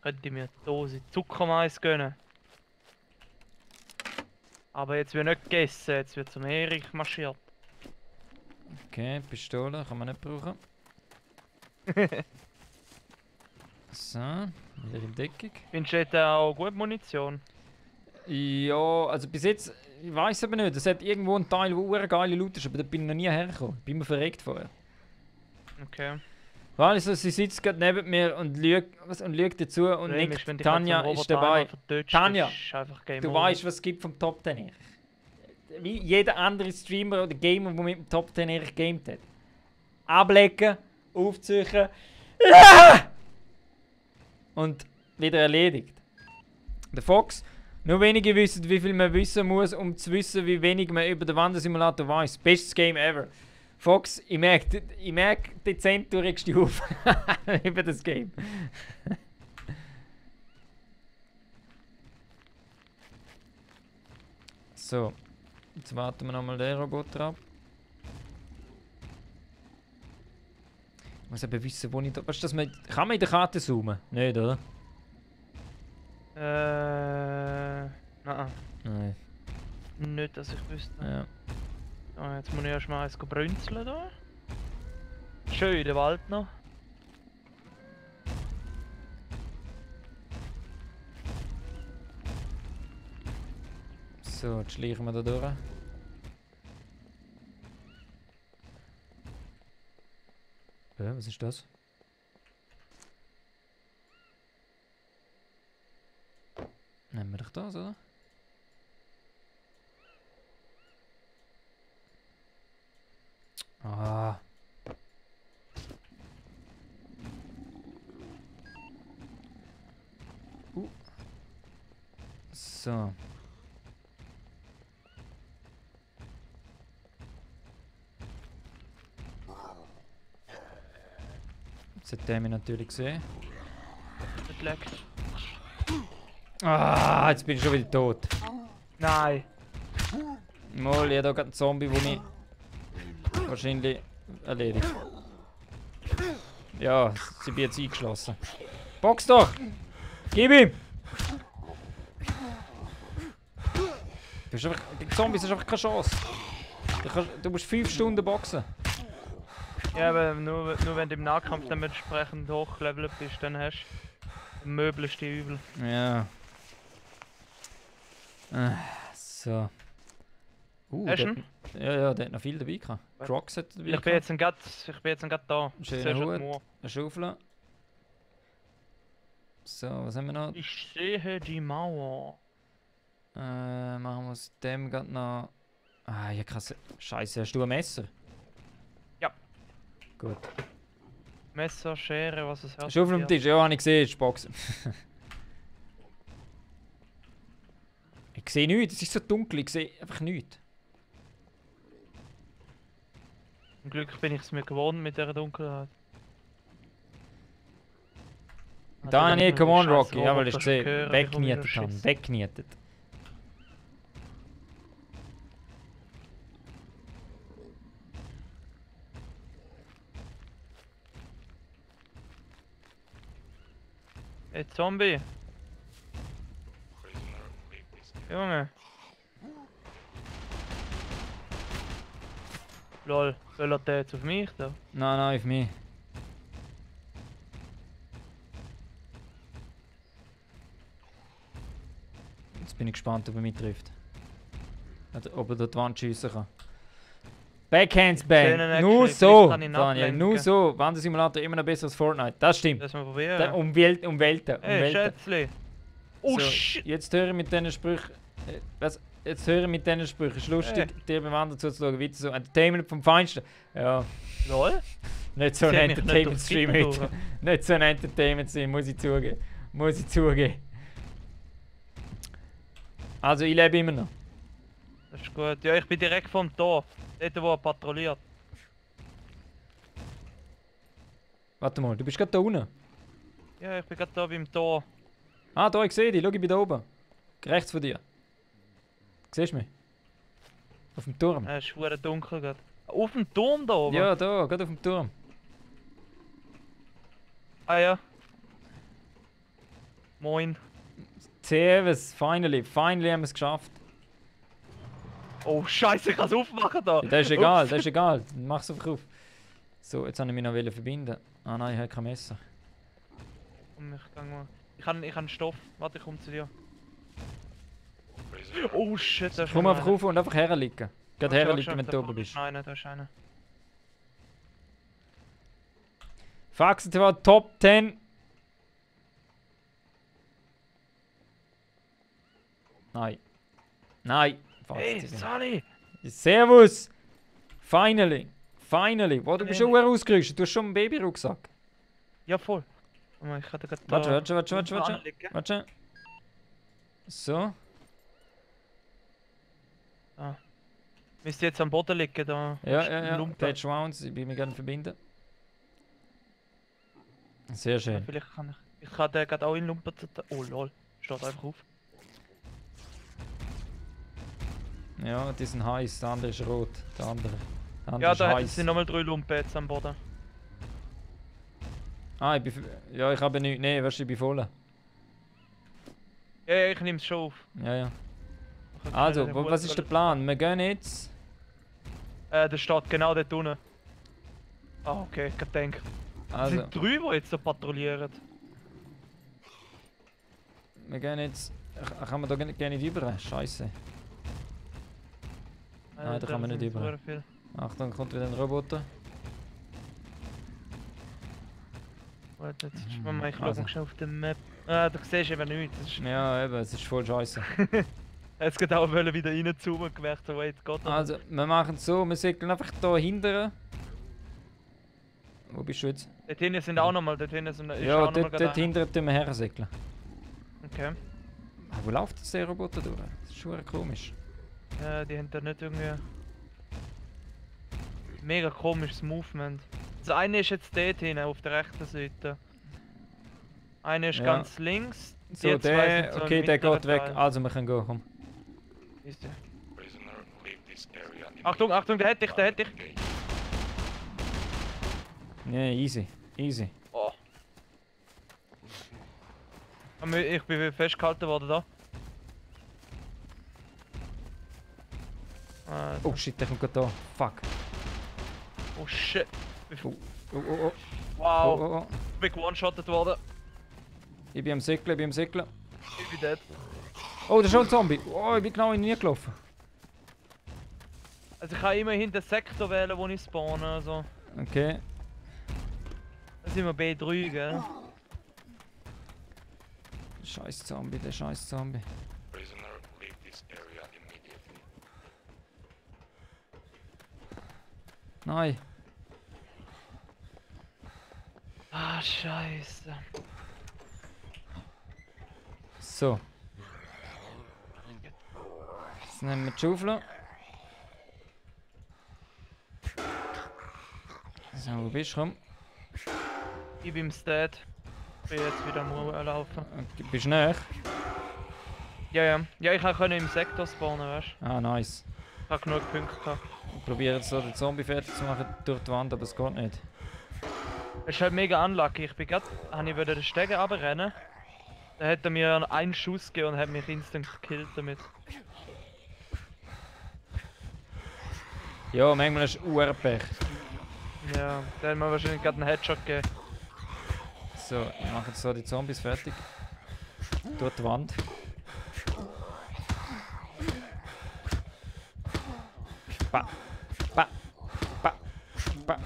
S4: Könnte ich mir eine Dose Zuckermais gönnen. Aber jetzt wird nicht gegessen, jetzt wird zum Erich marschiert.
S3: Okay, Pistole kann man nicht brauchen. So, wieder in Deckung.
S4: Findest du dort auch gut Munition?
S3: Ja, also bis jetzt, ich weiß aber nicht. Es hat irgendwo einen Teil, wo eine geile Loot ist, aber da bin ich noch nie hergekommen. Bin mir verreckt vorher.
S4: Okay.
S3: Weil also, sie sitzt gerade neben mir und lügt dazu und
S4: Problem
S3: nickt.
S4: wenn dich
S3: Tanja
S4: halt so ein
S3: ist
S4: Roboter
S3: dabei.
S4: einmal vertötst,
S3: Tanja,
S4: das ist einfach Game
S3: Du
S4: Over.
S3: weißt, was es gibt vom Top 10 Erich. Wie jeder andere Streamer oder Gamer, der mit dem Top 10 Erich gamet hat. Ablecken, aufziehen. Und wieder erledigt. Der Fox, nur wenige wissen, wie viel man wissen muss, um zu wissen, wie wenig man über den Wandersimulator weiß. Bestes Game ever. Fox, ich merke, dezent, du regst dich auf über das Game. So, jetzt warten wir nochmal den Roboter ab. Ich muss eben wissen, wo ich da... Weißt du, kann man in der Karte zoomen? Nicht, oder?
S4: Nein.
S3: Nein.
S4: Nicht, dass ich wüsste.
S3: Ja.
S4: Ah, jetzt muss ich erstmal eins brünzeln da. Schön, der Wald noch.
S3: So, jetzt schleichen wir da durch. Was ist das? Nehmen wir doch das, oder? Ah. So. Jetzt hat der mich natürlich gesehen.
S4: Nicht leckt.
S3: Ah, jetzt bin ich schon wieder tot.
S4: Nein.
S3: Mal, ich habe da gerade einen Zombie, den ich wahrscheinlich erledigt. Ja, sie wird jetzt eingeschlossen. Box doch! Gib ihm! Die Zombies hast einfach keine Chance. Du musst 5 Stunden boxen.
S4: Ja, aber nur wenn du im Nahkampf dann entsprechend hochlevelt bist, dann hast du möbelst die übel.
S3: Ja. So.
S4: Hast du
S3: der-
S4: ihn?
S3: Ja, der hat noch viel dabei gehabt. Crocs hat er dabei
S4: Ich bin jetzt gerade da.
S3: Schöner
S4: Sehr schön
S3: Hut.
S4: Moor.
S3: Eine Schaufel. So, was haben wir noch?
S4: Ich sehe die Mauer.
S3: Machen wir aus dem gerade noch... Ah, ja krass. Scheiße, hast du ein Messer?
S4: Ja.
S2: Gut.
S4: Messer, Schere, was es hat.
S2: Ist auf dem Tisch, ja, habe ich gesehen, ist Boxen. Ich sehe nichts, es ist so dunkel, ich sehe einfach nichts.
S4: Zum Glück bin ich es mir gewohnt mit dieser Dunkelheit.
S2: Da habe ich Command
S4: Scheiß
S2: Rocky, ja, weil ich
S4: Roboter
S2: gesehen
S4: hören,
S2: weggenietet
S4: ich komme
S2: habe.
S4: wieder
S2: Weggenietet.
S4: Hey Zombie! Junge! Lol, will er der jetzt auf mich da?
S2: Nein, auf mich. Jetzt bin ich gespannt, ob er mich trifft. Oder ob er dort die Wand schiessen kann. Backhands
S4: sehe ihn
S2: Bang! Nur
S4: actually,
S2: so,
S4: vielleicht kann ich ihn
S2: Daniel, nur
S4: ablenken.
S2: so. Wandersimulator immer noch besser als Fortnite. Das stimmt.
S4: Lass mal probieren.
S2: Um Welten.
S4: Hey, Schätzli! Oh
S2: So,
S4: shit!
S2: jetzt höre ich mit diesen Sprüchen. Was? Jetzt höre ich mit diesen Sprüchen. Ist lustig, dir beim anderen zuzuschauen. Weiter so. Entertainment vom Feinsten. Ja,
S4: Lol?
S2: nicht so ein
S4: Sie haben mich nicht
S2: Entertainment-Stream
S4: auf die
S2: heute. Nicht so ein Entertainment-Stream, muss ich zugeben. Muss ich zugeben. Also, ich lebe immer noch.
S4: Das ist gut. Ja, ich bin direkt vom Tor. Dort, wo er patrouilliert.
S2: Warte mal, du bist gerade da unten.
S4: Ja, ich bin gerade da beim Tor.
S2: Ah, da, ich sehe dich. Schau, ich bin da oben. Rechts von dir. Siehst du mich? Auf dem Turm.
S4: Es ist verdammt dunkel gerade. Auf dem Turm da oben?
S2: Ja, da, gerade auf dem Turm.
S4: Ah ja. Moin.
S2: Servus, finally. Finally haben wir es geschafft.
S4: Oh Scheiße, ich kann es aufmachen da.
S2: Ja, das ist egal, das ist egal. Mach's einfach auf. So, jetzt wollte ich mich noch verbinden. Ah nein, ich habe kein Messer.
S4: Komm, ich gang mal. Ich kann Stoff. Warte, ich komme zu dir. Oh shit, da ist
S2: Komm
S4: noch
S2: einfach
S4: einer.
S2: auf und einfach herliegen. Gerade
S4: Schau,
S2: herliegen,
S4: schau,
S2: wenn
S4: da
S2: du oben
S4: vorne
S2: bist.
S4: ist einer, da ist einer.
S2: Fax TV Top 10. Nein. Nein. Fax
S4: Hey,
S2: TV.
S4: Sally!
S2: Servus! Finally! Finally! Wo, du bist
S4: Hey.
S2: schon ausgerüstet, du hast schon einen Babyrucksack.
S4: Ja, voll. Warte mal, ich hatte gerade
S2: Warte. Warte. So.
S4: Müsste jetzt am Boden liegen, da.
S2: Ja.
S4: Lumpen.
S2: Patch Rounds, ich will mich gerne verbinden. Sehr
S4: Ja,
S2: schön.
S4: vielleicht kann ich. Ich kann den gerade auch in Lumpen. Oh lol. Steht einfach auf.
S2: Ja, die sind heiß, der andere ist rot. Der andere
S4: Ja,
S2: ist
S4: da
S2: heiß.
S4: sind nochmal 3 Lumpen jetzt am Boden.
S2: Ah, ja, ich habe nicht. Nee, weißt du, ich bin voll.
S4: Ja, ich nehme es schon auf.
S2: Ja.
S4: Ich
S2: Also,
S4: kann-
S2: was ist der Plan? Wir gehen jetzt.
S4: Der steht genau dort unten. Ah, okay, ich denke. Es
S2: Also,
S4: sind 3, die jetzt so patrouillieren.
S2: wir gehen jetzt. Kann man da gerne nicht über? Scheiße. Nein, da kann man nicht über.
S4: Viel.
S2: Achtung, kommt wieder ein Roboter.
S4: Warte, jetzt ist man ich
S2: Also.
S4: schau schnell auf der Map. Ah, du siehst eben nichts. Das ist,
S2: Ja, eben, es ist voll scheiße.
S4: jetzt geht auch wollen wieder reinzoomen und gemerkt, so weit geht er.
S2: Also, wir machen es so, wir segeln einfach da hinten. Wo bist du jetzt?
S4: Dort hinten sind auch nochmal, dort hinten sind ist
S2: Ja,
S4: auch noch mal
S2: dort
S4: gerade
S2: hinten tun wir her segeln.
S4: einer. Okay.
S2: Ah, wo läuft jetzt der Roboter durch? Das ist schon komisch.
S4: Ja, die haben da nicht irgendwie... Mega komisches Movement. Das eine ist jetzt dort hinten, auf der rechten Seite. Einer ist
S2: Ja.
S4: ganz links.
S2: So,
S4: die zwei
S2: der,
S4: sind so im
S2: okay, der
S4: mittleren
S2: geht weg.
S4: Teil.
S2: Also, wir können gehen, komm.
S4: Ist der. Achtung, Achtung, der hätte dich, der hätte dich.
S2: Ja, easy. Easy.
S4: Oh. Ich bin festgehalten worden da.
S2: Oh shit, der kommt gerade da. Fuck.
S4: Oh shit.
S2: Oh, oh.
S4: Wow,
S2: Oh.
S4: ich bin one-shotted worden.
S2: Ich bin am Segeln,
S4: Ich bin dead.
S2: Oh, da ist schon ein Zombie. Oh, ich bin genau in ihn gelaufen.
S4: Also ich kann immerhin den Sektor wählen, wo ich spawne. Also.
S2: Okay.
S4: Da sind wir B3, gell?
S2: Scheiß Zombie, der scheiß Zombie. Nein.
S4: Ah, Scheiße.
S3: So. Jetzt nehmen wir die Schaufel. So, wo bist du? Komm.
S4: Ich bin im Stat. Ich bin jetzt wieder am Rumlaufen.
S3: Okay, bist du näher?
S4: Ja, ja. Ja, ich konnte im Sektor spawnen, weißt du?
S3: Ah, nice.
S4: Ich habe genug Punkte gehabt.
S3: Ich probiere jetzt so den Zombie fertig zu machen durch die Wand, aber es geht nicht.
S4: Es ist halt mega unlucky. Ich bin gerade, habe ich wieder den Stegen runterrennen. Dann hat er mir einen Schuss gegeben und hat mich instant gekillt damit.
S3: Ja, manchmal ist es Pech.
S4: Ja, der hat mir wahrscheinlich gerade einen Headshot gegeben.
S3: So, ich mache jetzt so die Zombies fertig. Durch die Wand. Ba, ba, ba, ba,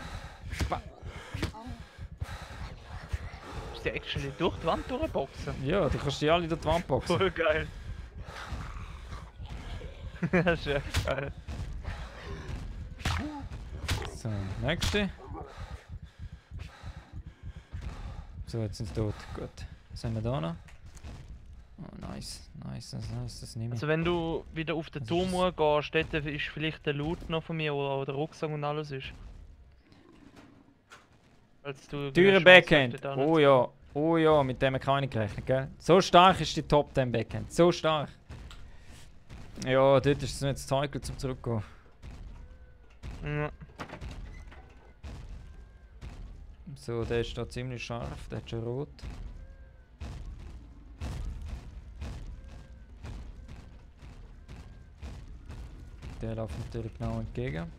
S3: ba.
S4: Ist die actually durch die Wand durchboxen?
S3: Ja, du kannst die alle durch die Wand boxen.
S4: Voll geil. Das ist echt geil.
S3: So, nächste. So, jetzt sind sie tot. Gut. Was haben wir da noch? Oh, nice. Nice, das nehme ich.
S4: Also wenn du wieder auf den
S3: Was
S4: Turm
S3: ist
S4: gehst, dort ist vielleicht der Loot noch von mir oder der Rucksack und alles ist. Als du
S3: Teure Backhand. Oh ja. Oh ja, mit dem habe ich nicht gerechnet, gell? So stark ist die Top 10 Backhand. So stark. Ja, dort ist es jetzt Zeit, zum zurückgehen.
S4: Ja.
S3: So, der ist da ziemlich scharf, der hat schon rot. Der läuft natürlich genau entgegen.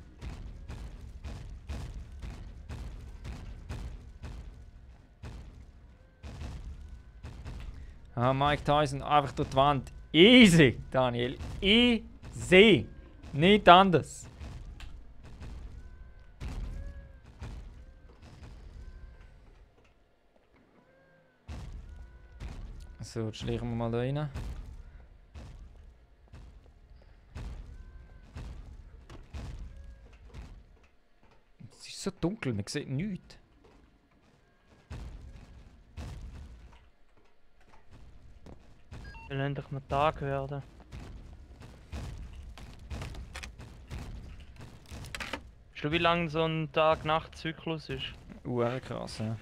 S3: Ah, Mike Tyson einfach durch die Wand. Easy, Daniel. Easy. Nicht anders. So, jetzt schleichen wir mal da rein. Es ist so dunkel, man sieht nichts.
S4: Will endlich mal Tag werden. Weißt du, wie lang so ein Tag-Nacht-Zyklus ist?
S3: Krass, ja.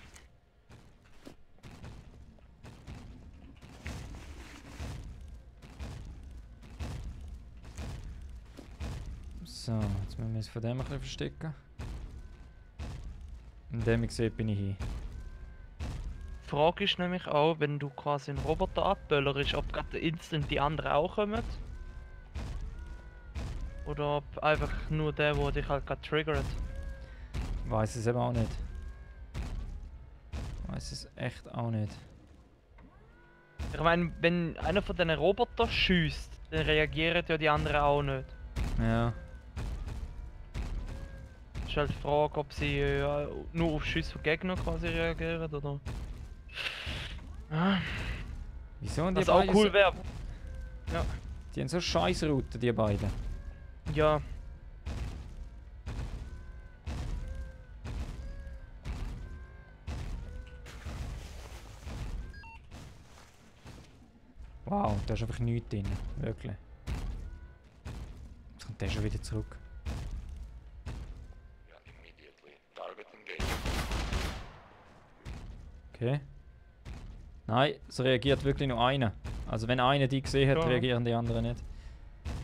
S3: So, jetzt müssen wir uns von dem ein bisschen verstecken. Indem ich sehe, bin ich hier.
S4: Die Frage ist nämlich auch, wenn du quasi einen Roboter abböllerst, ob gerade instant die anderen auch kommen. Oder ob einfach nur der dich halt gerade triggert.
S3: Weiß es eben auch nicht. Weiß es echt auch nicht.
S4: Ich meine, wenn einer von diesen Robotern schießt, dann reagieren ja die anderen auch nicht.
S3: Ja.
S4: Ist halt die Frage, ob sie nur auf Schüsse von Gegnern quasi reagieren oder.
S3: Wieso haben die
S4: Was auch
S3: beiden
S4: cool
S3: so,
S4: wäre.
S3: die haben so scheiß Routen, die beiden.
S4: Ja.
S3: Wow, da ist einfach nichts drin. Wirklich. Jetzt kommt der schon wieder zurück. Okay. Nein, es reagiert wirklich nur einer. Also wenn einer die gesehen hat,
S4: Ja.
S3: reagieren die anderen nicht.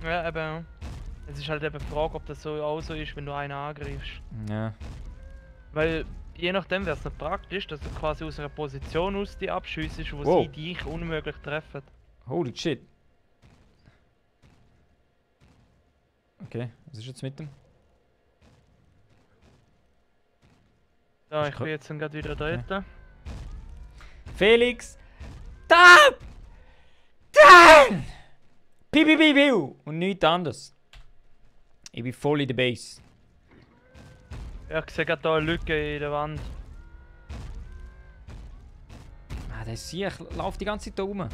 S4: Ja, eben. Es ist halt eben die Frage, ob das so auch so ist, wenn du einen angreifst.
S3: Ja.
S4: Weil je nachdem wäre es nicht praktisch, dass du quasi aus einer Position aus die abschiessest, wo
S3: Wow.
S4: sie dich unmöglich treffen.
S3: Holy shit. Okay, was ist jetzt mit dem?
S4: Ja,
S3: Ist
S4: ich bin jetzt gerade wieder dort.
S3: Felix! Da! Da! Piu, piu, piu. Und nichts anderes. Ich bin voll in der Base.
S4: Ja, ich sehe gerade hier eine Lücke in der Wand.
S3: Ah, der Sieg läuft die ganze Zeit da rum.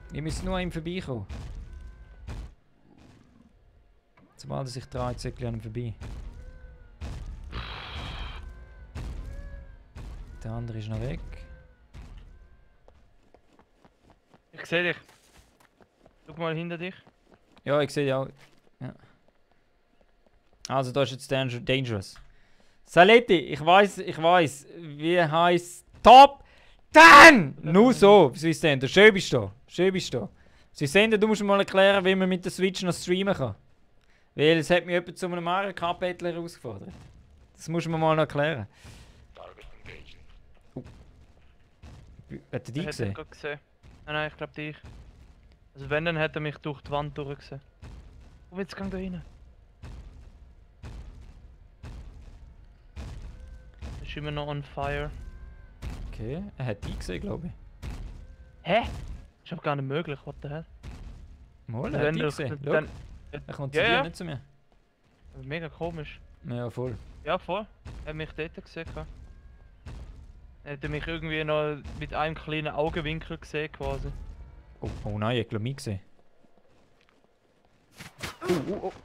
S3: Wir müssen nur an ihm vorbeikommen. Sobald er sich dreht, zieht er an ihm vorbei. Der andere ist noch weg.
S4: Ich sehe dich. Schau mal hinter dich.
S3: Ja, ich sehe dich auch. Ja. Also, da ist jetzt Dangerous. Saletti, ich weiß. Wie heisst Top 10! Nur so, Swiss Standard. Schön bist du. Swiss Standard, du musst mir mal erklären, wie man mit der Switch noch streamen kann. Weil es hat mich jemand zu einem Mario Kart Battle herausgefordert. Das musst du mir mal noch erklären. Hat er dich gesehen?
S4: Hat er gesehen? Nein, ich glaube dich. Also wenn, dann hat er mich durch die Wand durchgesehen. Komm, jetzt gang da rein. Ist immer noch on fire.
S3: Okay, er hat dich gesehen, glaube ich.
S4: Hä? Ist aber gar nicht möglich, what the hell?
S3: Mal, er hat dich gesehen. Schau, er kommt zu dir, nicht zu mir.
S4: Mega komisch.
S3: Ja, voll.
S4: Ja, voll. Er hat mich dort gesehen. Er hat mich irgendwie noch mit einem kleinen Augenwinkel gesehen quasi.
S3: Oh nein, ich glaube mich gesehen.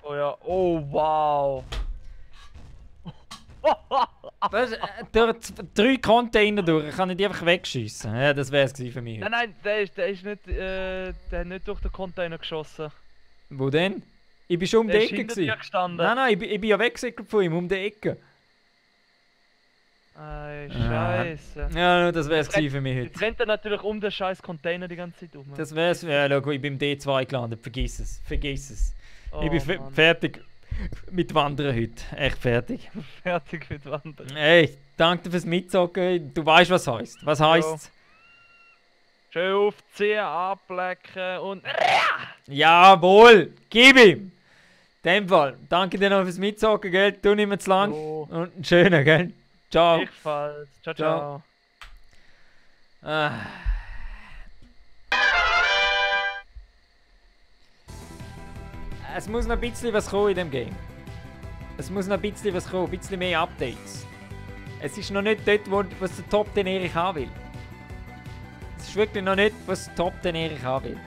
S4: Oh ja, oh wow.
S3: Was? Durch 3 Container durch, kann ich die einfach wegschiessen. Ja, das wäre es für mich.
S4: Nein, der ist nicht, der hat nicht durch den Container geschossen.
S3: Wo denn? Ich bin schon um die
S4: Der ist
S3: Ecke
S4: hinter dir
S3: gewesen.
S4: gestanden.
S3: Nein, ich bin ja weggesegelt von ihm, um die Ecke.
S4: Ei, Scheiße.
S3: Ja, das wäre es für mich
S4: Jetzt
S3: heute.
S4: rennt er natürlich um den scheiß Container die ganze Zeit um.
S3: Das wär's. Ja, schau, ich bin im D2 gelandet. Vergiss es.
S4: Oh,
S3: Ich bin
S4: Mann.
S3: fertig mit Wandern heute. Echt fertig.
S4: Fertig mit Wandern.
S3: Ey, danke fürs Mitzocken. Du weißt, was heißt. Was heisst?
S4: Schön aufziehen, ablecken und...
S3: Jawohl! Gib ihm! In dem Fall, danke dir noch fürs Mitzocken, gell? Du nicht mehr zu lang.
S4: Jo.
S3: Und einen schönen, gell? Ciao.
S4: Gleichfalls. Ciao,
S3: Ciao.
S4: ciao.
S3: Ah. Es muss noch ein bisschen was kommen in dem Game. Es muss noch ein bisschen was kommen, ein bisschen mehr Updates. Es ist noch nicht dort, was der Top 10 Erich haben will. Es ist wirklich noch nicht, was der Top 10 Erich haben will.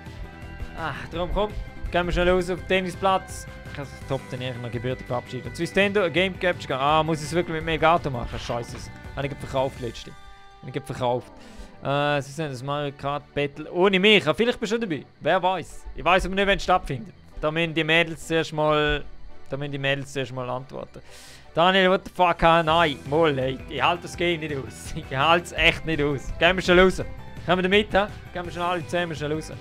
S3: Ach, darum komm, gehen wir schnell raus auf den Tennisplatz. Ich kann das Top 10 Erich noch gebürtig verabschieden. Swiss Tendo, Game Capture. Ah, muss ich es wirklich mit Megato machen? Scheiße. Habe ich verkauft letzte. Habe ich verkauft. Sie sind das Mario Kart Battle ohne mich. Vielleicht bist du dabei. Wer weiß. Ich weiß aber nicht, wenn es stattfindet. Da müssen die Mädels zuerst mal antworten. Daniel, what the fuck? Nein, mal, ey. Ich halte das Game nicht aus. Ich halte es echt nicht aus. Gehen wir schon raus. Kommen wir mit, hä? Gehen wir schon alle zusammen schnell raus.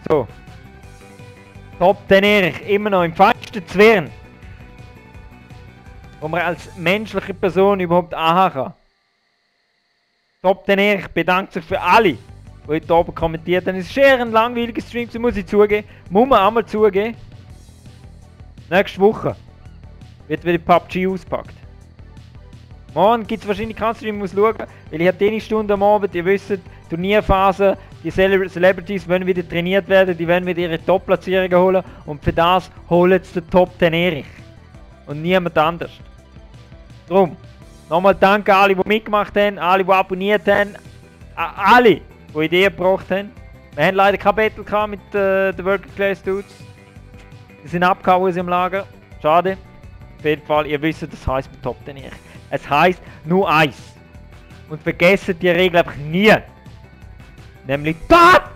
S2: So. Top 10 Erich, immer noch im feinsten Zwirn. Wo man als menschliche Person überhaupt anhaben kann. Top 10 Erich bedankt sich für alle, die heute oben kommentiert haben. Es ist eher ein langweiliger Stream, das muss ich zugeben. Muss man einmal zugeben. Nächste Woche wird wieder PUBG auspackt. Morgen gibt es wahrscheinlich keinen Stream, ich muss schauen, weil ich habe Tennisstunde am Abend, ihr wisst, Turnierphase, die Celebrities wollen wieder trainiert werden, die wollen wieder ihre Top-Platzierungen holen und für das holen sie den Top 10 Erich. Und niemand anders. Drum, nochmal danke an alle, die mitgemacht haben, alle, die abonniert haben, an alle, die Ideen gebracht haben. Wir haben leider kein Battle gehabt mit den Working Class Dudes. Sie sind abgehauen aus ihrem Lager. Schade. Auf jeden Fall, ihr wisst, das heisst mit Top 10 Erich. Es heisst nur eins. Und vergessen die Regel einfach nie. Nämlich Top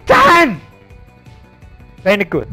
S2: 10! Finde ich gut.